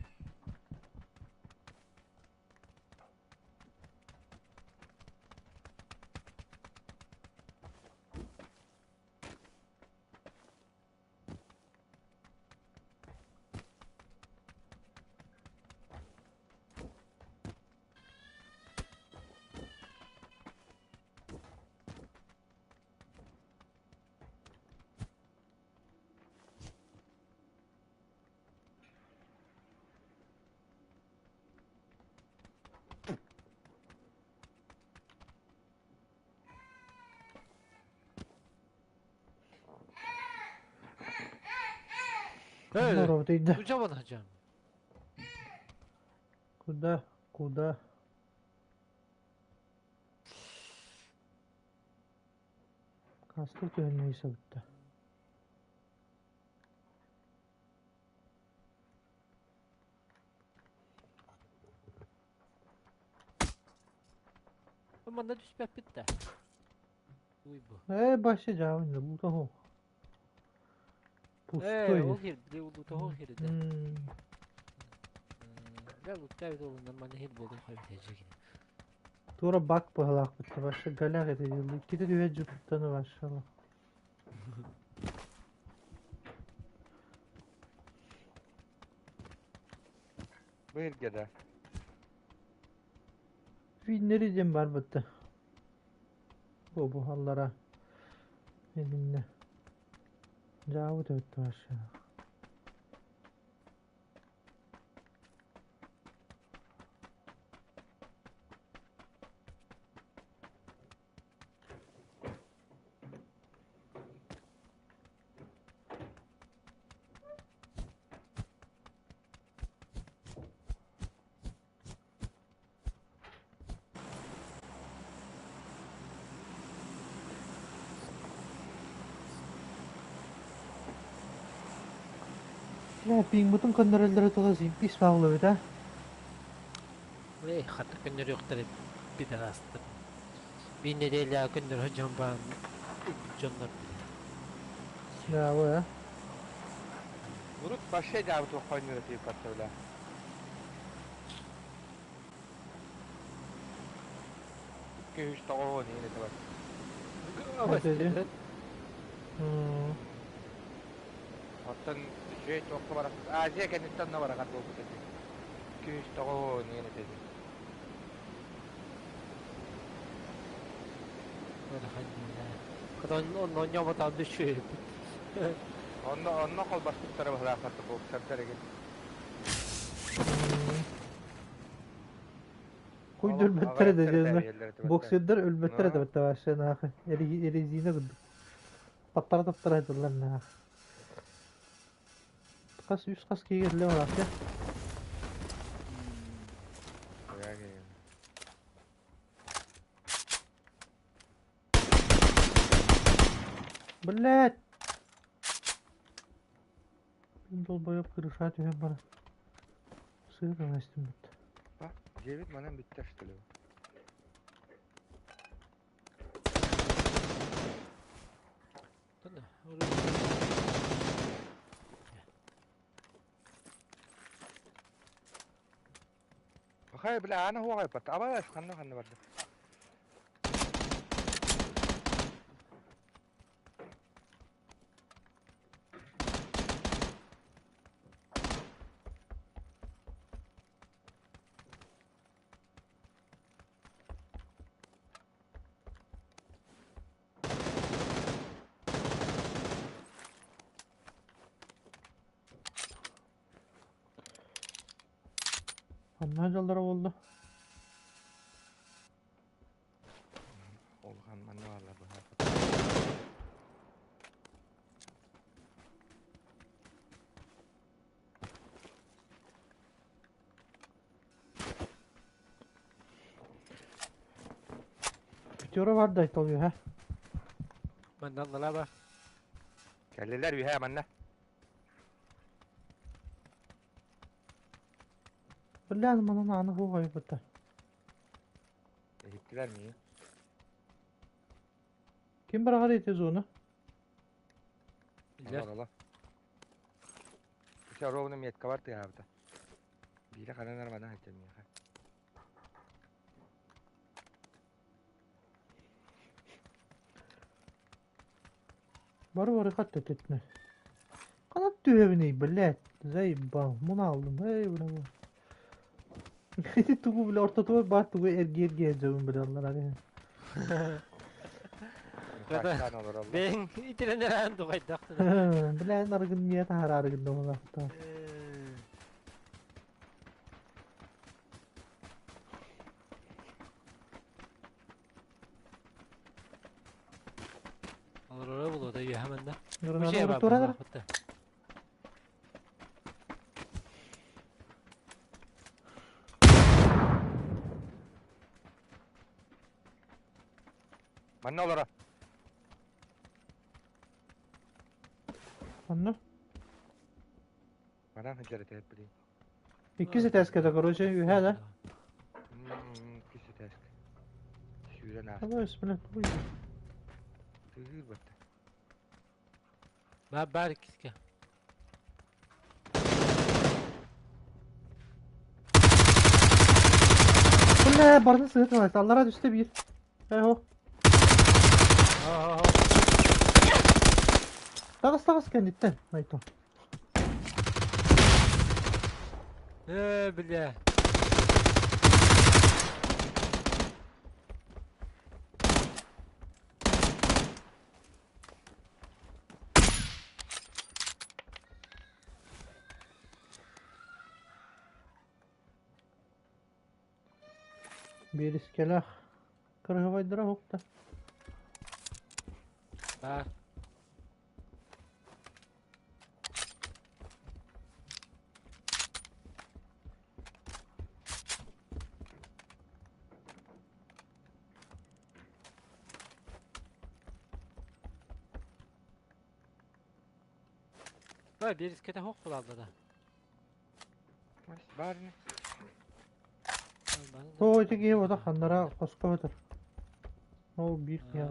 Э, Здорово, ты да. Тужаван хажам. Куда? Куда? Кастыл түһүннэ сабытта. Манна түспэппит да. Уй бу. Э, башы жаабын да бу того. Э, Пустой. ол хир, били улута ол хир да. М, Бля, лутта бит ол нормально хир болдум хабит эжигин. Тура бак быһалаахпыт башы галях это Кити түһэ жуттаны башала. Бу ирге да. Виннери диэн баар бытта. Бу бу аллара. Илинне. Дьаабыт эбит вообще. Бля, пиҥмытын көннөрөллөрө тула зимпис бааллыбыт а. Эй, хата көннөрүөхтэрэ пидорастар. Биир нэдиэлэ көннөрө дьон баан дьоннор. Да, а. Урут вообще дьаабыт хойнура тиийбэттэ бля. Икки үс тоҕо иһин этэ бар. Это Оттон үчүгэй туохха барах Азия кэнниттэн да барахат буолбут этэ. Икки үс тоҕо иһин этэ. Онно онно холбоспуттара быһылаахтар боксердар игин. Куйда өлбөттөр да дьонно. Боксердар өлбөттөр да баттавашы нахы. Резина курдук. Таптара таптара айтыллар нах. Хас үс хас киһи бараахтар. Блять! Долбоёб крыша түһэн баран. Сыыр астым бит. Девять манан бүттэ что ли? Хай, бля, ана хуай пат. Аба, ханна ханна барды. Ханна дьаллара буолла? Улахан манна бааллар быһа. Пятера бар да айтал үһэ. Манна аллара бар. Кэллилэр үһэ манна. Бля, манан ааны хугайбыта. Иһиттилэр мии. Ким бараҕар ити зона? Билэр. Олор олор. Еще ровно метка бар тыаһаабыта. Биирэ ханан армана сылдьар миэхэ. Бары бары хат тететне. Канат түһэбиний, блядь. Заебал. Муна алдым. Эй, бля. Ити тугу, бля, ортотугар баар тугу эргиэргэ дьабын, бля, аллар аҕай. Хастаан олороллор. Бэйэҥ итирэн тугайдах. Бля, нарыгын миэ таһаарарыгын домалаахта. Олороро булуота үөһэ манна. Граната тура Манна олоро. Онно. Манан сылдьар этэ блин. Иккис этээскэ да, короче, үһэ да. Иккис этээскэ. Сүүрэн ааста. Давай, блядь, тугуй. Тыыр батта. Бар бар иккискэ. Бля, барын сыһыт аллара түстэ биир. Эй, хо. Таҕыс таҕыс кэнниттэн, Найто. Ээ, бля. Биэрискэлээх. Кырыһыбайдара уһукта. Баар. Бай, биэрискэтэ суох буолла да. Баар ини. Оо, ити киһи бодох ханнара хоско өтөр. Ол биир киһи.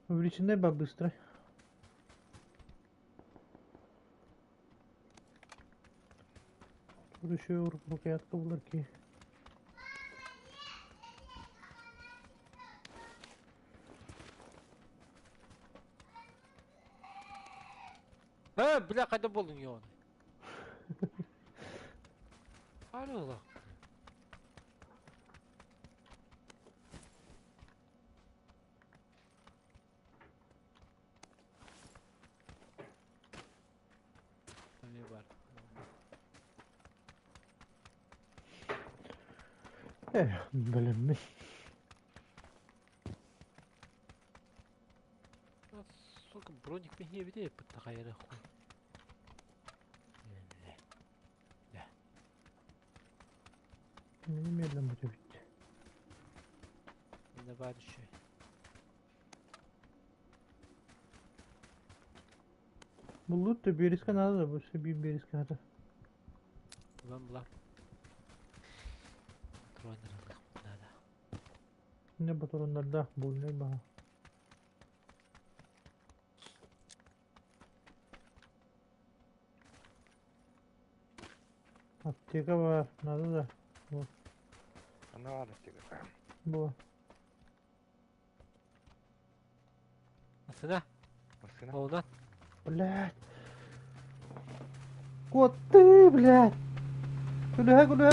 Увеличенный ба быстрый. Тут еще рукоятка булар ки. Э, бля, хайда буоллуҥ ёны? Алло. Эмиэ бар. Э, бэлэммин. Сука, броник миһиэбитэ эппит хайары хуй. Мин медленно бүтүбүт. Менде бар еще. Буллут да биэрискэ наада да, бу биир биэрискэ хата. Ылан булар. Патроннар ылыахпыт наада. Не патроннардаах буольнай баҕа. Аптека баар, надо да. Вот. Аны баар аптека. Бу. Массыына. Массыына. Оҕунан. Блядь. Кот ты, блядь. Күлүһэ, күлүһэ.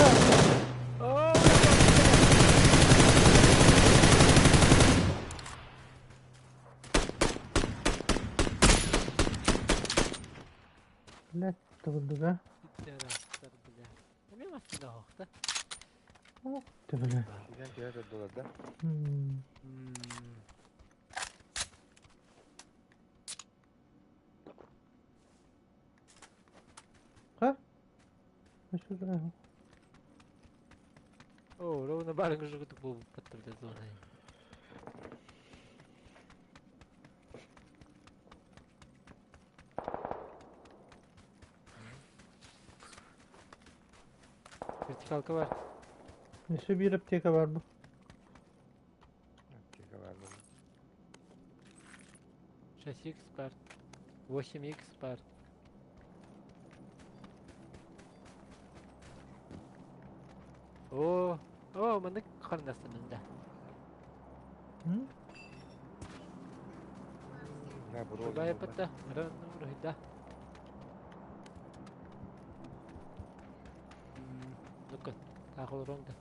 Блядь, тыбылдыга. Бля. Эмиэ массыына оһохто. Ох ты, бля. Киирэн түһэ турдулар да. М. Ха? Өссө О, ровно барын курдук буолбут бля зона. Вертикалка бар. Өссө биир аптека бар бу. Аптека бар бу. 6х бар. 8х бар. О, о, маннык харнастанын да. М? Да, бро. Бай патта, ран да. Ну-ка, таах олорон да.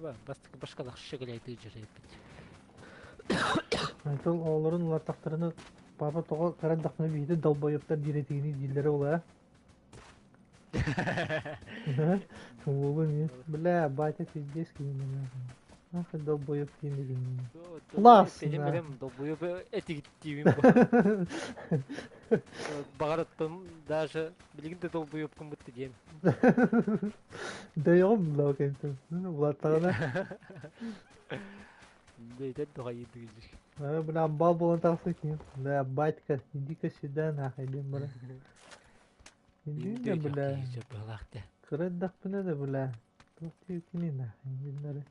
Аба, бастык башкалах шыгылайды жүреппит. Айтыл оҕолорун улааттахтарына папа тоҕо кыра эрдэхпинэ биһиги долбоебтар диир этигиний дииллэрэ буолуо Уолун бля, батя пиздец киһи Ах, долбоеб диин Классно. Билим билим долбоеб этигиттиибин бу. Баҕараттым даже билигин да долбоебкун бытты диэм. Дөйөҕүм була кентим. Улааттаҕына. Бэйтэн тоҕайыдыгыжыр. Бля, амбал буолан тахса киһи. Бля, батька, иди-ка сюда, нахуй, диэн баран. Иди да, бля. Кыра эрдэхпинэ да, бля. Туох диэбиккиний, нахуй, дииллэрэ.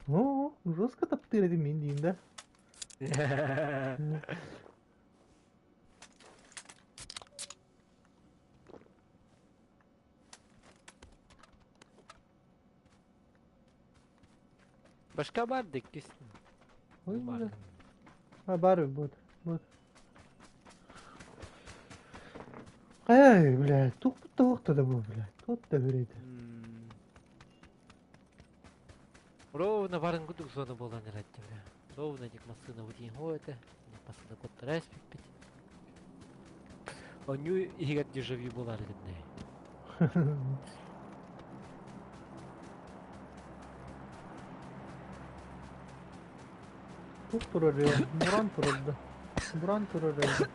О, жестко таптыыр этим мин диин да. Башка бар диккис. Ой, бля. Ha бар вот. Вот. Эй, блядь, тух туох да бу, блядь. Тут да үрейді. Ровно барын кудук зона болан эретти, бля. Ровно дик массына удин хоэте, массына коттарайс пиппит. Оню игер дежавю болар эдинне. Тух турар я, буран турар да. Буран турар я.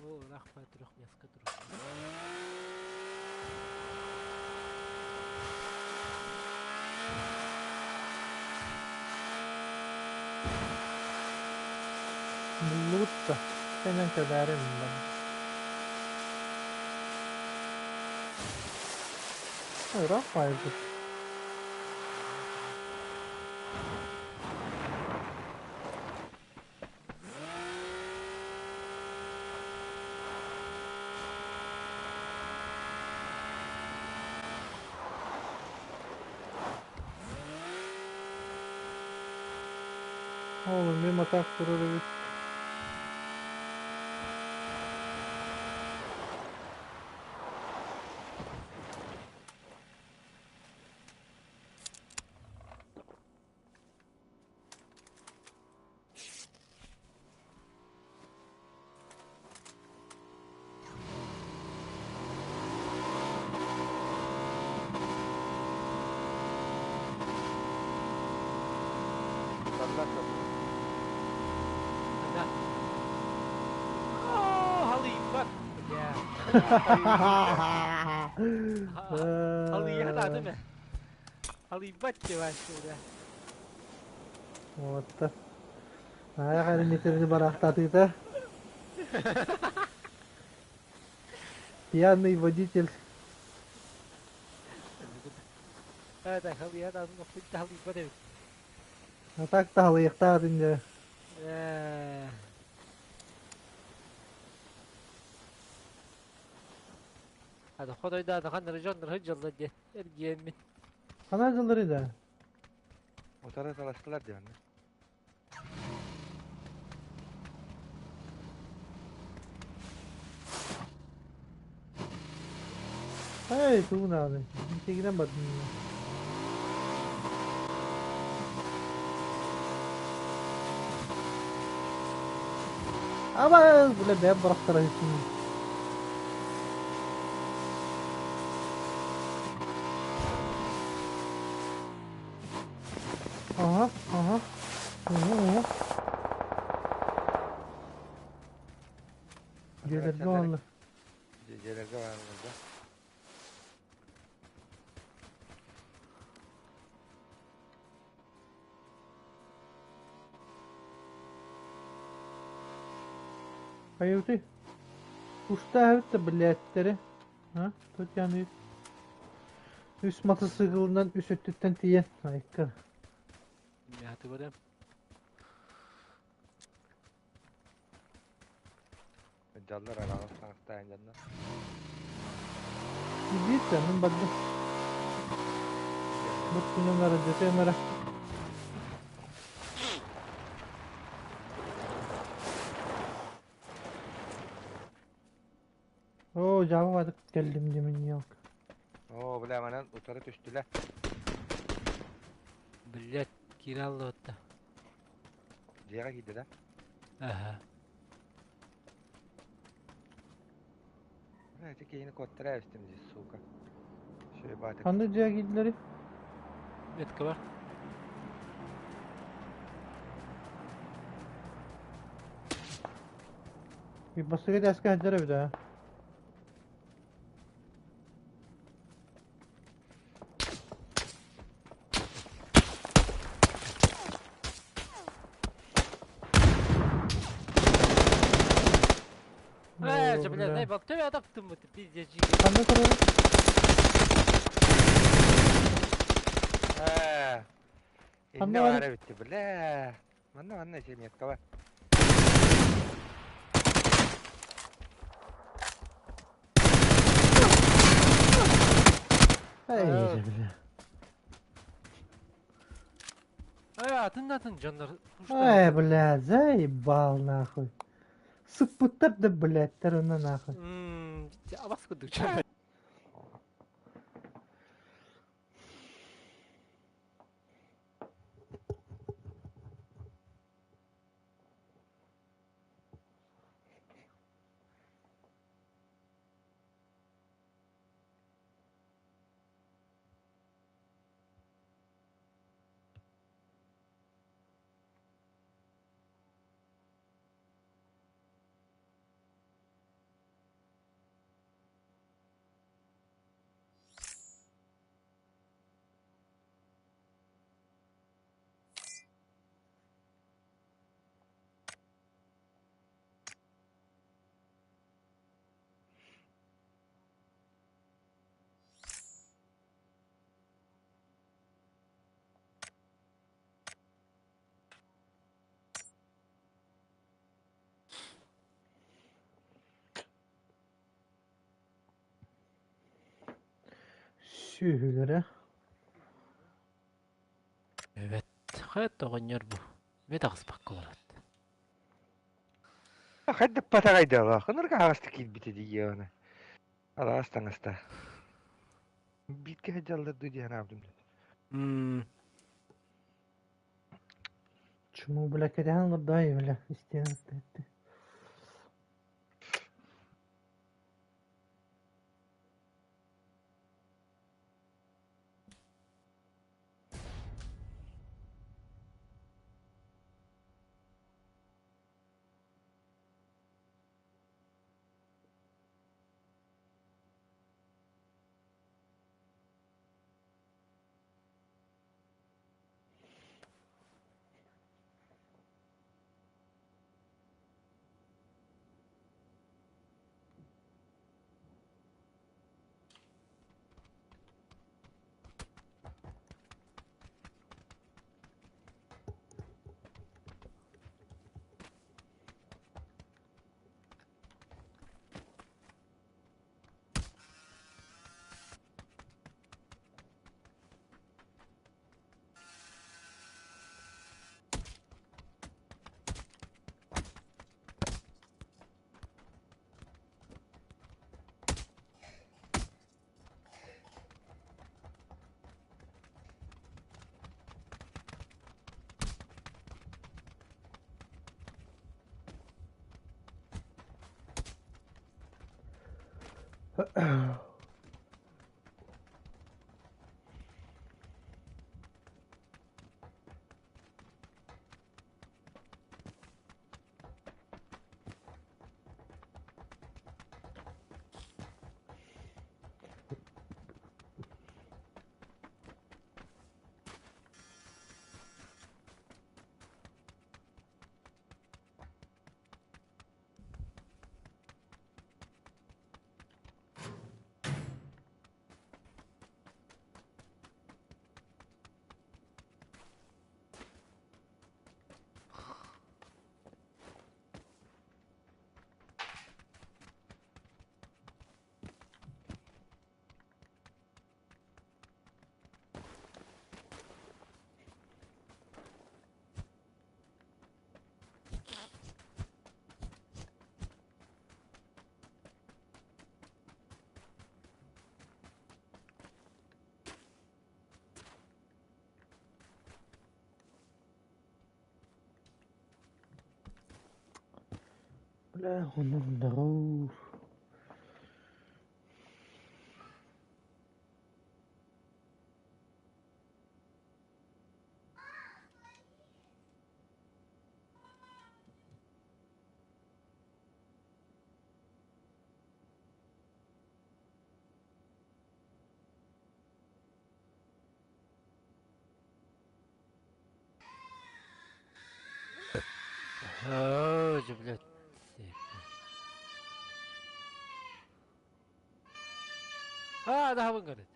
О, рахмат, трехмеска друг. Лутта. Сенен кадәрім ben. Ыраах байбыт. Oğlum bir matak durur evet. Sallar kapı. Да. О, халыйбат. Бля. Халыйа да, değil mi? Халыйбат деп вообще, бля. Вот. Аяқ метрді барақтатыда. Пьяный водитель. Это халыйа да, ну хоть халыйбат деп. А так та халыйықтадын да. هذا خذ هذا خلنا رجعنا نرجع لدي ارجع Қана жылдыр еді? Otara talaştılar diyor anne. Эй, тугунаны. Тегинен бардым. Ама, бля, бэм барақтара үстін. Ага, ага. Ага, ага. Дьиэлэргэ бааллар. Дьиэлэргэ бааллар да. Hayırlı. Usta evet de billetleri. Ha? Tut yani. Üst motosiklinden üst öttütten tiyen. Ayıkkı. Hadi bakalım. Дьаллар араҕас таҥастаан дьонно. Видите, мен бардым. Бу күнүм ара, жете мара. Оо, жабы келдим демен yok. Оо, бля, манан утары түстүлэр. Блять, кираллы отта. Дьиэҕэ киирдэ да? Ага. Бля, ити киһини куоттара эбистим дии, сука. Шөй баатык. Ханны дьиэ киирдилэри? Метка бар. Бастакы этээскэ сылдьар эбит ээ. Ээ, Оо, бля, бля. заебал. Төбө атаптым бу, пиздец, жиги. Ханна турар? Ээ. Ханна Инне барый? баара эбит бля. Манна манна семеткала. Эй, Ээ. бля. Ээ, атын да атын дьоннор. Эй, бля, заебал нахуй. Сыппыттар да, блядь, онно нахуй. Ммм, абас курдук. Сүһүлэрэ. Evet. Хайат оҕонньор бу. Бет аҕыспакка олорот. Хайдыппатаҕайдалаах. Ынырга аҕаста киирбитэ дии оны. Араас таҥаста. Бииргэ сылдьаллар дуу диэн аабытым. Ммм. Чуму, бля, кэтэһэн олордой, бля, истиэн этти. Бля, онно здоров. Оо, дьэ, блядь. Аа, даһабын көрөт.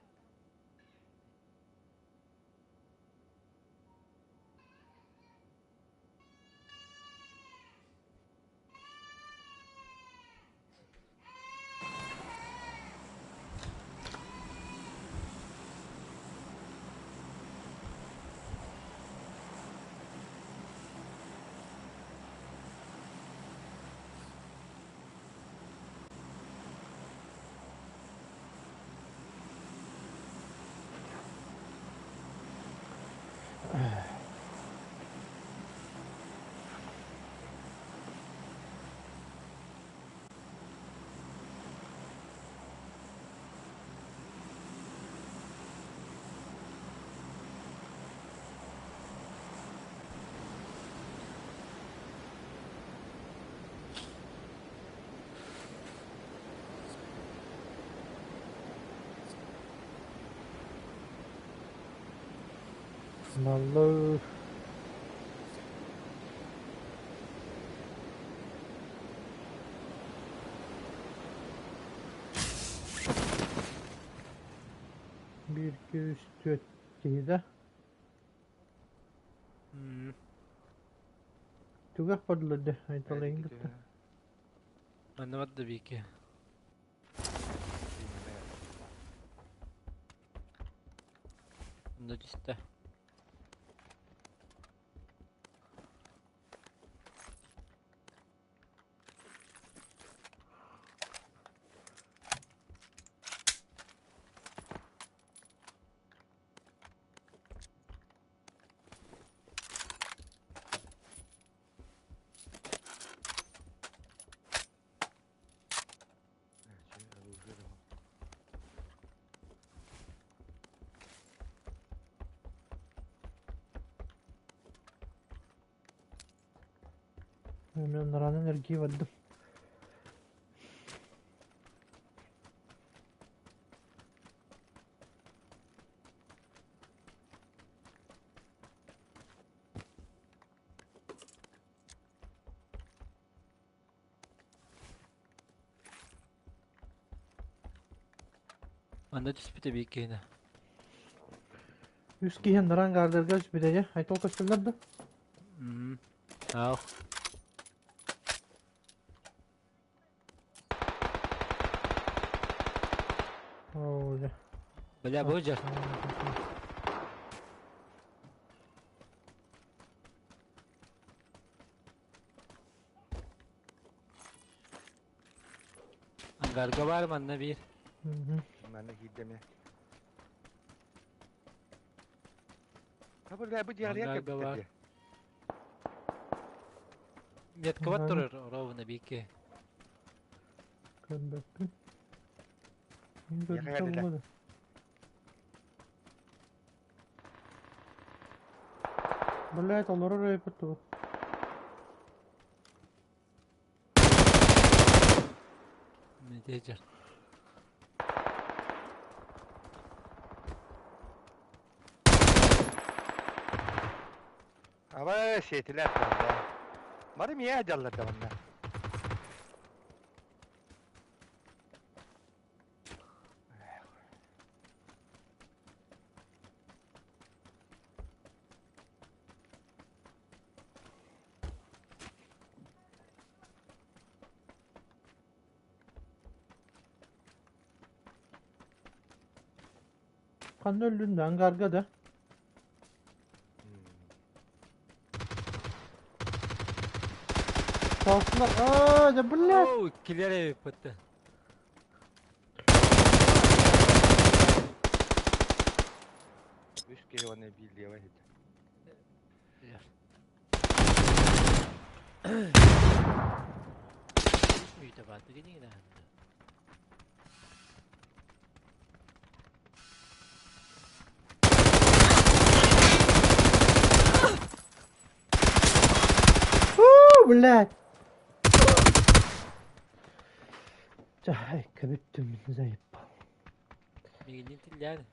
Маллы. Биир, икки, үс, түөрт киһи да. Түгэх бардылар дии, айталайын кытта. Манна барда биики. Онно түстэ. Мен наранан эргии бардым. Манна түспүтэ биир киһини. Үс киһи наран гаардырга түспүтэ Айтол көстөллөр да? Аах. Оо, дьэ. Бля, бу дьэ. Ангарга баар манна биир. Манна киирдэ Бу бу дьиэҕэ Ангарга баар. Меткабат турар ровно биики. Көрбөппүн. Мин көрбүтэ буолуо. Блять, олорор өйпүт тугу. Медежер. Аба сиэтилэр да. Бары миэ дьаллар да манна. Ханна өллүн да, ангарга да. Таҕыстылар. Аа, дьэ, блядь! Оу, килер эбиппит. Үс киһи уонна биир левый иһит. Үйде баар дигини Уу, блядь! Чэ, кэбиттим, заебал. Мигинин тиллään.